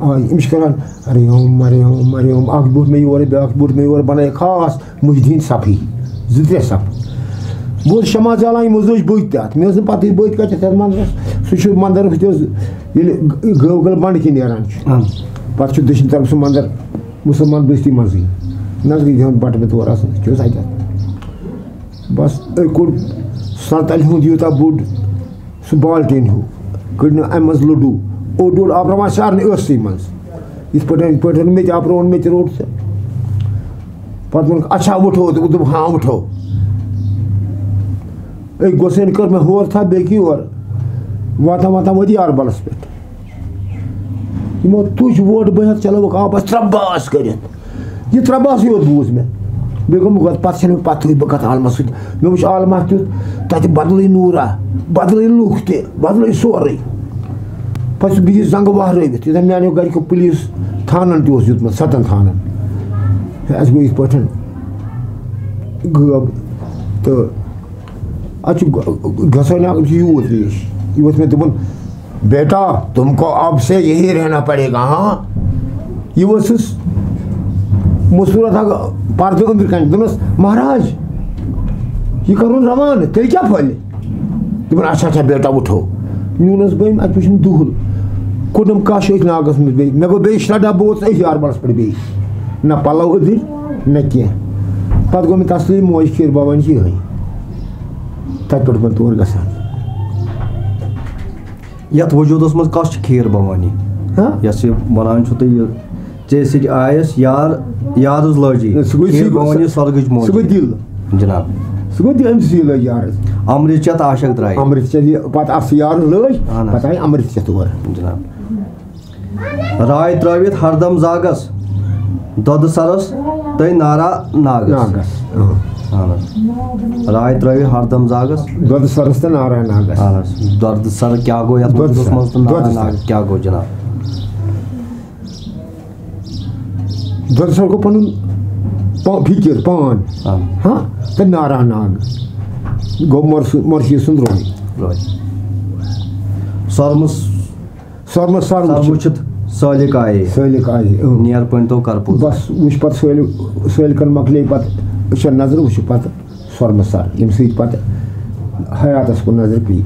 آے، أمِس چھِ کران، "ارے اوم، ارے اوم، ارے اوم۔" اَکھ بیوٗٹھ مےٚ یورٕ، بیٛاکھ بیوٗٹھ مےٚ یورٕ، بَنٲے خاص محی الدیٖن صفہٕ۔ زٕ ترٛےٚ صفہٕ۔ بہٕ اوسُس شمع زالان، یِم حظ لٔج بٔتۍ تہِ اَتھ۔ مےٚ ٲس نہٕ پَتہٕے بٔتۍ کَتٮ۪تھ یَتھ مَنٛدرَس۔ سُہ چھُ مَنٛدَر ہُتہِ حظ، ییٚلہِ گٲوکَل بَنٛڈٕ کِنۍ نیران چھُ۔ اَہَن۔ پَتہٕ چھُ دٔچھِنۍ طرفہٕ سُہ مَنٛدَر، مُسلمان بستی منٛزٕے۔ نظرِ دِوان بَٹہٕ مےٚ تور آسان، چھُ حظ اَتٮ۪تھ۔ بَس، أکۍ کوٚڑ سَنتَلہِ ہُنٛد یوٗتاہ بوٚڑ سُہ بالٹیٖن ہیوٗ، کٔڑۍ نہٕ اَمہِ منٛز لٔڈوٗ، اوٚڑ اوٚڑ آپراوان سارنٕے ٲسسٕے منٛز۔ یِتھ پٲٹھۍ، یِتھ پٲٹھۍ مےٚ تہِ آپرون، مےٚ تہِ روٚٹ تہٕ پَتہٕ ووٚنُکھ، "اچھا، وٕٹھو؟" تہٕ بہٕ دوٚپ، "ہاں، وٕٹھو۔" أکۍ گۄسٲنۍ کٔر مےٚ ہورٕ تھپھ، بیٚکہِ یورٕ۔ واتان واتان وٲتۍ یاربَلَس پٮ۪ٹھ۔ یِمو تُج ووٹ بہٕ ہٮ۪تھ چَلٲوٕکھ آبَس ترٛباس کٔرِتھ۔ یہِ ترٛباسٕے یوت بوٗز مےٚ۔ بیٚیہِ گوٚو مےٚ گۄڈٕ، پَتہٕ چھَنہٕ مےٚ پَتہٕے بہٕ کَتھ عالمَس سۭتۍ۔ مےٚ وٕچھ عالمہ تیُتھ، تَتہِ بدلٕے نوٗرا، بدلٕے لُکھ تہِ، بدلٕے سورُے۔ پَتہٕ چھُس بہٕ یہِ زنٛگہٕ وہرٲوِتھ، یوٚتام میٛانیو گَرِکیو پُلیٖس تھانَن تہِ اوس دیُتمُت، سَتَن تھانَن۔ ہے، اَسہِ گوٚو یِتھ پٲٹھۍ غٲب تہٕ اَتھ چھُ گۄ-، گۄسٲنۍ اَکھ چھُ یوٗت ریٖش۔ یہِ ووٚتھ مےٚ دوٚپُن، "بیٹا، تم کو اب سے یہی رہنا پڑے گا، ہاں؟" یہِ ؤژھٕس مستوٗرَتھ اَکھ پردٕ أنٛدرٕ کَنہِ۔ دوٚپمَس، "مہراج، یہِ کَرُن روانہٕ، تیٚلہِ کیٛاہ پھٔلہِ؟" دوٚپُن، "اچھا، اچھا، بیٹا، اُٹھو۔" نیوٗنَس بہٕ أمۍ، اَتہِ وٕچھُم دُہُل۔ کوٚڑنَم کَش أتھۍ ناگَس منٛز بیٚیہِ۔ مےٚ گوٚو بیٚیہِ شرٛٹا، بہٕ ووتُس أتھۍ یاربَلَس پٮ۪ٹھ بیٚیہِ۔ نہ پَلَو أدٕرۍ، نہ کینٛہہ۔ پَتہٕ گوٚو مےٚ تَسلی، موج کھیٖر بھوانی چھِ یِہوٚے۔ تَتہِ پٮ۪ٹھ بہٕ تور گژھان۔ یَتھ وجوٗدَس منٛز کَس چھِ کھیٖر بھوانی؟ ہاں؟ یۄس یہِ وَنان چھُ تُہۍ، یہِ ژےٚ سۭتۍ آیَس یار، یارَس لٲجی۔ سُہ گوٚو کھیٖر سُہ گوٚو بھوانی سۄرگٕچ موجی۔ سُہ گوٚو دِل۔ جناب۔ سُہ گوٚو دِل، أمۍ سٕے لٲج یارَس۔ امرت چتھ عاشق درٛاے۔ امرت چتھ یہِ پَتہٕ اَتھ سُہ یارَس لٲج، اَہَن حظ۔ پَتہٕ آیہِ امرت چتھ تور۔ جناب۔ راے ترٲوِتھ ہردم زاگس، دۄدٕ سرس تہٕ نارا ناگس۔ ناگَس۔ اۭں۔ اہن حظ۔ راے ترٲوِتھ ہردم زاگس۔ دۄدٕ سرَس تہٕ نارا ناگَس۔ اہن حظ۔ دۄدٕ سر کیٛاہ گوٚو یَتھ دۄدٕ وجوٗدس سر، منٛز تہٕ نارا دۄدٕ سر۔ ناگ کیٛاہ گوٚو جناب؟ دۄدٕ سر گوٚو پَنُن پا-، فِکِر، پان۔ آ۔ ہاں؟ تہٕ نارا ناگ گوٚو مۄرشی، مۄرشی سُنٛد روے۔ روے۔ سۄرمہٕ سۄرمہٕ سر سر وٕچھِتھ۔ وٕچھِتھ سٲلِک آیے۔ سٲلِک آیے، اۭں۔ نیر پٔنڈتو کرپوٗز۔ بس وٕچھ پتہٕ سٲلِک، سٲلِکن مۄکلے پتہٕ، أچھن نظر وٕچھ پتہٕ سۄرمہٕ سر، ییٚمہِ سۭتۍ پتہٕ حیاتس کُن نظر پیٚیہِ۔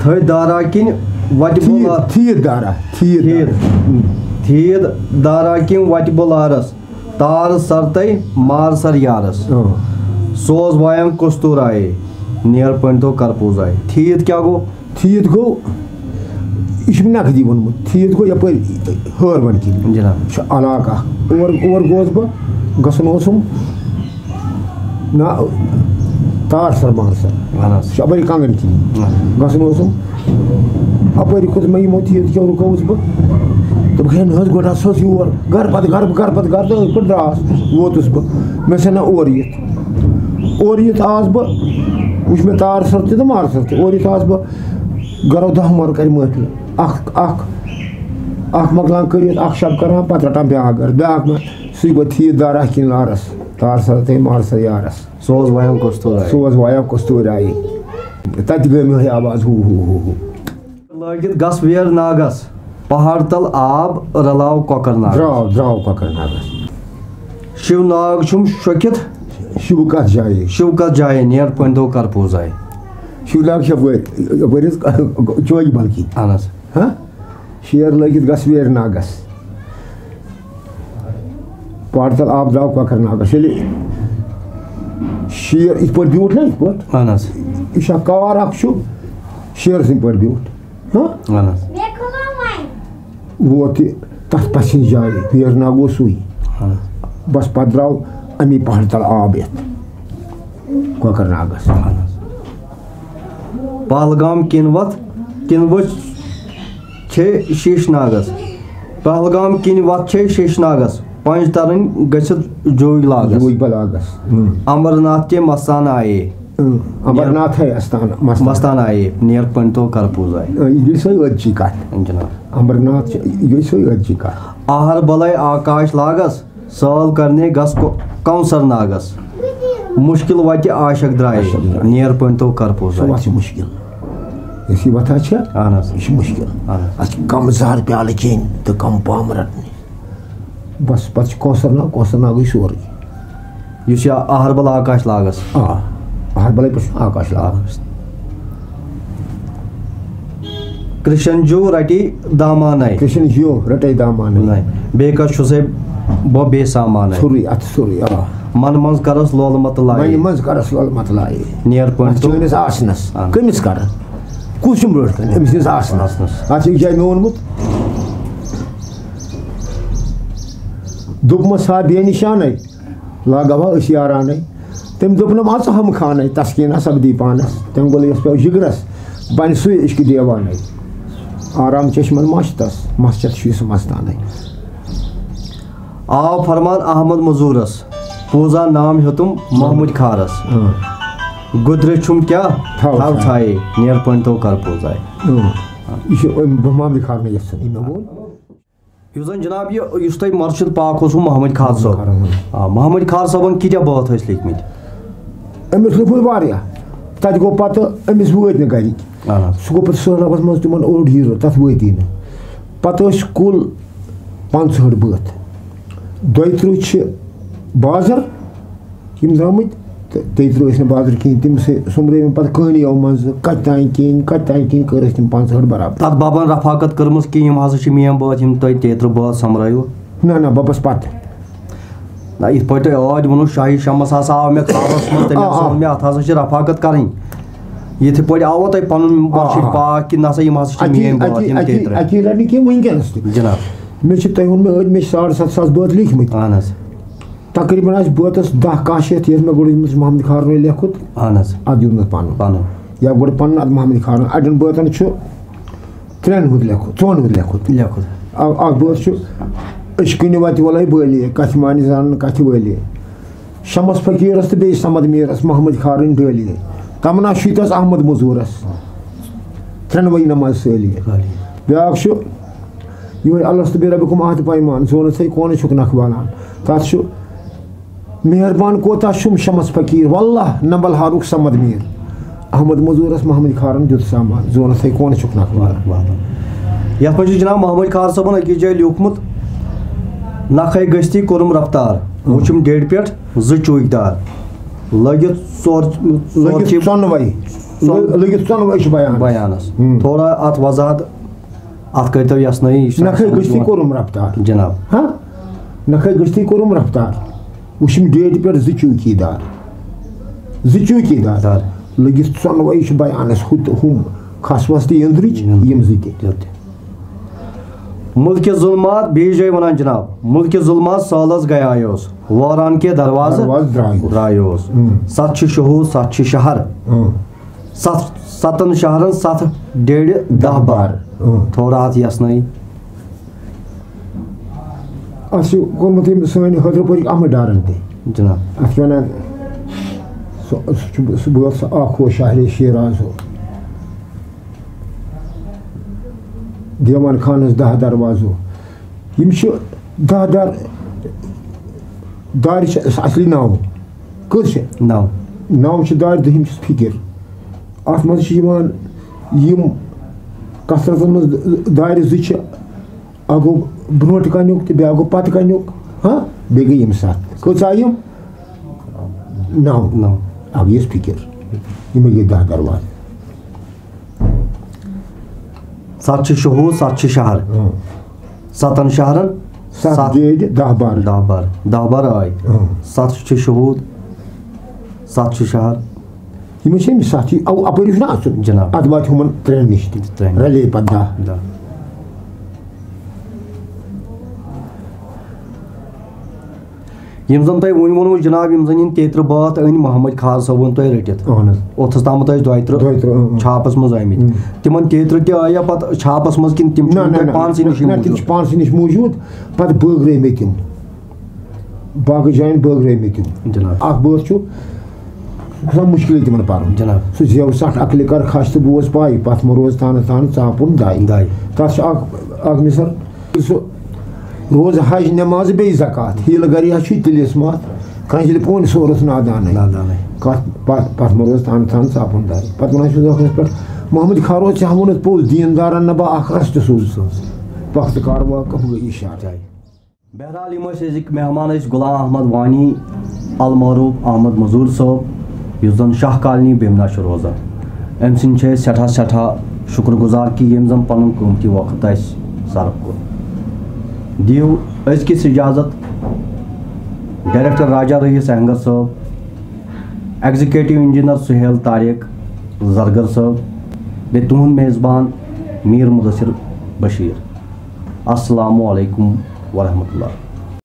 تھٔدۍ دارا کِنۍ وتہِ تھیٖد، بُلار۔ تھیٖد دارا، تھیٖد تھیٖد۔ دارا۔ اۭں۔ تھیٖد دارا کِنۍ وتہِ بُلارس۔ تار سر تہٕ مار سر یارس۔ اۭں۔ سوز وایان کستور آیے۔ نیر پٔنڈتو کرپوٗز آیے۔ تھیٖد کیٛاہ گوٚو؟ تھیٖد گوٚو، یہِ چھُ مےٚ نقدی ووٚنمُت، تھیٖد گوٚو یَپٲرۍ ہٲروَن کِنۍ۔ جناب۔ یہِ چھُ علاقہٕ اَکھ۔ اور، اور گوس بہٕ، گژھُن اوسُم، نہ، تار سر مار سر۔ اہن حظ۔ یہِ چھُ اَپٲرۍ کَنٛگَن کِنۍ۔ اہن۔ گژھُن اوسُم، اَپٲرۍ کھوٚت مےٚ یِمو تھیٖد کیٛاہ رُکووُس بہٕ۔ دوٚپُکھ، ہے نہ حظ، گۄڈٕ ہسا اوس یور، گرٕ پتہٕ گرٕ، گرٕ پتہٕ گرٕ، تہٕ أتھۍ پٮ۪ٹھ درٛاس، ووتُس بہٕ۔ مےٚ چھےٚ نہ اورٕ یِتھ۔ اورٕ یِتھ آس بہٕ، وٕچھ مےٚ تار سر تہِ تہٕ مار سر تہِ۔ اورٕ یِتھ آس بہٕ، گرو دَہ مَرٕ کَرِ محفِل۔ اَکھ، اَکھ، اَکھ مۄکلان کٔرِتھ، اَکھ شب کران، پتہٕ رَٹان بیٛاکھ گرٕ، بیٛاکھ مَرٕ۔ سُے گوٚو تھیٖد دارا کِنۍ لارس، تار سر تہِ مار سر یارس۔ سوز وایان کستور آیے۔ سوز وایان کستور آیے۔ تَتہِ گٔے مےٚ آواز، ہو، ہو، ہو، ہو۔ لٲگِتھ گژھ ویر ناگس، پہاڑ تل آب رلاو کۄکر ناگس۔ درٛاو، درٛاو کۄکر ناگس۔ شِو ناگ چھُم شوٚکِتھ، شِو کتھ جایہِ؟ شِو کتھ جایہِ؟ نیر پٔنڈتو کرپوٗز آیے۔ شِو ناگ چھا وٲتۍ، یپٲرۍ حظ چوگہِ بلکہِ۔ اہن حظ۔ ہاں؟ شیر لٲگِتھ گژھ ویر ناگس۔ پہاڑ تل آب درٛاو کۄکر ناگس۔ ییٚلہِ شیر یِتھ پٲٹھۍ بیوٗٹھ نہ، یِتھ پٲٹھۍ۔ اہن حظ۔ یہِ چھا کار اکھ چھُ شیر سٕنٛدۍ پٲٹھۍ بیوٗٹھ۔ ہاں؟ اہن حظ۔ ووت یہِ تَتھ پَژھِ ہِنٛز جاے، ویر ناگ اوس سُے۔ اہن حظ۔ بَس پَتہٕ درٛاو اَمی پہاڑ تَل آب یَتھ کۄکَر ناگَس۔ پہلگام کِنۍ وَتھ، کِنۍ وَتھ چھے شیٖش ناگَس۔ پہلگام کِنۍ وَتھ چھے شیٖش ناگَس۔ پنٛج تَرٕنۍ گٔژھِتھ جوٗگۍ لاگَس۔ جوٗگۍ بلاگَس۔ اۭں۔ امرناتھ کے مستان آیے۔ اۭں۔ امرناتھ ہے استان مستان۔ مستان آیے، نیر پٔنڈتو کرپوٗز آیے۔ اۭں، یہِ گٔے سۄے ٲدچی کَتھ۔ جناب۔ امرناتھ چھِ، یہِ گٔے سۄے ٲدچی کَتھ۔ آہر بلے آکاش لاگس، سال کرنے گس کو-، کونسر ناگس۔ مشکل وتہِ عاشق درائے، عاشق درائے۔ نیر پٔنڈتو کرپوٗز سُہ آیے۔ وَتھ چھِ مُشکِل۔ یۄس یہِ وَتھا چھےٚ، اہن حظ۔ یہِ چھِ مُشکِل۔ اہن حظ۔ اَتھ چھِ کَم زہر پیالہٕ کھیٚنۍ تہٕ کَم پامہٕ رَٹنہِ۔ بَس، پَتہٕ چھِ کونسر ناگ، کونسر ناگٕے سورُے۔ یُس یہِ اہربل آکاش لاگس۔ آ، اہربلے پٮ۪ٹھ چھُ آکاش لاگ۔ کرشن جو رٹی دامانے۔ کرشن جو رٹے دامانے۔ نَے۔ بیٚیہِ کس چھُسے بہٕ بے سامانے۔ سورُے اَتھ سورُے، آ۔ من منٛز کرس لولہٕ مت لایے۔ وۄنۍ منٛز کرس لول مت لایے۔ نیر اَتھ پٔنڈتو۔ چٲنِس آسنس۔ آ۔ کٔمِس کرن؟ کُس چھُم برٛونٛٹھ کَنہِ؟ أمۍ سٕنٛدِس آسنس۔ آسنس۔ اَتھ چھِ أکۍ جایہِ مےٚ ووٚنمُت۔ دوٚپمَس ہا بے نِشانَے، لاگہٕ ہا أسۍ یارانَے۔ تٔمۍ دوٚپنَم اَژٕ ہم خانَے، تسکیٖنا سپدی پانَس۔ تٔمۍ گوٚل یَس پیوٚو جِگرَس، بَنہِ سُے عشقِ دیوانَے۔ آرام چشمَن مَشتَس، مسجد چھُ یُس مستانَے۔ آو فرمان احمد مزوٗرس، پوٗزا نام ہیوٚتُم محمد کھارس۔ اۭں۔ گُدرِ چھُم کیٛاہ تھاو تھاو تھایے۔ تھایے، نیر پٔنڈتو کرپوٗز آیے۔ اۭں۔ یہِ چھُ أمۍ محمد کھارنہٕ یَژھان، یہِ مےٚ ووٚن۔ یُس زن جناب یہِ، یُس تۄہہِ مرشد پاک اوسوٕ محمد کھار صٲب۔ کھار، اۭں۔ آ، محمد کھار صٲبن کۭتیاہ بٲتھ ٲسۍ لیکھمٕتۍ؟ أمِس لیوٗکھمُت واریاہ۔ تَتہِ گوٚو پَتہٕ أمِس وٲتۍ نہٕ گَرِکۍ۔ اہن حظ۔ سُہ گوٚو پَتہٕ سہلابَس منٛز تِمَن اوٚڑ ہیٖرو، تَتھ وٲتی نہٕ۔ پَتہٕ ٲسۍ کُل پانٛژہٲٹھ بٲتھ۔ دۄیہِ تٕرٛہ چھِ بازر یِم درٛامٕتۍ، تیٚلہِ ترٛٲو أسۍ نہٕ بازرٕ کِہیٖنۍ، تِم سُہ سوٚمبرٲوِم پَتہٕ کٲنی یِمو منٛزٕ، کَتہِ تام کِنۍ، کَتہِ تام کِنۍ کٔر اَسہِ تِم پانٛژھ ٲٹھ برابر۔ تَتھ بَبَن رفاقت کٔرمٕژ کہِ یِم ہسا چھِ میٲنۍ بٲژ، یِم تۄہہِ تیٚلہِ ترٛٲو بٲژ سوٚمبرٲیِو۔ نہ، نہ، بَبَس پَتہٕ۔ نہ، یِتھ پٲٹھۍ تۄہہِ ٲدۍ ووٚنوُ، شاہی شمس ہسا آو مےٚ خوابَس منٛز، تٔمۍ آ، ہسا آ۔ ووٚن مےٚ، اَتھ ہسا چھِ رفاقت کَرٕنۍ۔ یِتھٕے پٲٹھۍ آوا تۄہہِ پَنُن آ، بخشش آ۔ پاک کہِ نہ سا یِم ہسا چھِ اَکی، میٲنۍ بٲژ، اَکی، یِم اَکی، تیٚلہِ ترٛٲوۍ۔ اَکی رَٹہِ نہٕ کینٛہہ وٕنکیٚنَس تہِ۔ جِناب۔ مےٚ چھِ تۄہہِ ووٚنمُت ٲدۍ، مےٚ چھِ ساڑ سَتھ ساس بٲتھ لیٖکھمٕتۍ۔ اَہَن حظ۔ تقریٖباً آسہِ بٲتَس دَہ کاہ شیٚتھ، یَتھ مےٚ گۄڈٕ یُس محمد خارنو لیوٚکھمُت، اَہَن حظ۔ اَتھ دیُتمُت پَنُن۔ پَنُن۔ یا گۄڈٕ پَنُن، اَدٕ محمد خارن۔ اَڑٮ۪ن بٲتَن چھُ ترٛٮ۪ن ہُنٛد لیوٚکھمُت، ژۄن ہُنٛد لیوٚکھمُت۔ لیوٚکھمُت۔ اَ-، اَکھ بٲتھ چھُ عشقٕنہِ وَتہِ وَلَے بٲلی، کَتھِ مانہِ زانَن کَتھِ وٲلی۔ شمس فقیٖرَس تہٕ بیٚیہِ صمد میٖرَس محمد خارٕنۍ ڈٲلی۔ تمنا شیٖتَس احمد مٔزوٗرَس۔ ترٛٮ۪نوَے نماز سٲلی۔ سٲلی۔ بیٛاکھ چھُ یِہوٚے الست بربکم عہد پیمان، زونَس ہے کونہٕ چھُکھ نَکھٕ والان۔ تَتھ چھُ مہربان کوتاہ چھُم شمس فقیٖر، واللہ نمبل ہارُکھ صمد میٖر۔ احمد مٔزوٗرَس محمد خارَن دیُت سامان، زونَس ہے کونہٕ چھُکھ نَکھٕ والان۔ یَتھ منٛز چھُ جناب محمد خار صٲبَن أکِس جایہِ لیوٗکھمُت، نَکھَے گٔژھتی کوٚرُم رفتار، وٕچھُم ڈیڈِ پٮ۪ٹھ زٕ چوٗکۍ دار۔ لٔگِتھ ژور، ژور لٔگِتھ چھِ ژۄنوَے۔ ژۄن-، لٔگِتھ ژۄنوَے چھِ بیانَس۔ بیانَس۔ ہُم۔ تھوڑا اَتھ وضاحت، اَتھ کٔرۍتو یَژھنٲیی، یہِ چھُ نَکھَے آسان گٔژھتی برونٛہہ۔ کوٚرُم رفتار۔ جناب۔ ہاں؟ نَکھَے گٔژھتی کوٚرُم رفتار۔ وٕچھِم ڈیڈِ پٮ۪ٹھ زٕ چوٗکی دار۔ زٕ چوٗکی دار۔ دار۔ لٔگِتھ ژۄنوَے چھِ بیانَس، ہُہ تہٕ ہُم، کھَس وَس تہٕ یٔنٛدرٕچ، یٔنٛدرٕچ۔ یِم زٕ تہِ۔ یہِ تہِ۔ مُلکہِ ظُلمات، بیٚیِس جایہِ وَنان جناب، مُلکہِ ظُلمات سٲلَس گٔیایوس، وٲران کے دروازٕ دروازٕ درٛایوس۔ درٛایوس۔ اۭں۔ سَتھ چھِ شہوٗد، سَتھ چھِ شہر۔ اۭں۔ سَتھ، سَتَن شہرَن سَتھ ڈیڈِ دَہ بار۔ اۭں۔ تھوڑا اَتھ یَژھنٲیی۔ اَتھ چھُ کوٚرمُت ییٚمۍ سٲنۍ حٲدرٕ پورِکۍ احمد ڈارَن تہِ۔ جناب۔ اَتھ چھِ وَنان، سُہ، سُہ چھُ، سُہ بٲتھ سُہ اَکھ ہو شہرِ شیراز ہو۔ دیوان خانَس دَہ دروازو۔ یِم چھِ دَہ دار، دارِ چھِ اَصلی نَو۔ کٔژ چھِ؟ نَو۔ نَو چھِ دارِ، دٔہِم چھِس فِکِر۔ اَتھ منٛز چھِ یِوان یِم کثرتَن منٛز دارِ زٕ چھِ، اَکھ گوٚو برونٛٹھ کَنیُک تہٕ بیٛاکھ گوٚو پَتہٕ کَنیُک۔ ہاں، بیٚیہِ گٔے یِم سَتھ۔ کٔژ آیہِ یِم؟ نَو۔ نَو۔ اَکھ گٔیَس فِکِر۔ یِمَے گٔے دَہ دروازٕ۔ سَتھ چھِ شہوٗد، سَتھ چھِ شہر۔ اۭں۔ سَتَن شہرَن سَتھ سَتھ۔ ڈیڈِ دَہ بار۔ دَہ بار۔ دَہ بار آے۔ اۭں۔ سَتھ چھِ شہوٗد، سَتھ چھِ شہر۔ یِمَے چھِ أمِس سَتھ، یہِ اَو-، اَپٲرۍ چھُنہ اَژُن۔ جناب۔ اَتھ واتہِ ہُمَن ترٛٮ۪ن نِش تہِ۔ ترٛٮ۪ن۔ رَلے پَتہٕ دَہ۔ دَہ۔ یِم زَن تۄہہِ وٕنۍ ووٚنوُ جناب، یِم زَن یِم تیترِ بٲتھ أنۍ محمد خار صٲبُن تۄہہِ رٔٹِتھ۔ اَہَن حظ۔ اوٚتھَس تامَتھ ٲسۍ دۄیہِ ترٕٛہ دۄیہِ ترٕٛہ، اۭں، اۭں۔ چھاپَس منٛز آمٕتۍ۔ اۭں۔ تِمَن تیترِ تہِ آیہِ پَتہٕ چھاپَس منٛز کِنہٕ تِم چھِ نہ، نہ، تۄہہِ نہ، پانسٕے نِش نہ، تِم چھِ موٗجوٗد؟ پانسٕے نِش موٗجوٗد، پَتہٕ بٲگرٲے مےٚ تِم۔ باقٕے جایَن بٲگرٲے مےٚ تِم۔ جناب۔ اَکھ بٲتھ چھُ، سُہ چھُ آسان مُشکِلٕے تِمَن پَرُن۔ جناب۔ سُہ زٮ۪و سَٹھ عقلہِ کَر کھَس تہٕ بوز پَے، پَتھ مہ روز تانہٕ تانہٕ ژاپُن دَے۔ دَے۔ تَتھ چھُ اَکھ، اَکھ مِثال، سُہ روزٕ حج نٮ۪ماز بیٚیہِ زکوٰۃ، ہیٖلہٕ گَرِ ہا چھُے تِلِس مَتھ، کَنٛزِلہِ پونہِ سورُس نادانَے۔ نادانَے۔ کَتھ پَتھ، پَتھ مہ روز تانہٕ تانہٕ ژاپُن دَے۔ پَتہٕ وَنان چھُس ٲخرَس پٮ۪ٹھ، محمد خاروز ژےٚ ہا ووٚنُتھ پوٚز، دیٖن دارَن نہ بہٕ اَکھ رَژھ تہِ سوٗز۔ سوٗز۔ وقت کار واقف گٔے اِشارٕ۔ جاے۔ بہرحال، یِم ٲسۍ أزِکۍ مہمان، ٲسۍ غلام احمد وانی، المعروف احمد مزور صٲب، یُس زن شاہ کالنی بیمنا چھُ روزان۔ أمۍ سٕنٛدۍ چھِ أسۍ سٮ۪ٹھاہ، سٮ۪ٹھاہ شُکر گُزار کہِ ییٚمۍ زن پنُن قۭمتی وقت اَسہِ صرف کوٚر۔ دِیِو أزکِس اجازت ڈائریکٹر راجا رئیس اہنگر صٲب، ایگزیکٹو انجینئر سہیل طارق زرگر صٲب، بیٚیہِ تُہُنٛد میزبان میر مدثر بشیر۔ السلام علیکم ورحمۃ اللہ۔